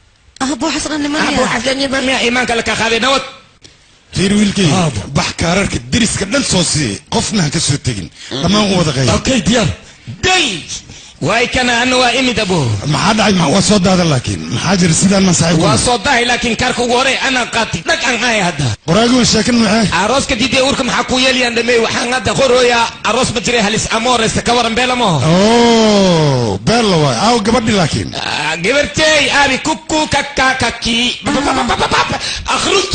Aabo, waxaas dhan nimanaya. Aabo, waxaas dhan nimanaya, iimaanka la kaa qaaday nabad. Fiir wiilkay, bax kaararka deriska dhan soo sii, qofna ha ka soo tegin, dhammaan u wada qayb. Okay, diyaar. Day waay kana ana waa imid abo. Maxaa dhacay? Waa soo daadan, laakiin maxaa jira sidaan ma saaxiib? Waa soo dahay, laakiin kaarka ugu horey anaa qaatay, dhag aan ahay hadda. Qoraagu sheekan maxay? Arooska diidee urka maxaa ku yeelayaan dhammeey. Waxaan hadda qorooyaa aroos ma jiray halis amooreysa ka waran beelamo. Oh, beella waay. Aaw gabadhi laakiin? Gabartey aabi kuku kaka kaki akhruj.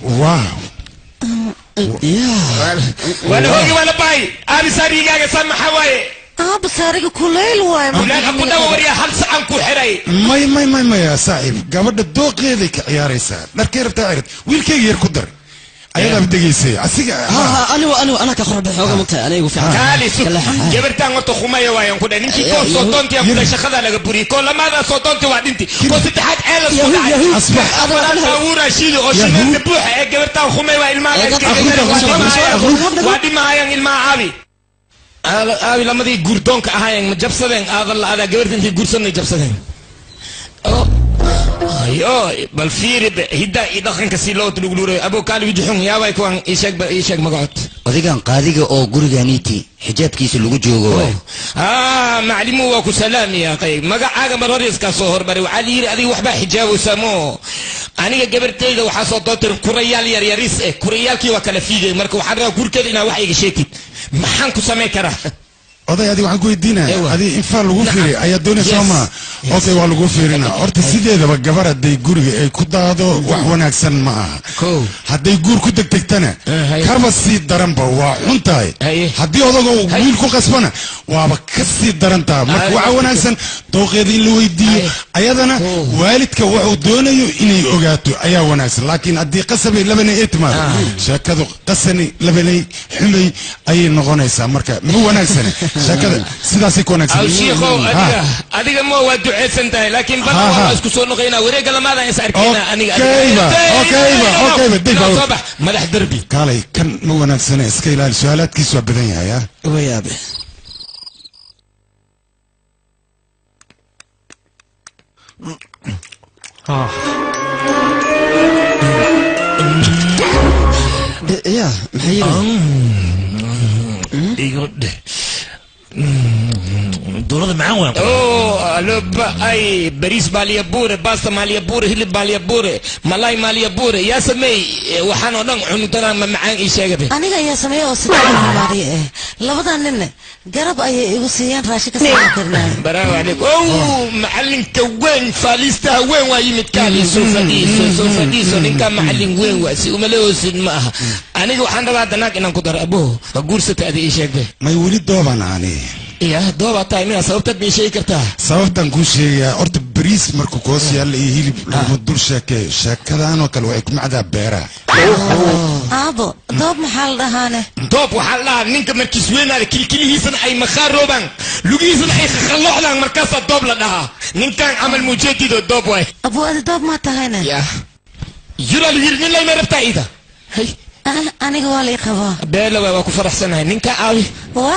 Wow. Wala hoogi wala baay aabi saarigaaga san maxaa waaye? Aaba saariga kulayl waay. Kulayl ha ku dhawo waryaa hal sacan ku xiray. May may may maya saaxiib, gabadha dooqeeday ka ciyaaraysaa, dharkay rabtaa cirid, wiilkayga yar ku dar, ayadaaba degaysay asiga. Anigu anigu anaa ka qorba xooga mugtahay aniga igu fiican. Kaali sug gabartaan horta khumaya waayaan ku dhahay ninkii koo soo doontii aan ku dhahay shaqada laga buriyey, koo lamaada soo doontii waa dhinti, koo saddexaad ceel la soo dhacay, baabuura shiidi oo shimeenta buuxa ee gabartaan khumay waa ilmaha waa dhimaayaan ilmaha aabi aabi lamadii guurdoonka ahaayeen ma jabsadeen aadan la adaa gabarta intay guursanay jabsadeen. Ayo bal fiiri hidda iyo dhaqanka si loo lugluurayo abo kaali wiji xun yaabay kuwan ii sheeg ii sheeg magacood. Odagan qaadiga oo guriganiiti xijaabkiisa lagu joogo waay. Maclimu waa ku salaami yaa qay magacaaga mar hore iskaa soo hormaray, waxaa la yidhi adiga waxbaa xijaabaysaa moo aniga gabartayda waxaa soo doontirin kurayaal yaryariis eh, kurayaalkii waa kala fiigay, marka waxaan rabaa guurkeeda inaa wax iga sheegtid, maxaan ku samayn karaa? Oday adi waxaan ku weydiinaya, adi infaa lagu fiiriy ayaa doonaysa soo maa? Okay, waa lagu fiirina. Horta sideedaba gabar hadday guriga ay ku daado wax wanaagsan ma aha, hadday guur ku degdegtana kaba sii daranba waa xun tahay, haddii odagoo wiil ku qasbana waaba ka sii daran taha. Marka waxaa wanaagsan dooqeeda in la weydiiyo, ayadana waalidka wuxuu doonayo inay ogaato ayaa wanaagsan, laakiin haddii qasabay labanay ay timaado sheekadu qasani labanay xumay ayay noqonaysaa, marka ma wanaagsane sheekada sidaasay ku wanaagsan. Shiikhow adiga adiga ma waa duceysan tahay, laakiin badan waa isku soo noqoynaa wareegga lamaadaan is arkayna aniga. Okayba okayba okayba dib soo bax madax derbi kaalay kan ma wanaagsane, iska ilaali, su-aalaadkiisu waa badan yahay. Ha wayaabe. Ya maxay yiri igo dheh dowladda macaan waan. Oo aloba ay bariis baaliya buure, baasta maaliya buure, hilib baaliya buure, malay maaliya buure, yaa sameey waxaan oo dhan cuntadan ma macaan ii sheegabe? Aniga ayaa sameeya oo sidaamaariye eh, labadan ninne garab ayay igu siiyeen raashinka soo karnaayo. Bravo calayk. Ow macalinka weyn faaliistaha weyn waa yimid, kaali soo fadhiiso soo fadhiiso, ninka macalin weyn waa si umalahoosid ma aha. Aniga waxaan rabaa danaag inaan ku daro abo ma guursata adi ii sheegbe? May weli doobaan ani. Ya doobaa tahay miyaa? Sababtaad ma ii sheegi kartaa? Sababtaan kuu sheegayaa horta bariis markuu koos yaalla iyo hilib laguma dul sheekeeyo, sheekadaanoo kale waxay ku macdaa beeraha. Aabo doob maxaa la dhahaane? Doob waxaa la dhahaa ninka markiis weynaada kilkilihiisana ay makhaar roobaan, lugihiisana ay khakhalloocdaan, markaasaa doob la dhahaa. Ninkan camal mujeedido doob waay. Abuu adi doob maa tahayne? Ya yura lu yiri nin layma rabtaa ida hay. Aniga waa lay qabaa. Beela waay, waa ku faraxsanahay ninka aawi waa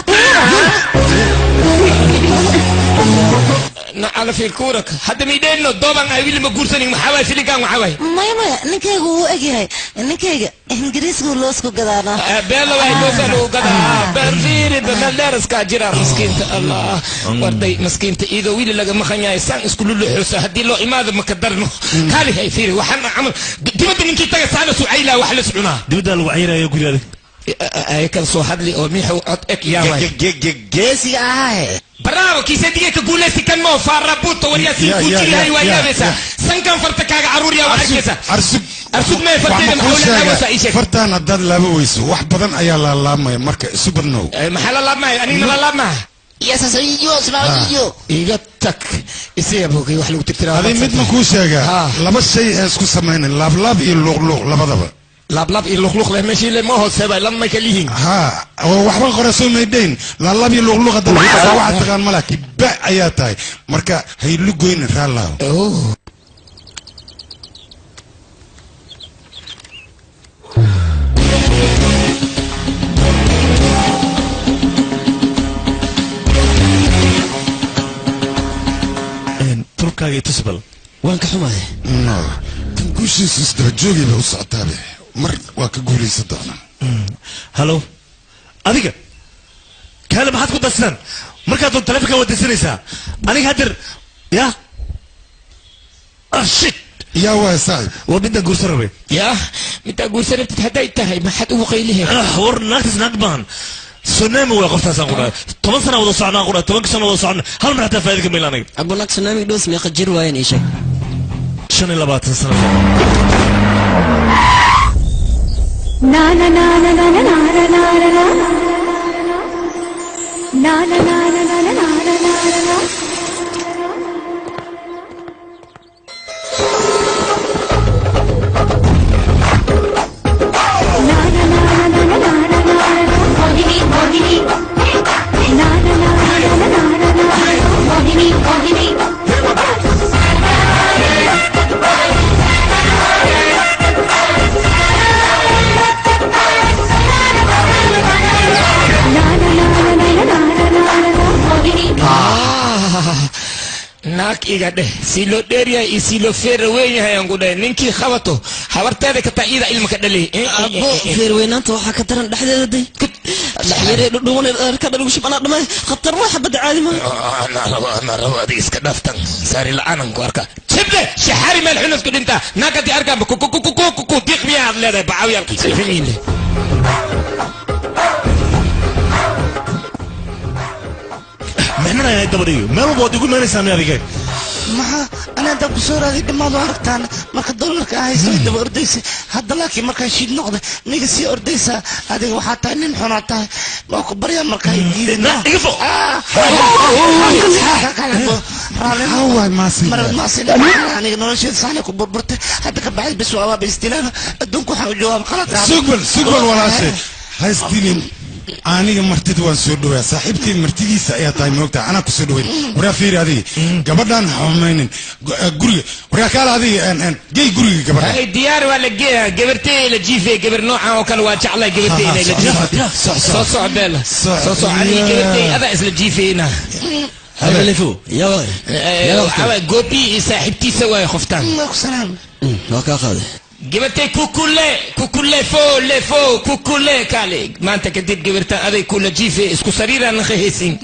nacala fi kuurak hadda miidheenno dooban ay wili ma guursanin, maxaa waay filinkan maxaa waay? Maya maya, ninkayga wuu egyahay ninkayga ingiriisku loosku gadaana. Beela waay loosa lagu gadaa berfiiri meel dheer iskaa jira miskiinta allah warday miskiinta iyadoo wili laga maqan yahay saan isku luluxuusa haddii loo imaado maka darno kaali hay fiiri waxaan camal dibadda ninkii taga saana sucaylaa wax la cunaa. Dibadda lagu cayraya gurigaada ay kala soo hadli oo miixu cod eg yaa waay geesiga ahaahe. Bravo kiisadiga ka guulaysi kan moo faarabuuta waryaa sii kuu jirihay waa yaabaysaa sankan farta kaaga caruur yaa waa arkaysaa. Arsug arsug mee fartayda maxaa la laabaysaa ii sheeg? Fartaan haddaad laaba weyso wax badan ayaa laalaabmaya, marka isu badnow. Maxaa la laabmaya? Anigna la laabmaha iga tag isaga bogay wax lagu tirtiraa. Adi mid ma kuu sheegaa, laba shay ee isku samaynan laablaab iyo luuqluuq labadaba. Laablaab iyo luqluq leh meeshii le ma hooseebay lama may kala yihiin. Ha oo waxba qora soo maydhayn laablaab iyo luqluq hadda waxaad taqaan malaa kiba ayaa tahay, marka haylu goynin raallaaw. Tulkaaga i tusbal. Waan ka xumahay. No tan guushiisu isdaba joogay bay u socotaabe, mar waa ka guulaysan doonaa. Hallo adiga kaale maxaad ku darsadaan markaad doon taleefonka waad dirsanaysaa aniga haddeer ya ah shit. Yaa waay saaxib? War midaan guursan rabay. Yaa midaan guursan rabtid hadday tahay maxaad ugu qaylihe? War naagtaas naag baan tsunami waa qoftaasaan ku dhahay, 10 sana wada socnaan ku dhahay, 10-ka sana wada socna hal mar xataa faa'iida kama ilaan aniga. Abu naag tsunami dhoos meeqa jir waayeen ii sheeg? 25 sano. Na na na na na na na na na na Na na na na na na na na na. Naag iga dheh si loo dheeryahay iyo si loo feera weyn yahay aan ku dhahay ninkii qabato habarteeda ka taa iyada ilma ka dhalay. Abo feerweynaanta waxaa ka daran dhexdeeda day dhexyare dhudhuwan ka dhalugu shib anaa dhamay khatar waa xabadda caadi maaha. Ana rabo adiga iska dhaaftan saari la'aanan ku arkaa jibde shaxari meel xun isku dhintaa naag haddii arkaanba kukukukukuku diiq miyaa aad leedahay bacawyaalkiisa. Mixnana inay daba dhigo meel walba waad igu imaanaysaa mi adiga? Maxaa ana intaan ku soo raaday dhammaad waa aragtaan marka doolarka ahayso way daba ordaysa hadda, laakiin markaan shiid noqda niga sii ordaysaa. Adiga waxaa tahay nin xunaa tahay, waa ku baryaa markaa diidan. Iga fo. Aniga nolosheeda saxna ku burburtay hadda ka bacdi bes waa istilaaba adduunka waxaan u jawaab qalad. Sugbal sugbal walaashe ha isdilin. Aniga martida waan soo dhawaa, saaxiibkay martidiisa ayaa tahay moogtahay, anaa ku soo dhaweyn. Waraa fiiri adiga gabadhaan ha xumaynin guriga. Waraa kaala adiga gey guriga gabadha. Hay diyaar waa la geeyaa gabartay la jiifay gabar noocan oo kale waa jeclay gabartay inay la jiifato. Soo soco beela soo soco aniga gabartay adaa isla jiifayna. Lefo yaa waxaa goobi iyo saaxiibtiisa waay qoftaan. Waa kaa qaaday gabartay kukule kukule fo lefo kukule kaale maanta kadib gabartan aday kula jiifay isku sariiraan ka haysin.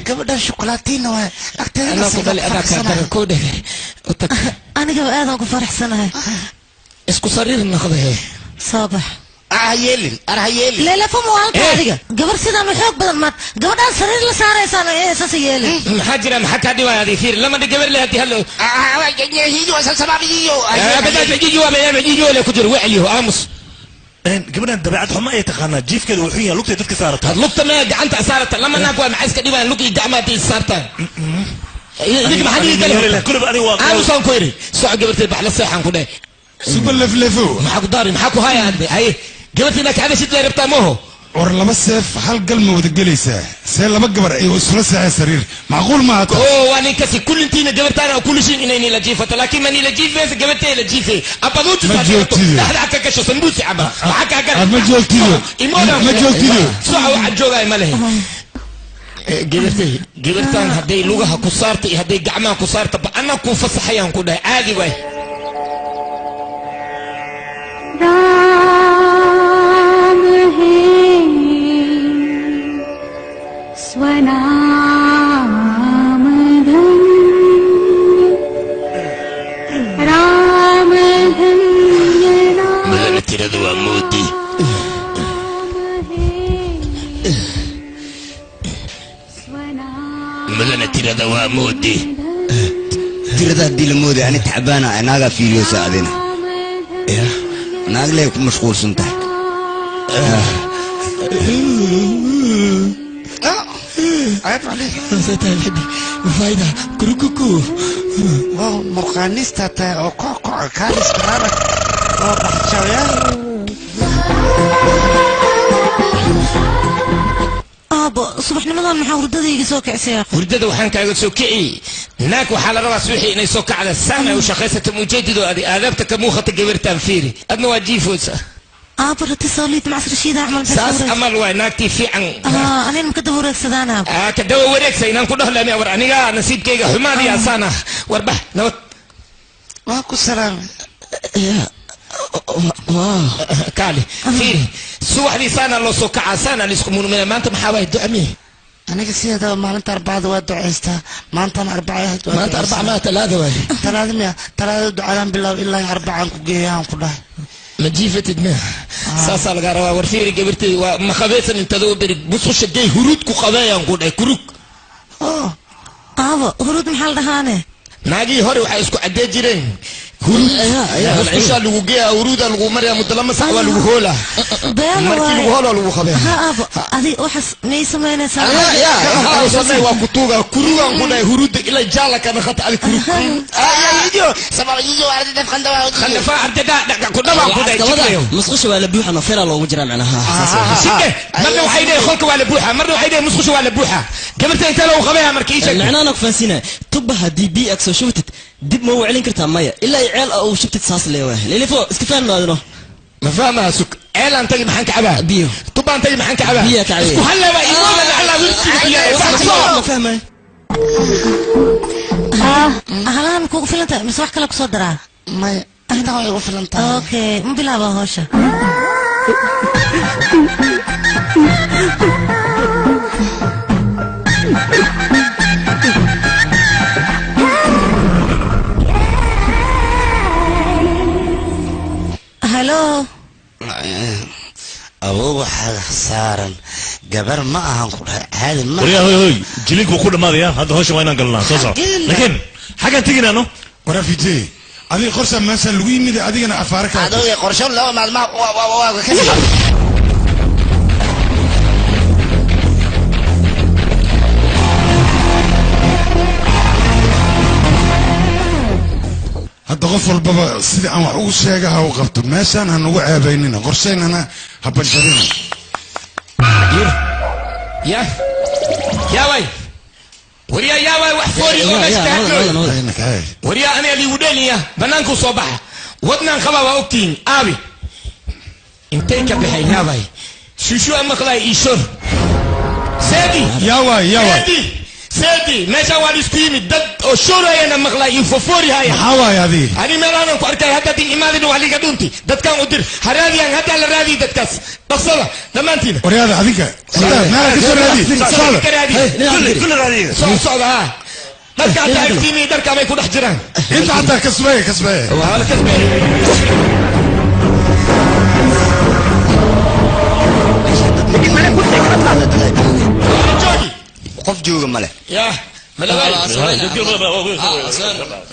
Gabadhan shukulaatina waa agteeda. Anaa ku dhali adaa kaa daran koo dheh u tag. Aniga aadaan ku faraxsanahay isku sariir noqday. Soo bax. Ha yeelin ar ha yeelin. Leelafo ma halka adiga gabar sidaan u xoog badan maad gabadhaan sariir la saaraysaan ee saas yeelin. Maxaa jira maxaa kaa dhiwaya adiga fiir lama dhi gabar leh haddii hallo ku jiro wacyiho aamus. Gabadhan dabeecad xumo ay taqaanaa, jiifkeeda wuxuu yahay lugtay dadka saarata. Lugta ma gacanta saarata lama naag waa maxaa iska dhiwayaan lug iyo gacma haddii saartaan. Idinka maxaa dhihi kale kulub aniga waa aamusaan ku yidhi soco gabartay bax la seexan ku dheh. Sugbal leflefo maxaa ku daari maxaa ku haya hadde haye gabartii naa kacda sid lay rabtaa mooho. War laba seef hal gal ma wada gelaysaa? See laba gabar ay isula seexeen sariir macquul maaha taa. Oo waa ninkasi kullintiina gabartaana kullishiin inay la jiifato laakiin ma nila jiifaysa gabartay la jiifay abaduuti. Ma joogtido. Dhexda ka gasho sambuusi camal maxaa kaa gara. Ma joogtido. Ma joogtido. Soco waxaad joogaay ma lehe gabartay gabartaan hadday lugaha ku saarta iyo hadday gacmaha ku saarta ba anaa kuu fasaxayaan ku dhahay caadi waay. Ram है स्वनाम धन्य राम धन्य Ram Mudane tirada waa moodi. Mudane tirada waa moodi. Tirada haddii la mooday ani tacbaana naagaa fiiriyosa adina naag lee ku mashquulsan tahay. Ceeb عليك. Fayda kurukuku. Wow murqaanista tahay oo koc kaalis arag oo baxjaya. Aabo subaxnimadan maxaa hurdada iga soo kicisay? Hurdada waxaan kaaga soo kici naag waxaa la rabaa subaxii inay soo kacda saan ay u shaqaysato mujeedido adi aadaabta ka muuqata gabartaan fiiri adna waa jiifoosa. Aabo rati saliid macas rashiida camal saas amal waay naagtii fiican. Anina maka daba wareegsadaan aabo? Ka daba wareegsa inaan ku dhahlami war aniga nasiibkayga xumaadii asaan ah war bax nabad. Waa ku salaamay. Kaali fiiri subaxdii saana loo soo kacaa saana laisku munumina maanta maxaa waay ducamiye. Aniga sideedaba maalinta arbacada waa ducaystaa maantana arbaca ahayd waa. Maanta arbaca maa talaada waay. Talaada miya? Talaada ducadaan bilaab ilaa arbacaan ku geeyaan ku dhahay. Ma jiifatid miya? Saasaa lagaa rabaa war fiiri gabartay waa ma qabaysan intada u berid musqusha gey huruud ku qabeeyaan ku dhahay kurug. Oh. Aabo huruud maxaa la dhahaane? Naagii hore waxay isku caddee jireen huruud. Musqushaa lagu geeyaa, huruudaa lagu mariyaa, muddo lama sac waa lagu hoolaa. Markii lagu hoolaa lagu qabee. Ha aabo, adiga waxaas miyay samaynaysaa? Samee waa kutuuga kurugaan ku dhahay huruudda ilaa jaala kana khata ali kurug. Musqusha waa la buuxa nafeera loogu jiraa macnaha. Shike marna waxay leeyihiin qolka waa la buuxa, marna waxay leeyihiin musqusha waa la buuxa. Gabarta intee lagu qabaya markii ii sheeg? Macnaha ku fahansiinaya tubba haddii biyo aad soo shubtid dib ma u celin kartaa maya ilaa ay ceel uu shubtid saas leeyahay. Lilifo iska fahmaadno. Ma fahmaa suk ceel aan tagi maxaan ka cabaa? Biyo. Tubbaan tagi maxaan ka cabaa? Biyo ka cabaa. Isku halla waa iimaana lacala wirsiga Ma fahmay. Halahan kugu filan tahay mise wax kale kusoo daraa? Maya, intaa way igu filan tahay. Okay, ma bilaaba hawsha. Hello. Awow waxaa saaran gabar ma ahan ku dhahay caadi ma. Waryaa hoy hoy jilinku wuu ku dhamaadaya hadda hawsha waa inaan galnaa soo soco laakiin xaggaan teginaano. Waraa Vijay, adiga qorsha meesha lagu yimid adigana afaara ka. Adooga qorsho laba maalmaha waa ka. Hadda qof walbaba sida aan wax ugu sheega ha u qabto, meeshaan ha nagu ceebaynina, qorshaynana ha banjarina. Ya yaaway waryaa yaaway wax foori oo meesha ka hadlooy waryaa aniga liigu dheeliya bannaankuu soo baxa wadnaan qabaa waa ogtihiin aabi intay ka baxeen yaaway shushu aan maqlaay iishor seedi yaaway yaaway seedi seedi meeshaan waa isku yimid dad oo shorayana maqlaay iyo fofoori haya. Maxaa waay adiga? Ani meelaanan ku arkay hadda din imaadin waa liiga dhunti dadkaan u dir ha raadiyaan haddaa la raadiyi dadkaas dhaqsada dhammaantiina. Waryaada adinka meelaa ka soo raadiye. Soo socda ha dharka hataa agtiimi dharka bay ku dhex jiraan. Inta hataa kasbeye kasbeye. Waa la kasbeye. Qof jooga male. Yaa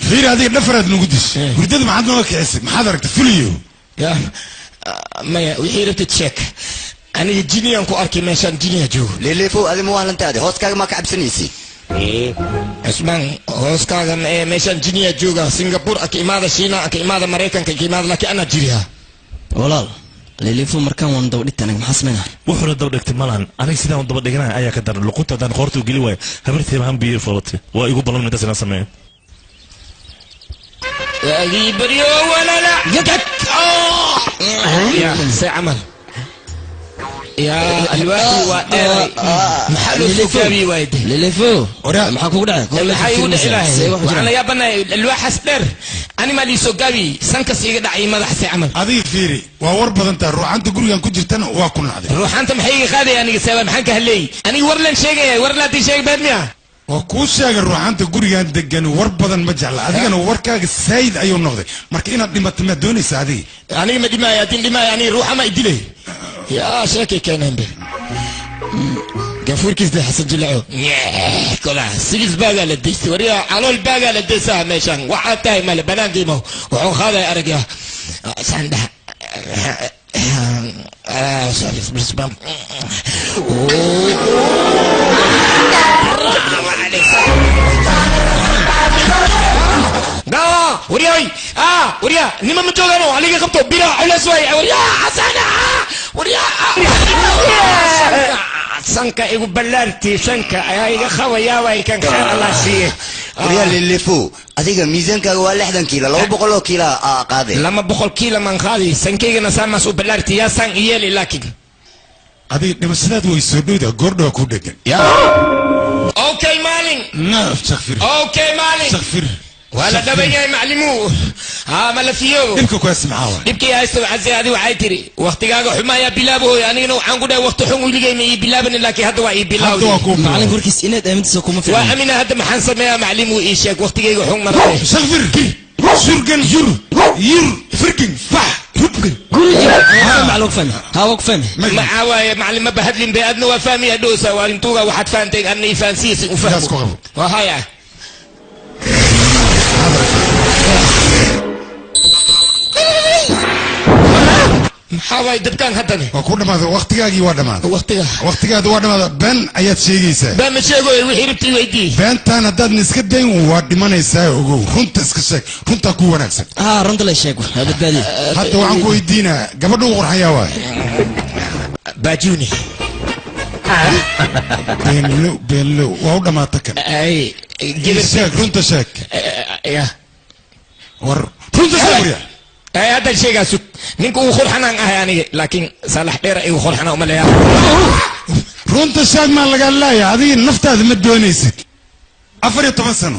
Fiiri adiga dhafaraad nagu dishay hurdada maxaad nooga kicisay? Maxaad aragtay fuliyo? Ya maya wixii rabtid sheeg aniga jiniyaan ku arkay meeshaan jiniya joogo. Lilifo adi ma wahlantaade hooskaaga maa ka cabsanaysi? Cusmaan hooskaaga ee meeshaan jiniya jooga Singapore aka imaada Shiina aka imaada Maraykanka aka imaada laakiin anaa jiriha. Walaal Lilifo markaan waan daba dhigtay aniga maxaa sameynaa? Wuxuuna daba dhigtay malahan aniga sidaan u daba dhiganaya ayaa ka daran luqunta haddaan qoorta u geli waayo habartii baan biyo foolatay waa igu ballan intaas inaan sameeyo. Waagii baryo walala yagag ya see camal ya alwaaxii waa dheeray maxaa loo soo gaabiyi waayde? Lilifo maxaa kugu dhacay? Maxaa igu dhici lahay waxaan la yaabanahay alwaaxaas dheer animaa liisoo gaabi sankas iga dhacay madax see camal. Adiga fiiri waa war badan tahay ruuxaanta gurigan ku jirtana waa ku nacday. Ruuxaanta maxay iga qaadaya aniga seeba maxaan ka hadleeyey aniga war lan sheegaya war laadii sheeg beed miya? Waa kuu sheegay ruuxaanta gurigan degan war badan ma jecla adigana warkaaga saayid ayuu noqday marka inaad dhimato ma doonaysa adiga? Aniga ma dhimaayo haddii dhimaayo aniga ruuxa ma idilay yaa sheekay keeneen be gafuurkiis dee xasan jilaco kola sigis baagaa la deystay waryaa calool baagaa la deysaa meeshaan waxaa tahay male banaankiima wuxuu qaadaya aragya saan dhaha. Waryaay waryaa nima ma joogaano aliga qabto bira culeys waay waryaa xasana waryaa sanka igu ballaartii sanka ayaa iga qabayaa waay kan khayr Allah siiye. Waryaa Lilifo adiga miisaankaaga waa 60 kiilo 200 kiilo aa qaaday. 200 kiilo man qaaday sankaygana saamaas u ballaartii yaa san iyeeli laakiin adiga dhimashadaad way soo dhowdaa goordhowa ku dhegan. Okay maalin. Naaf shakfir. Okay maalin. Shakfir. Wala dhaban yahay maclimuhu haa ma la fiyo dhibka ku haysta maxaa waay? Dhibkii haysta waxaa adi waxay tiri waqtigaaga xumayaa bilaabahoy anigana waxaan ku dhahay waqti xun weligay ma ii bilaabanin laakiin hadda waa ii bilaawday. Macallinka warkiis inaad aamintiisa kuma fiicna. Waa amina hadda maxaan sameeyaa maclimuhu ii sheeg waqtigayga xun maratay. Shakfir surgan yur yur firkin fax rubkin maxaa waaye macallin ma bahadlin be adna waa fahmaya dhowsa waa intuuga waxaad fahanteen adna ii fahansiiyeysa u fahmo waa haya. Maxaa waay dabkaan haddane? Waa ku dhamaaday waqtigaagii, waa dhamaaday waqtigaada, waa dhamaaday. Been ayaad sheegaysaa. Been ma sheegoy, wixii rabtii weydii. Beentaan haddaadna iska dayn waa dhimanaysaa. Ogow, runta iska sheeg, runtaa ku wanaagsan. Haa, runta la sheego waa badbaadiye. Hadda waxaan ku weydiinaa, gabadha ugu qurxayaa waay? Baajuni. Beenlow, beenlow, waa u dhamaata kan. Sheeg, runta sheeg. Ya. War runta sheeg warya. Ay, hadda sheegaa, sug. Ninka ugu qurxanaan ahay aniga, laakiin Saalax Dheera igu qurxanaa uma leeyaa. Runta sheeg maa lagaa laaya? Adiga naftaada ma doonaysid. 14 sano,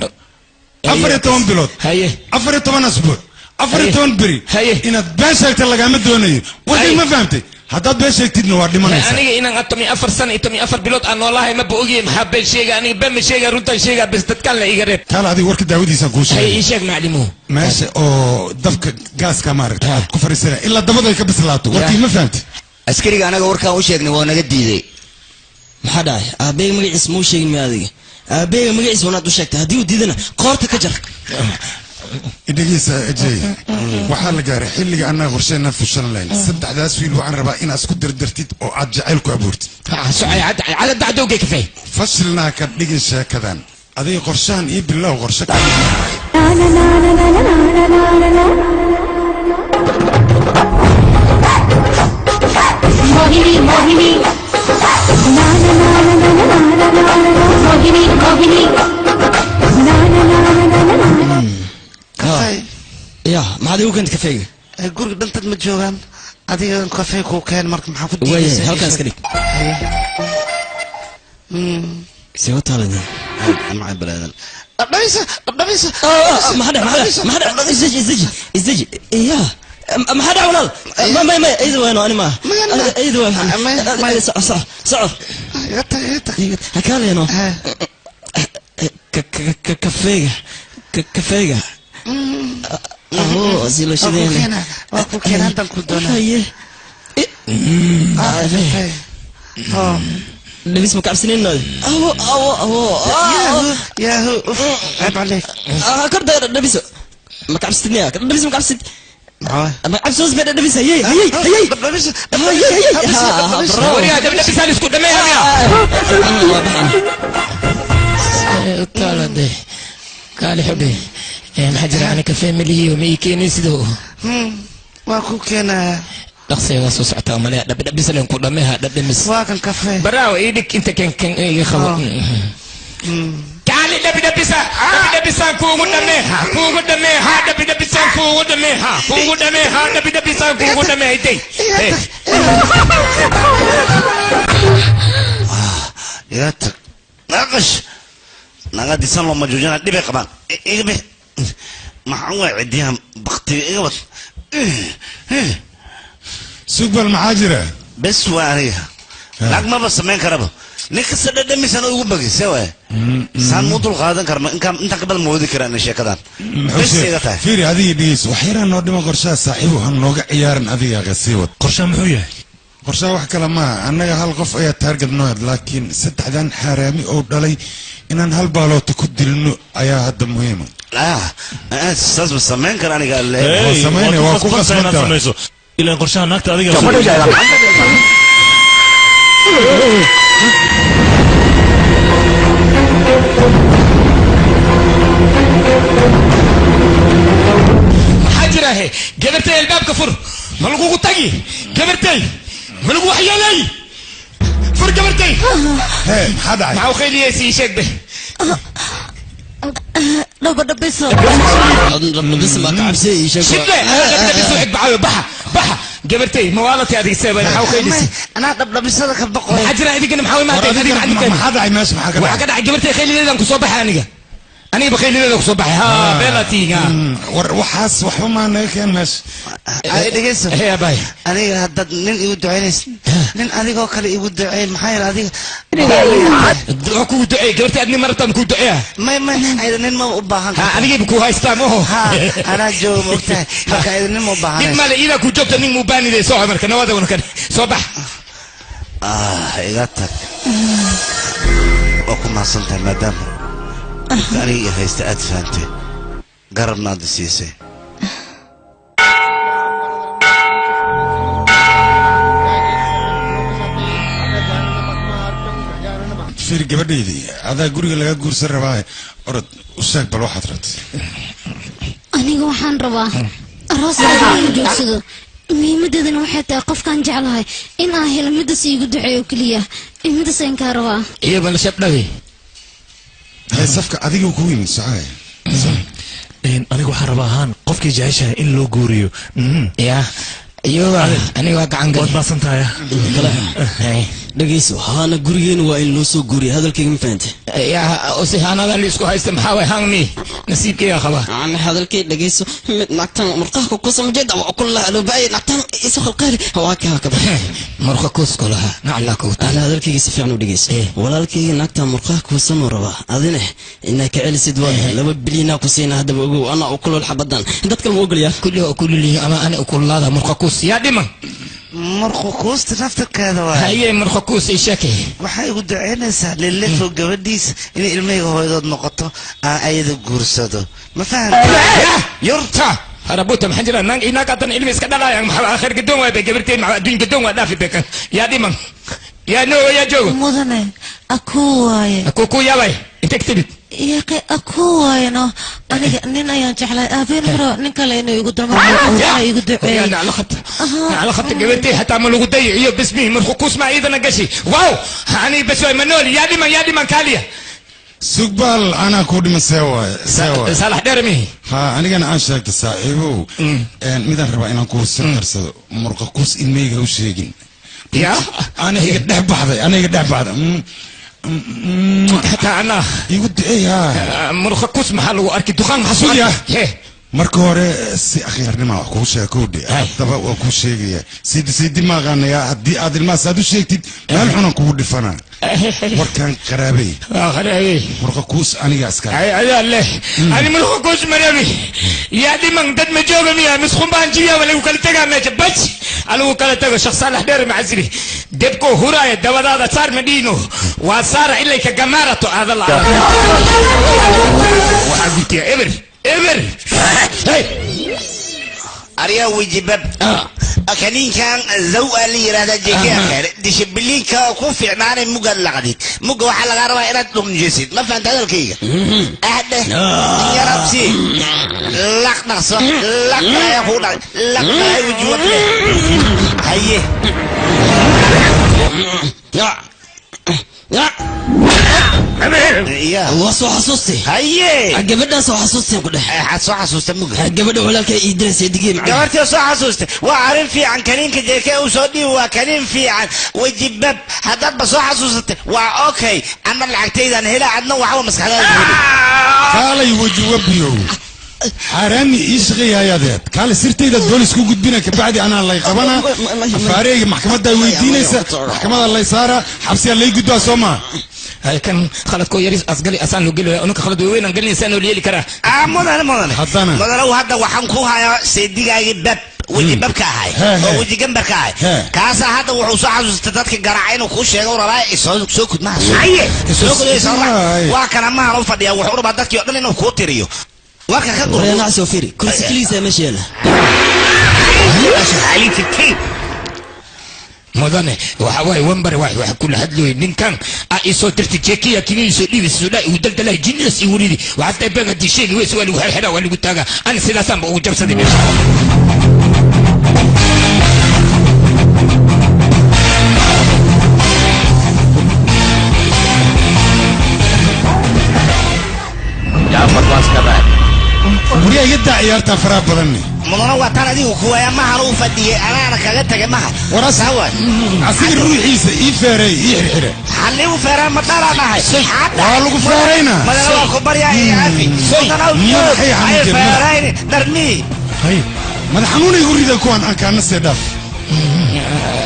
14 bilood, 14 asbuuc, 14 beri inaad been sheegta lagaama doonayo. Warkay ma fahamtay? Haddaad been sheegtidna waa dhimanaysaa. Aniga inaan 14 sano iyo 14 bilood aan noolahay maba ogiye, maxaa been sheega? Aniga been ma sheega, runtaan sheega bes, dadkaan la iga reeb. Kaala adiga, warka daawadiisaan kuu hay sheegay. Ii sheeg, maclimuhu. Meesha oo dabka gaaska maaragta aad ku fariisanaya ilaa dabadu ay ka bislaato. Warkii ma fahamtay? Askariga anaga warkaan u sheegnay waa naga diiday. Maxaa dhacay? Aabbeega magaciisa ma u sheegin miya adiga? Aabbeega magaciisa wanaad u sheegtay, haddii uu diidana qoorta ka jar. Dhegeysa Ajay, waxaa la gaaray xilliga annaga qorsheenna fushan lahayn. Saddexdaas wiil waxaan rabaa inaad isku dardartid oo aad jacayl ku abuurtid. Cada dacdowgay kafay. Fashilnaa ka dhigin sheekadan. Adiga qorshahan ii bilow, qorshe. Mohini Mohini na na na na na na na na na, Mohini Mohini na na na na na na na. Ya, maxaad igu keentay kafeega? Guriga dhantad ma joogaan, adiga kafee kuu keen, marka maxaa ku waaya diidaysaa? Halkaan iska dhig. See taalada. Macay balaadan. Dhabdhabisa, dhabdhabisa. Maxaa dhac, maxaa dhac, maxaa dhac? Isdeji, isdeji, isdeji. Ya, maxaa dhac walaal? Ma ma ma iyada waano, ani maaha. Iyada waa. Soco, soco, soco. Hakaaleeno kafeega, kafeega aho si loo shideena. Waa ku keenaa, haddaan ku doonaa. Haye, dhibis ma kacabsanayno? Awo, awo, awo. Yaahu, yaahu, uf, ceeb caleyk. Korda dhabiso ma kacabsatid? Dhibis ma kacabsatid? Ma cabsoos ba dhibis? Hayey, hayey, hayey, hayey, hayey. Warigaa dabdhabisaan isku dhameeya. Taalade kaali xudhe, maxaa jira? Ani kafee malihiyo, ma ii keenin sidoo? Waa ku keenaya. Dhaqsiga waa soo socotaa malaya, dhabdhabisalen ku dhameha dhadhamis. Waa kan kafee. Baraaw ii dhig inta, kan kan iga qabo. Kaali dhabidhabisa, dhabidhabisaan kuugu dhamee, ha kuugu dhamee, ha dhabidhabisaan kuugu dhamee, ha kuugu dhamee, ha dhabidhabisaan kuugu dhamee itay. Iga tag naqash naga disan looma joojina, dhibay qabaan. Iga bix, maxaan waay cidiyahan baktiga, iga wad. Sugbal, maxaa jira? Bes, waa aniga lacag maba samayn karaba. Nin kasta dhadhamisan ugu bagise waay, saan muu dul qaadan karma? Inkaan intaan ka badan ma wadi karaan sheekadan. Bes iga tahay. Fiiri, adiga dhegeyso, wax yaraan noo dhima qorshaha saaxiibu, han nooga ciyaaran. Adiga kasii wad. Qorshaha muxuu yahay? Qorshaha wax kale maaha, annaga hal qof ayaa taarget noo, laakiin saddexdan xaaraami oo dhalay inaan hal baaloota ku dilno ayaa hadda muhiima. Saas ma samayn kara aniga. Waa samaynaya, waa ku qasbantaa. Samayso ilaan qorshaha naagta adiga. Maxaa jira he? Gabartay, albaabka fur, ma lagugu tagi? Gabartay, ma lagu waxyeelay? Fur gabartay. Hee, maxaa dhacay? Maxaa u qayliyeysa? Ii sheeg be. Dhabadhabiso. Dhabdhabis ma kacabsay? Ii sheeg. Shidle dhabdhabiso xig baxayo, baxa, baxa. Gabartay, ma waalatay adiga? Seeba maxaa u qaylisay? Anaa dhabdhabisada ka baqoy. Maxaa jira idinkana? Maxaa u imaatay adiga? Maxaa maxaa dhacay meesha? Maxaa ka waxaa ka dhacay? Gabartay qaylideedan ku soo baxay aniga, aniga qaylideeda ku soo baxay. Ha beelatiga. War waxaas waxba maa naga keen meesha. Ay, dhegeyso. Hee abay. Aniga haddaad nin igu ducaynaysid, nin adigoo kale igu duceey. Maxaa yeele adiga waa kugu duceey gabartay, adni marabtaan kuu duceeya. May, ayda nin ma u baahan. Ha, adigayba ku haystaa maho. Ha, anaa jooga, ma ogtahay? Marka ayda nin ma u dhib baahanayso. Male, iidaa ku joogta, nin muu baaniday. Soo marka nawada kan soo bax. Ah, iga tag, waa ku mahadsantahay maadaama Dhibka aniga haysta aad fahantay, garabna aad siisay. Fiir gabadhaydii, adaa guriga laga guursan rabaa, orod u sheeg bal waxaad rabtay. Aniga waxaan rabaa aroos inaan joogsado. Muhiimadeedana waxay tahay qofkaan jeclahay in aan helo, midas iigu duceeyo keliya, midas ayaan kaa rabaa. Iyo bal shabdhabi. Hay, safka adiga kugu yimid socay. Aniga waxaan rabaa ahaan qofkii jeceshahay in loo guuriyo. Ya iyoba aniga waa gacan waad maasan tahay. Dhegeyso, haana gurigeena waa in loo soo guuriya, hadalkayga ma fahantay? Ya ose haanadan la isku haysta maxaa waay? Hangmi nasiibkayga qaba. Aan hadalkay dhegeyso, mid naagtan murqaha ku kuusan majeeda waa kullaha loo baayay naagtan isu khalqaali waa ka ka bax murqa kuus kulaha nacla ku. Ana hadalkayga si fiican u dhegeyso walaalkayga, naagtan murqaha kuusan oo rabaa adina inaa ka celisid, waa 2 bilyan ku siina. Haddaba ogow, ana u kulul xabadan dadka ma ogolyaa kulli oo kulli ama ana ukulaada murqa kuus yaa dhiman. Murqa kuusta naftarkeeda waay. Haye, murqa kuus ii sheekay. Waxay igu duceynaysaa lilefo gabadhiisa inay ilmahayga hooyadood noqoto, aan ayada guursado, ma fahamta? Yurta harabuta, maxaan jira naag inaag hadan ilmi iska dhalaayaan, maxaa aakhir gadoon waay bay gabarteen, maxaa adduun gadoon waa dhaafi bekan. Yaa dhiman, yaa noo yaa joogo? Mudane, akuu waaye. Akuu ku yaabay intee ka timid? Yaqi, akuu waaye no, aniga nin ayaan jeclay, aabeen hore nin kale inuu igu damo igu duceeyey. Nacla khabta, gabartay hataa ma lagu dayiciyo bismihi murqukuus ma iidana gashi wow ani bas waay manooli. Yaa dhiman, yaa dhiman kaaliya? Sugbaal, anaa kuu dhiman. See waaye, see waaye? Saalax dheermi. Ha, anigana aan sheegta saaxiibow, midaan rabaa inaan kuu sir qarsado, murqa kuus ilmeyga u sheegin. Ya ana iga dhex baxday, ana iga dhex baxday. Hataa anaa igu duceey ha. Murqa kuus maxaa lagu arki dukaan maxaa sugya? Marka hore si akhiirnima wax kuu sheega kowdhe, haddaba waa kuu sheegaya. Sidi sidi ma aqaanayaa, haddii aad ilmahaas aad u sheegtid meel xunan kugu dhifanaa. Warkaan qaraabey, qaraabey, murqa kuus aniga iska adaa leh. Ani murqa kuus marabi. Yaa dhiman? Dad ma jooga miya? Misqun baan jibiya, waa lagu kala tegaa meesha, baj alagu kala tago. Shekh Saalax dheer macasiri debkoo huraaya dabadaada saar ma dhiino, waa saara ilayka gamaarato aada la waxaa gutiya eber eber. Aryaa wejibab, kaniinkan zaw aa la yidhahdaa, jeekee dishibiliinka ku fiicnaanay mugaad laqdid, muga waxaa lagaa rabaa inaad dhunjisid, ma fahanta hadalkayga? Ahdeh yarabsi, laq dhaqso, laq ayaa kugu dhacay, laq ayaa wejiwab leh. Haye. Waa soo xasuustay. Haye, gabadhaan soo xasuustay ku dheh. Waxaad soo xasuustay muga gabadha walaalka ii dilaysa digay macna. Gabartii soo xasuustay waa arrin fiican. Kaniinka jeekee uu soo dhiibi waa kaniin fiican. Wejibab, haddaadba soo xasuusatay waa okay. Anna lacagtaydaan hela, adna waxba maskaxdaada heli. Kaalay wejiwabiyow, xaaraami ii shaqeeyahayadeed, kaale sirtaydaad boolis ku gudbina, kabacdi anaa lay qabana afaareyga, maxkamaddaa weydiinaysa, maxkamadaa lay saaraa, xabsiyaa lay gudbaa, soo maa? Kan khaladkoo yaris asgali asaan loo geli, unka khalad weyn aan gelin saan loo yeeli karaa. Mudane, mudane. Haddana mudane, hadda waxaan ku hayaa seedigaagii bab weji babka ahay oo weji gambarka ahay, kaasaa hadda wuxuu soo xasuustay dadka garaaca inuu kuu sheego rabaa. Soo soo kud maha, soo kud, soo raac. Waa kana mahan u fadhiya, wuxuu rabaa dadkii oo dhan inuu kuu tiriyo warka ka gur. Waryaa soo fiiri, kursi keligiisa meesha yaala. Mudane, waxa waaye wambar wax wax kula hadlooy ninkan a isoo dirtay jekiya kiniisoo dhiibis soo igu daldalay jinis igu ridi waxaad tahay been haddii sheegi weyse waa lagu xirxiraa, waa lagu taagaa. Ani sidaasaan ba ugu jabsaday meesha. Guryaha iga daa ciyaartaa faraha badanne. Mudane, waa taan adigu kuwaya mahan u fadhiyay, anaana kaga tagay maha. Waras asiga ruuxiisa ii feeray, ii xirxire. Xalli u feeraan ma dharaan ahay? Waa lagu feeraynaa. Mudane, waa ku baryaa, ii cafi mudane, joog ay feerayni darmii. Hay, madax xanuun igu rida kuwan aan kaana see dhaaf.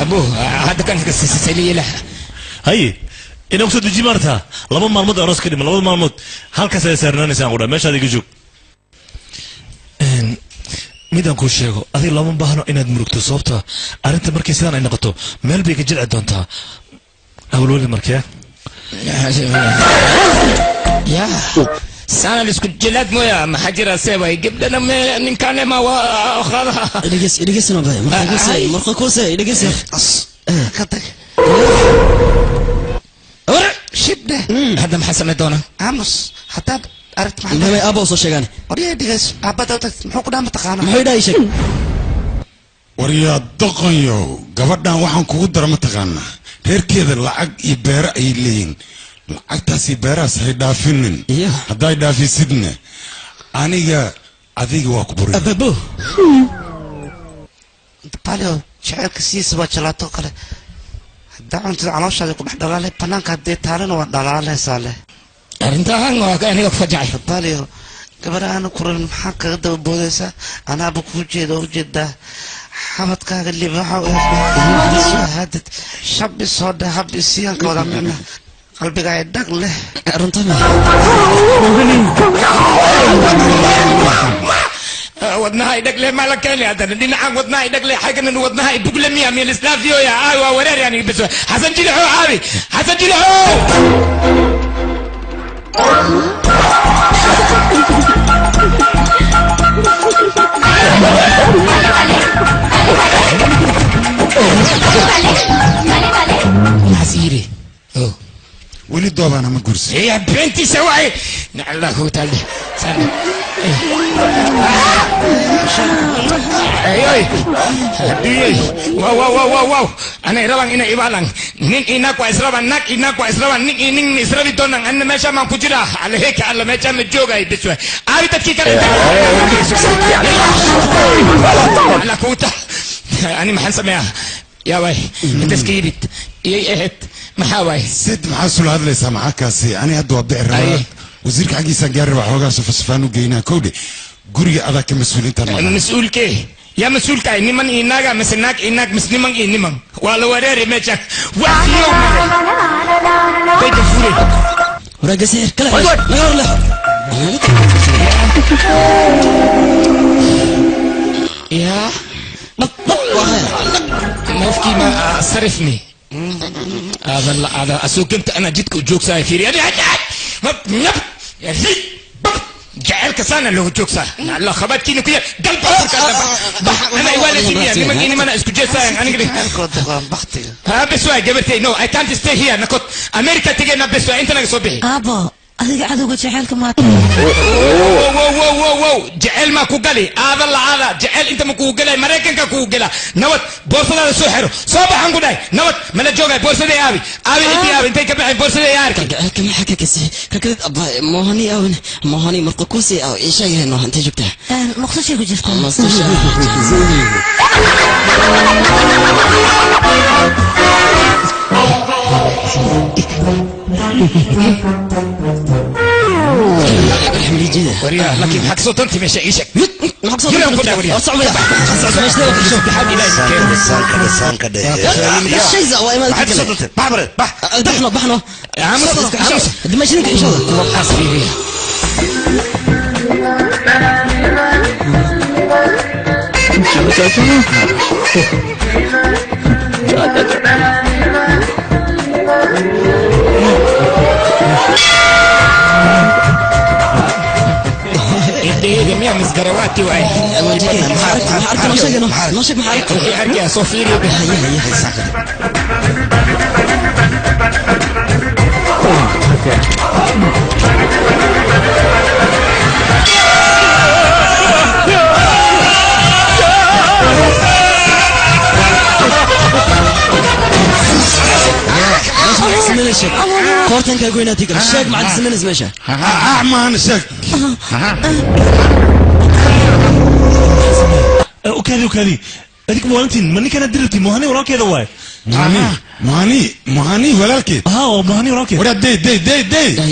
Abu hadda kan saliila. Haye, inaa kusoo deji maartaa 2 maalmood aroos ka dhiman, 2 maalmood halkaas ay saarnaanaysaan qudha meeshaad iga joog. Midaan kuu sheego, adiga looma baahno inaad murugto, sababta arrinta markay sidaan ay noqoto meel bay ka jilci doontaa awalwali markee. Ya Saana la isku jilaad mooya maxaa jira seebay gabdhana me ninkaane ma waa qaadaha. Idhegeyso idhegeyso nabay marka kuusay marka kuusay idhegeyso. Ka tag. Shibde. Hadda maxaa samayn doonaa? Aamus haddaad aragt maxaa. Mamay aabba soo sheegaan. Waryaa dhegeyso aabada u tagtid muxuu ku dhaha mataqaanaa? Muxuu idhaha ii sheeg. Waryaa doqonyow gabadhan waxaan kugu dara mataqaanaa reerkeeda lacag iyo beero ayay leeyihin lacagtaas iyo beerahaas hay dhaafinin hadday dhaafisidna aniga adiga waa ku burin. Ababo Palio jacaylka sidiisa waa jalaato kale haddaa cuntada calooshaada ku dhex dhalaalay banaanka haddee taalana waa dhalaalaysaa leh. Arrintan waa aniga ku fajacay. Palio gabadha kuran maxaa kaga daba boodaysaa anaaba kuu jeeda oo ujeedaa xabadkaaga libaaxa soo haadad shabi soo dheh hab isiyaanka wada micna qalbiga ay dhag leh. Wadnaha ay dhag leh maa la keenay haddana dhinacan wadnaha ay dhag leh xaggan wadnaha ay bugle miya miya lislaafiyo ya aawi waa wareer yani bas Xasan Jilixow aawi Xasan Jilixow. Maxaa weli doobaana ma guursan. Iya beentiisa waay nacallah kugu taalle sana ayoy adduunyey wow wow wow wow wow anay rabaan inay ibaalan nin inaag waa israbaan naag inaag waa israbaan nin iyo nin israbi doonaan anna meesha maan ku jiraa alheeka alla meesha ma joogay bes waay aabi dadkii kale alla kugu ta ani maxaan sameeyaa yaa waay intaas ka yimid iyay ahayd maxaa waay sid maxaa sula hadlaysaa maxaa kaasi ani hadda waa bici rabaa wasiirka xaggiisaan gaari rabaa xoogaa sufasufaan u geynaa kowdhe guriga adaa ka mas-uulintaan maqan. Mas-uulkee yaa mas-uulka ah niman iyo naaga mise naag iyo naag mise niman iyo niman waa la wareeri meesha waa fiyow bayta fure. Waraaga sixir kala naga hor leexo. Yaa mafkii ma sarifni هذا هذا اسوق انت انا جيتك وجوك ساي فيري انا نب يا زي جعلك سنه لو جوك ساي الله خبات كينو كيا قلب انا يوالي سينيا نما كيني ما اسكو جيسا انا قلت ها بس واي جبرتي نو اي كانت ستي هير نكوت امريكا تجينا بس واي انت نغ صبحي aabo adiga cadowga jacaylka maa wow wow wow wow jacayl maa ku gali aada la aada jacayl inta ma kugu galay maraykanka kugu gala nabad boorsadaada soo xiro soo baxan ku dhahay nabad mala joogay boorsaday aabi aabi intii aabi intay ka baxeen boorsaday arkay Kalgacalka maxaa ka kasi kalkalid abba mohani awn mohani marqa kuusi aw ii sheegay no intee joogtaa. Muqdisho ku jirtaa. Muqdisho. وريا لكن حق صوت انت مش عيشك بحنا بحنا دمشنك ان شاء الله. miyaa misgarawaati waay arkaa soo fiiriyo. Koortankaa goynaa tigala sheeg maxaad samaynaysa meesha. Acmaan sheeg. وكذي وكذي هذيك موالنتين ماني كانت درتي مهاني وراك هذا واي مهاني مهاني مهاني ولالكي اه مهاني وراك ولا دي دي دي دي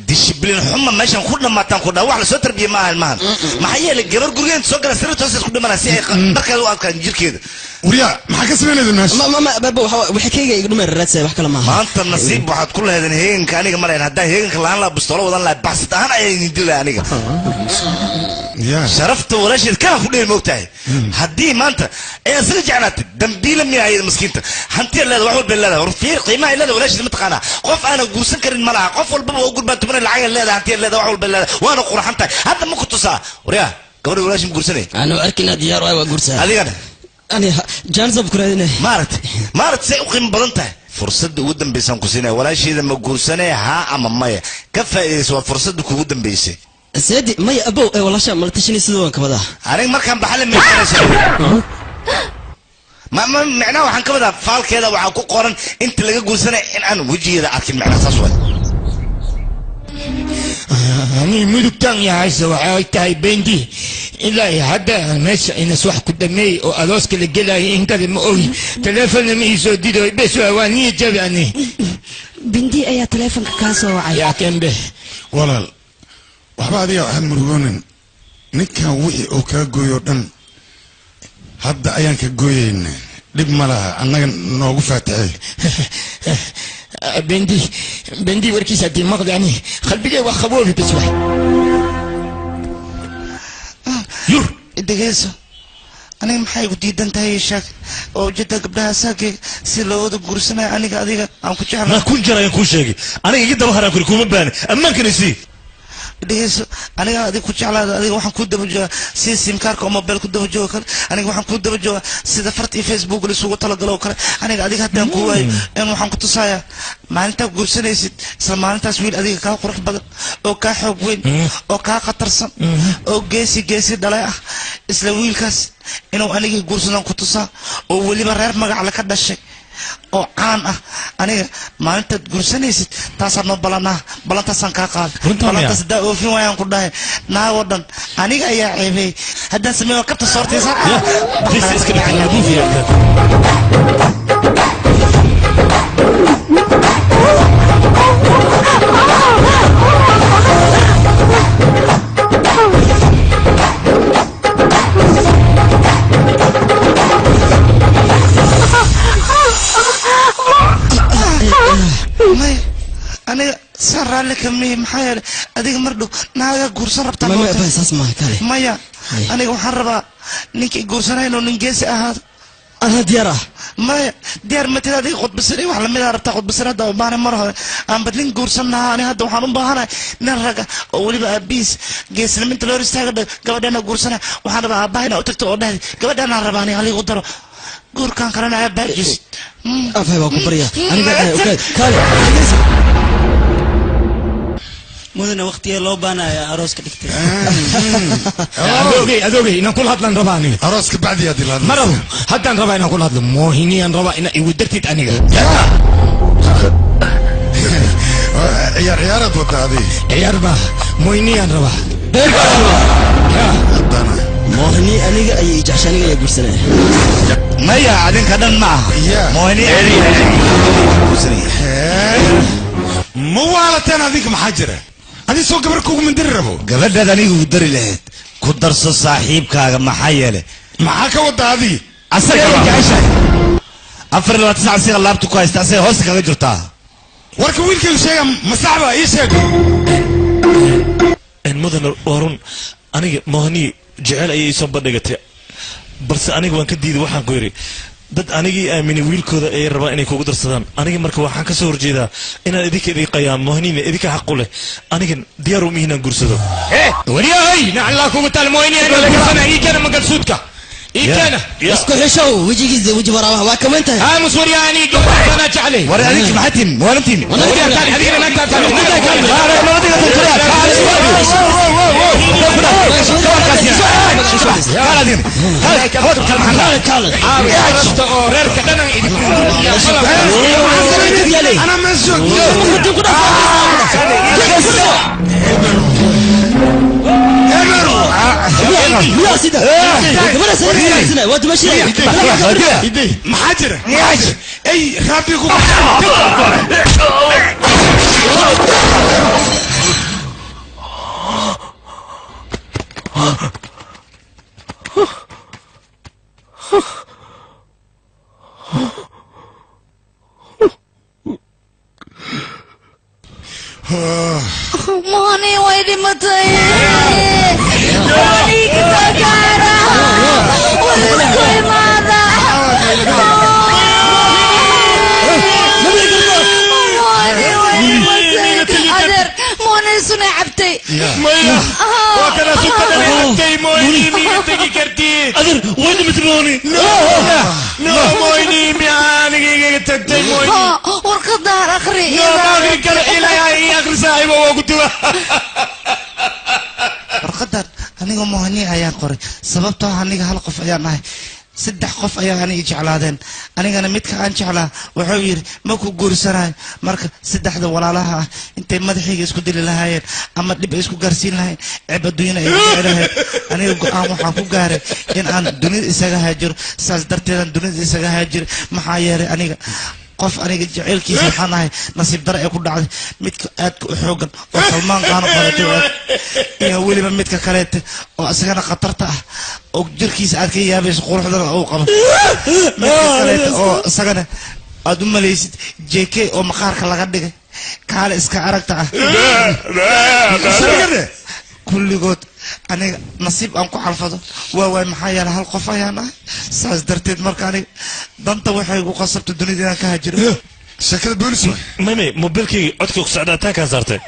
dishibliin xuma meeshan ku dhamaataan ku dhaa wax lasoo tarbiye maaha ilmahan maxaa yeelay gabar gurigeena soo gala sirta hoos isku dhimanaa si ay dharkeeda u adkaan jirkeeda. Waryaa maxaa ka samaynayda meesha? Ma baba waxa kayga igu dhumay raadsa wax kale maaha. Maanta nasiib waxaad ku leedahay heeganka aniga ma lahayn. Haddaan heeganka lahaan lahaa bustoolo wadan lahaa baxsad ahaan ayaa idin dili lahaa aniga. Sharafta walaasheed kana ku dhehi moogtahay. Haddii maanta ay asaga jeclaatay dambiila miya ayada miskiinta hantiya leedahay wax walba leedahay war fiir qiimaha ay leedahay walaasheed ma taqaanaa qof aanan guursan karin ma laha qof walbaba oo gurbaan tumanay lacag leedahay hantiya leedahay wax walba leedahay waana qurxan tahay hadda ma ku tusaa waryaa gabadha walaashin guursanay anu arkina diyaar waay waa guursaa adigana ani jaansab ku raadinay maaragtay say u qiimo badan tahay fursadda ugu dambaysaan ku siinaya walaasheeda ma guursanay haa ama maya ka faa'iidayso waa fursadda kugu dambaysay seedi maya abow ee walaasha mala tashanay sidoo waan ka wadaa aniga markaan baxale ma ma micnaha waxaan ka wadaa faalkeeda waxaa ku qoran inta laga guursanay in aan wejigeeda arkin micnaha saas waay ani mudugtan yahayse waxay tahay bendi ilaa hadda meesha inas wax ku dhameey oo arooska la gelayay inkale ma ogi taleefonna ma iisoo didoy bes waa niya jabi ani bindi ayaa taleefonka kaa soo wacay yaa kembe walaal waxba adiga ha murugoonin ninkan wixii uu kaa gooyoo dhan hadda ayaan ka gooyayna dhib ma laha annaga noogu faatixay bendi bendi warkiisa haddii maqli ani qalbigay waa qaboobi bes wax yur dhegeyso aniga maxay igu diidan tahay sheeg oo ujeedda gabdhaha saakeyga si loo wada guursanayo aniga adiga aan ku jeclahay ma kun jeer ayaan kuu sheegay aniga iga daba haraan kuri kuma baani ammaankana isii dhegeyso aniga adiga ku jeclaada adiga waxaan ku daba joogaa sida simkaarka oo mobile ku daba jooga kale aniga waxaan ku daba joogaa sida farta iyo facebook la isugu talagalo oo kale aniga adiga haddaan ku waayo in waxaan ku tusayaa maalintaa guursanaysid isla maalintaas wiil adiga kaa qurux badan oo kaa xoog weyn oo kaa khatarsan oo geesi geesi dhalay ah isla wiilkaas inuu anigii guursadaan ku tusaa oo weliba reer magac le ka dhashay oo caan ah aniga maalintaad guursanaysid taasaan noo ballanaa ballantaasaan kaa qaaday ballantaas haddaa oofin waayaan ku dhahay naagoo dhan aniga ayaa ceebeeyey haddaan sameey waa kabta soortaysa maya aniga saan raalli kamihi maxaa yeelay adiga mar dhow naaga guursan rabtaa maya aniga waxaan rabaa ninkii guursanaya inuu nin geesi ahaado anaa diyaar ah maya diyaar matid adiga khudbasir iyo wax lamid a rabtaa khudbasir hadda u baahanay mar hore aan badlin guursan lahaa ani hadda waxaan u baahanahay nin raga oo weliba aabihiis geesniminta loo hor istaaga gabadhana guursanaya waxaan rabaa aabbaha inaa u tagto oo dhahdi gabadhanaan rabaa aniga haligu daro guurkan kalena aabbaajis afhay baan ku baryaa aniga okay kaale mudana waqtiga loo baanaya arooska dhigtay adoogay adoogay inaan kula hadlan rabaa aniga arooska bacdi aad ilaadla ma rabo haddaan rabaa inaan kula hadlo moohiniyaan rabaa inaa igu dartid aniga ciyaar ciyaaraad wadda adi ciyaar maaha moohiniyaan rabaa moohini aniga ayay jeceshay aniga ayaa guursanaya maya adinka dhan ma aha moohini ma waalateen adinka maxaa jira adi soo gabar kugu mindiri rabo gabadhaad aniga ugu dari lahayd ku darso saaxiibkaaga maxaa yeelay maxaa ka wada adi asaga jeceshahay 24 saac asiga laabta ku haysta asaga hoosta kaga jirtaa warka wiilkaygu sheega ma saxba ii sheeg mudana waa run aniga moohani jecel ayay isoo bandhigatay balse aniga waan ka diiday waxaan ku yidhi dad anigii aaminay wiilkooda ayay rabaan inay kugu darsadaan aniga marka waxaan ka soo horjeedaa inaan idinka idin qayaamo moohaniina idinka xaq u leh anigan diyaar uma ihi inaan guursado waryahay naclaa kugu taal moohini anaa guursana ii keena magalsuudka ii keena isku xishow wejigiisa weji waraabaha waa kaman tahay aamus waryahay anii gabadhanaa jeclay war adinki maxaa tihin waalantiin maxaa jira ay raabi ku Mohani way dhimatay. Mohani ka soo gaara. War isku imaada. Mohani way dhimatay. Adeer, Mohani sunay cabtay. Maya, waa kana sunta dhalay cabtay Mohani miga tegi kartid. Adeer, way dhimatay Mohani. No, no, Mohani miyaa aniga igaga tagtay Mohani. Warqadaan akhri. No, ma akhri karo ilaahay ii akhri saaxiibo waa ku tuwa. Warqadan aniga Mohani ayaan qoray sababtoo ah aniga hal qof ayaan ahay saddex qof ayaa aniga jeclaadeen anigana midka aan jeclaa wuxuu yidhi ma ku guursanayo marka saddexda walaalaha ah intay madaxayga isku dili lahaayeen ama dhib ay isku gaarsiin lahayn ceeb adduunyana ay jeclahayd aniga go'aan waxaan ku gaaray in aan dunida isaga haajiro saas darteedaan dunida isaga haajiro maxaa yeelay aniga qof aniga jaceylkiisa waxaan ahay nasiib dare ee ku dhacday midka aadka u xoogan oo Salmaan Khan qoratay iyo weliba midka kaleete oo isagana khatarta ah oo jirkiisa aad ka yaabayso quruxdana uu qabo midka kaleete oo isagana aad u malaysid JK oo maqaarka laga dhigay kaale iska aragta ah kulligood aniga nasiib aan ku xalfado waa waay maxaa yeelay hal qof ayaan ahay saas darteed marka aniga danta waxay igu qasabtay dunida inaan ka hajiro sheekada boolis waay may mobilkii codka ku socdaa taankaan saartay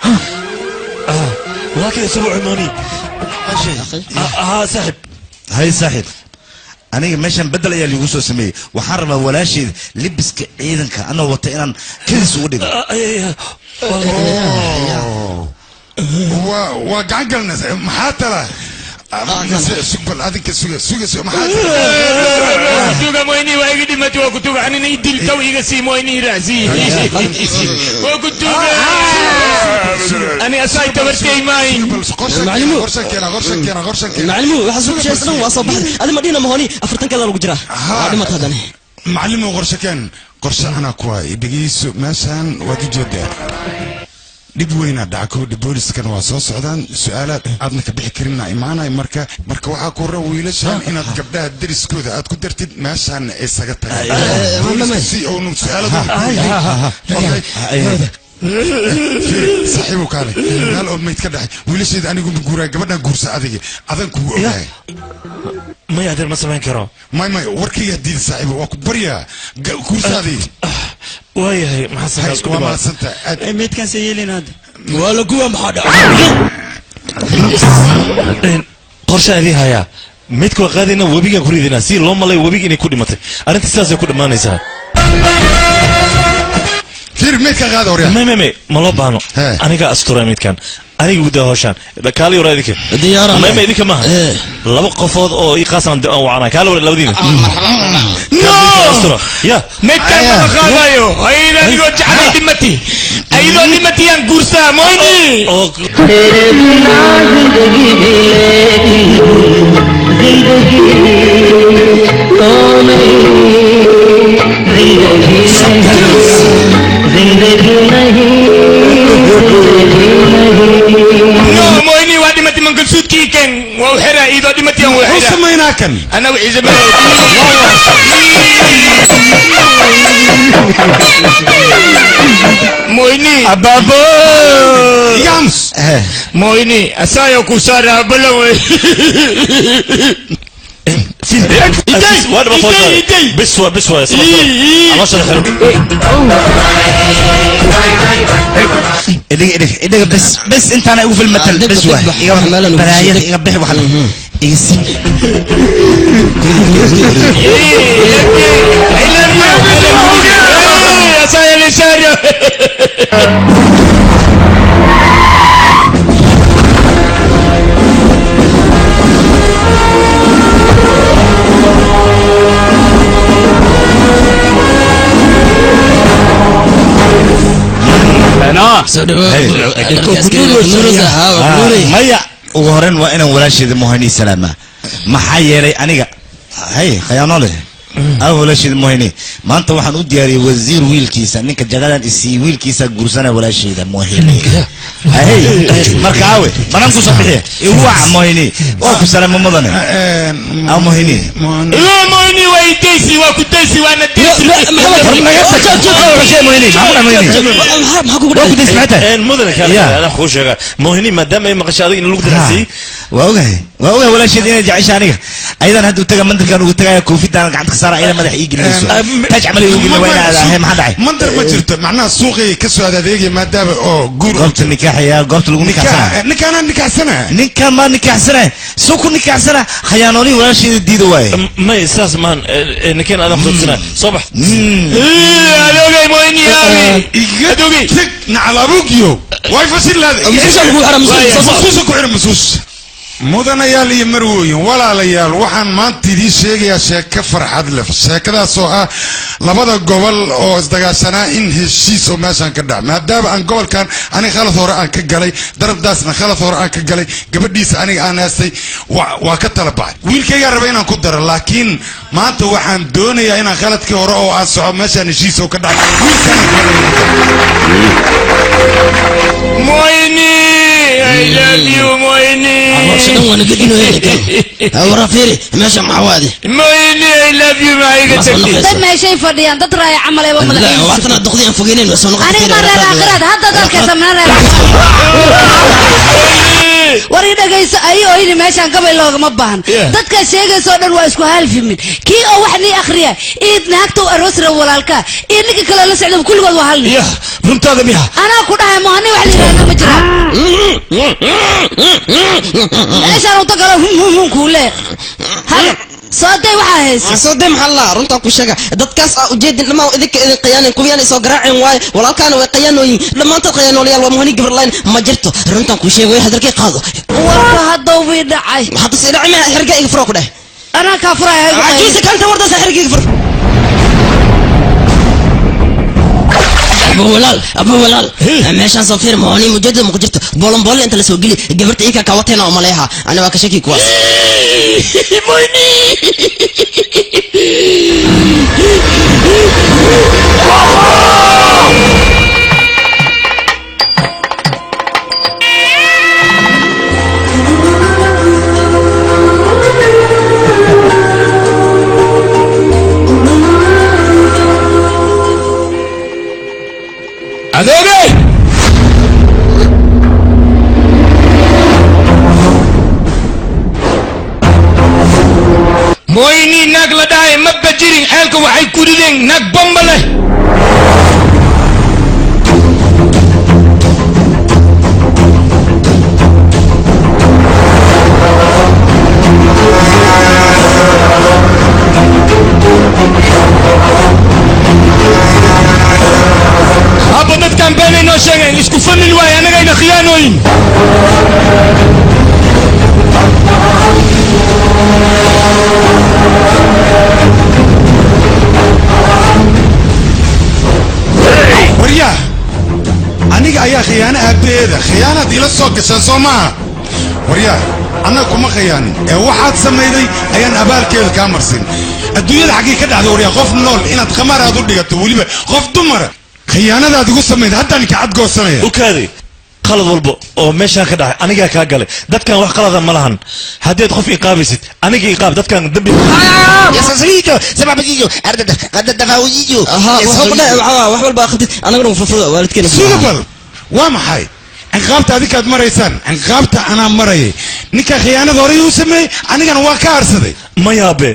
laakiin isugu cimooni saaxib hay saaxib aniga meeshan bedel ayaa liigu soo sameeyey waxaan rabaa walaasheed libiska ciidanka anoo wata inaan kadis ugu dhigo waa gacan galna maxaa tala sugbal adinka suga suga suga maxaa tuga moyni waa iga dhimatay waa ku tuga anina idil taw iga sii moyni raasi waa ku tuga ani asay tabartay maay qorshan keena macalimu waxa soo sheegay waa soo baxay adi ma dhina mahoni afartan kada lagu jira waa dhimatay hadana macalimu qorshan qorshe ana ku hay dhageyso meeshan waad u jeedaa dhib weynaa dhaca kowdhi booliskana waa soo socdaan su-aalaad aadna ka bixi karinna imaanay marka waxaa ku ran wiilashan inaad gabdhaha deriskooda aad ku dartid meeshaana isaga tagaan si oonu su-aaladooda kaale meel oo mayd ka dhexay wiilasheeda anigu ma guuraa gabadhan guursa adiga adan kugu ogahay maya adeer ma samayn karo may warkayga diida saaxiibo waa ku baryaa guursa adiga waayahay maxaa sameeyaa waa mahadsantahay meydkaas yeelin hadda waa la guba maxaa dhacay qorshe idin hayaa midka waa qaadayna webigaan ku ridaynaa si loo malay webiga inay ku dhimatay arrinta sidaasay ku dhammaanaysaa fiir meydka qaada horyaa may ma loo baahno aniga astura midkan aniga gudaa hawshaan kaali hore idinka may idinka maaha laba qofood oo ii qaasaan aan wacanaa kaali hore labadiina no ya midkan ma qaadayo ayda anigoo jeclay dhimati ayadoo dhimati aan guursaa moyni तेरे बिना जिंदगी मिलेगी जिंदगी तो नहीं जिंदगी नहीं जिंदगी नहीं जिंदगी नहीं no moyni waa dhimati mangalsuudkii ken waa u xira iyadoo dhimati aan muxuu samaynaa kan ana wixii moyni ababo yams moyni asayo ku saara balawe بس بس idhiga bes bes intaana igu filmatan bes waay iga balaayada iga bixi wax iga sii maya ugu horeyn waa inaan walaasheeda mohani salaamaa maxaa yeelay aniga hay khayaano leh Walaasheeda Mohini maanta waxaan u diyaariyey wasiir wiilkiisa ninka jagadan isii wiilkiisa guursana walaasheeda Mohini hey marka aawe banaan ku soo bixiya igu wac Mohini waa ku salaamo mudane aa Mohini Mohini waa idaysi waa ku daysi waana daysi mudane kaale kuu sheega Mohini maadaama ay maqashay adiga in lagu daraasiyey waa ogahay walaasheeda inay jecesha aniga ayadan hadda u taga mandirkan ugu tagaya koofidaan gacanta ka saara ayada madax ii gelinayso taaj camal igu gelin waa inaad ahay maxaa dhacay mandar ma jirto macnaha suuqay ka soo adeegaya maadaama oo guur goobta nikaaxaya goobta lagu nikaxsana ninkaana nikaxsana ninka ma nikaxsana soo ku nikaxsana khayaanooli walaasheeda diida waaye may saas maan ninkeen adan kutudsana soo bax adoogay Mohini adoogay tag nacalabugiyo way fasilaad masuusha ku xira masuus mudanayaal iyo marwooyin walaalayaal waxaan maanta idiin sheegayaa sheeko farxad leh sheekadaas oo ah labada gobol oo isdagaashanaa in heshiis oo meeshaan ka dhac maadaama aan gobolkan aniga khalad hore aan ka galay darabdaasna khalad hore aan ka galay gabadhiisa aniga aan haastay waa ka tala baxay wiilkaygaa raba inaan ku daro laakiin maanta waxaan doonayaa inaan khaladkii hore oo aan soco meeshaan heshiis oo ka dhac wiilkaan Mohini I love you Mohini warafiri meesha maxaa waadi Mohini I love you ma iga tagtay dad meeshay fadhiyaan dad raaya camal ayba madaxiisa waatana duqdii aan fogeyneen soo noqon aniga ma reer aakhiraad hadda dalka samna reer war i dhagayso ay ooyni meeshaan gabay loogama baahan dadka sheegayso dhan waa isku halfimin kii oo wax nii akhriya iid naagta u aroos rab walaalka iyo ninka kale la socda kulligood waa hal nin runtaada miya anaa ku dhahay mohani wax la yidhaahdo ma jiraan meeshaan unta galo hum hum hum kuu lee hal soo day waxaa haysa soo day maxaa la runtaa ku sheega dadkaas aa ujeedin dhammaan idinka idin qiyaanin kuwiyaan soo garaaceen waaye walaalkaana way qiyaanooyin dhammaantood qiyaanoolayaal waa Mohini gabar line ma jirto runtaan ku sheego way hadalkay qaado warka hadduu wii dhacay hadda si dhacay ma xirga iga furo ku dheh anaa kaa furaya cajuusa kanta wardaas xirga iga furo abu walaal meeshaan soo fiir Mohini mujeedada ma ku jirto bolon bolon inta la soo geli gabarta ii ka kawateena oo maleeha ana waa ka shaki kuwaas Mohini adoogay Mohini naag la dhahay ma bajirin ceelka waxay ku rideen naag bomba leh Abba dadkan beenay noo sheegeen isku famil waaye anagayna khiyaanooyin waryaa aniga ayaa khiyaano aabbaheeda khiyaanaad ila soo gashaan soo maaha waryaa annaga kuma khiyaanin ee waxaad samayday ayaan abaalkeeda kaa marsin adduunyada xaggii ka dhacda waryaa qof nool inaad khamaar aad u dhigato weliba qof dumara khiyaanadaad igu samayday haddaan kacad goosanaya ukaadi qalad walba oo meeshaan ka dhacay anigaa kaa galay dadkan wax qalada ma lahan haddaad qof iqaabaysid aniga iqaab dadkan dambi wax walba akhrtid anaguna furfurda waalidkeena sugabal waa maxay ciqaabta adinkaad maraysaan ciqaabta anaa marayay ninka khiyaanada horey uu sameeyey anigana waa ka harsaday ma yaabe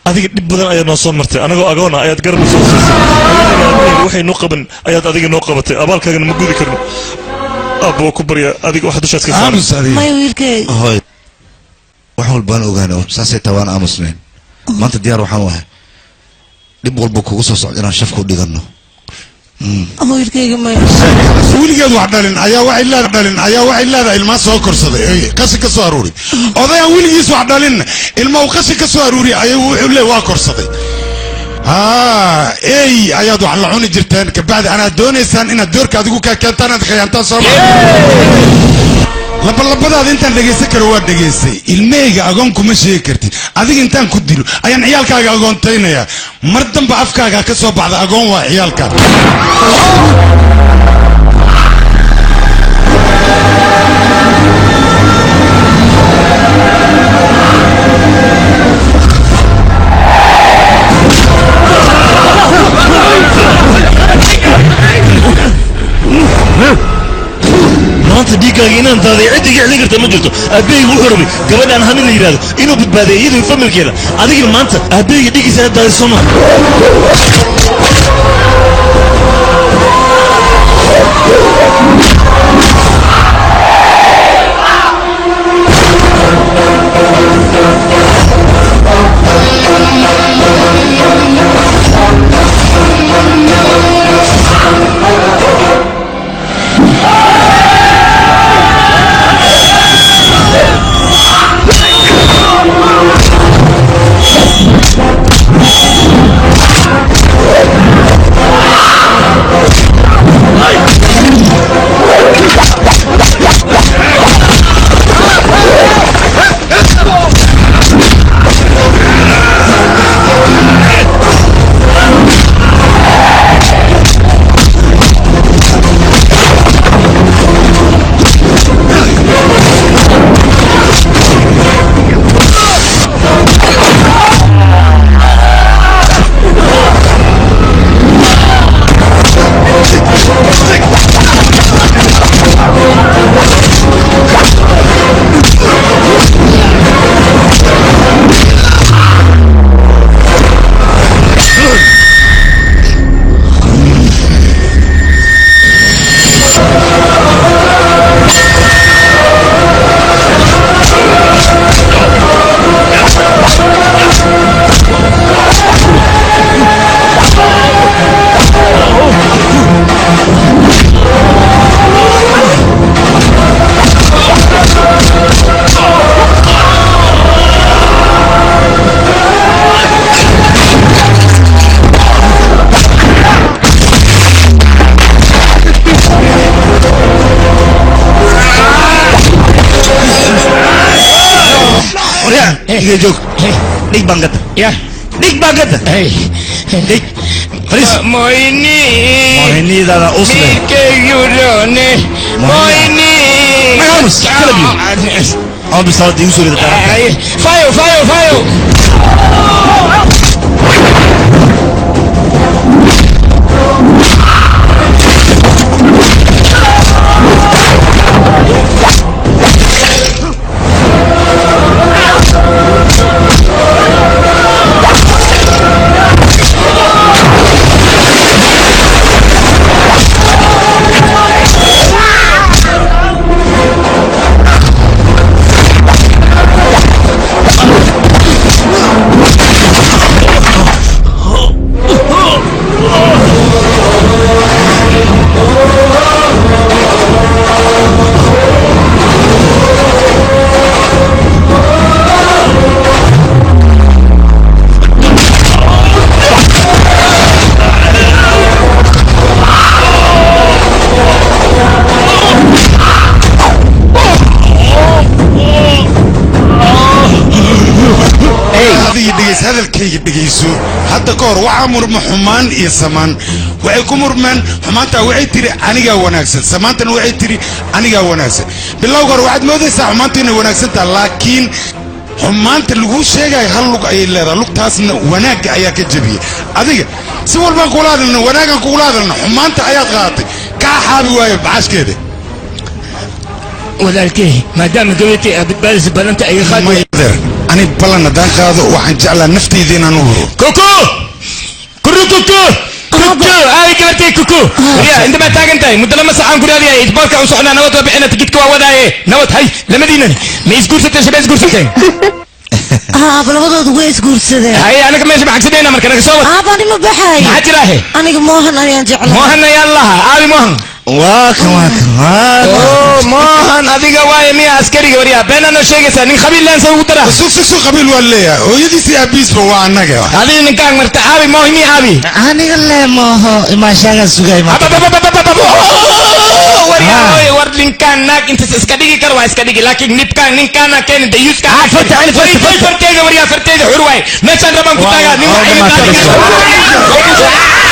adiga dhib badan ayaad noo soo martay anagoo agoona ayaad garab soo siisay waxay noo qaban ayaad adiga noo qabatay abaalkaagana ma gudi karno aabbo waa ku barya adiga wax dushaas ka saaran may wiilkay hoy wax walbaan ogaano saasay taa waan aamusnayn maanta diyaar waxaan u ahay dhib walba kugu soo socdo inaan shafka u dhiganno wiilkayga may weligeed wax dhalin ayaa waxay leedahay dhalin ayaa waxay leedahay ilmaa soo korsaday ee qashin ka soo aruuri odayaan weligiis wax dhalin ilma uu qashin ka soo aruuri ayuu wuxuu leeyahay waa korsaday haa ey ayaad wax la cuni jirteen kabacdi anaad doonaysaan inaad doorka adigu kaa keentaan aad khiyaantaan soo Labalabadaada intaan dhegaysan karo waa dhegaystay. Ilmahayga agoon kuma sheegi kartid. Adiga intaan ku dilo ayaan ciyaalkaaga agoontaynayaa. Mar damba afkaaga ka soo baxda agoon waa ciyaalka. Maanta dhiiggaaga inaan daaday cid iga celin karta ma jirto. Aabbahayga wuxuu rabay gabadhaan hanin la yidhaahdo inuu badbaadiyo iyadoo iyo familkeeda. Adigina maanta aabbahayga dhiiggiisa aad daaday soo maha. Iga joog. Dhig baan gata. Dhig baan gata. Dhig. Fariis. Moyni. Moynidaada usle. Milkeygurone. Moyni. Magamus, kala biyo. Ama bisaarada igu soo rida daarta. Fayo, fayo, fayo. Hadalkayga dhegayso. Hadda ka hor waxaa murma xumaan iyo samaan. Waxay ku murmeen xumaantaa waxay tiri anigaa wanaagsan, samaantana waxay tiri anigaa wanaagsan. Bilowga hore waxaad moodaysaa xumaantu inay wanaagsan tahay, laakiin xumaanta laguu sheegayo hal lug ayay leedahay, lugtaasna wanaagga ayaa ka jebiyey. Adiga si walbaan kugula hadalna, wanaaggaan kugula hadalna, xumaanta ayaad qaadatay, kaa xaabi waayo baxashkeeda. Walaalkey, maadaama gabartay aad badbaadaysa balanta ay qaad. Ani ballan haddaan qaado waxaan jeclaa naftayda inaan u huro. Kuku! Kuru kuku! Kuku! Aawi gabartay kuku! Riya, inta baad taagan tahay muddo lama saxaan ku raadiyay isboorka u socnaa nabad waa bixina tikidka waa wadaaye nabad hay lamadiinan ma isguursateen shabe isguursateen. Aaba labadoodu way isguursadeen. Hay anaga meesha maxagsadayna marka naga soo wad. Aaba ani ma baxay. Maxaa jira he? Aniga Moohan ayaan jeclahay. Moohan ayaan lahaa aawi Moohan. Waa kan, waa kan, waa kan. Oo Moohan adiga waaye miya askariga waryaa been anoo sheegaysaa nin qabiil laan soo ugu dara. Sug sug sug, qabiil waa leeyahay, hooyadiis iyo aabihiisba waa annaga. Adiga ninkaan marta aawi Moohan miya aawi? Aniga le mooho imaashaagaan sugay maanta. Waryaa war ninkaan naag intaas iska dhigi karo waa iska dhigi, laakiin nibkaan ninkaana keeni dayuuska. Farta, ani farta, farta. Farteyda waryaa, farteyda xur waay, meeshaan rabaan ku taagaa nin. Waa waxay dhamaatay. qaadi.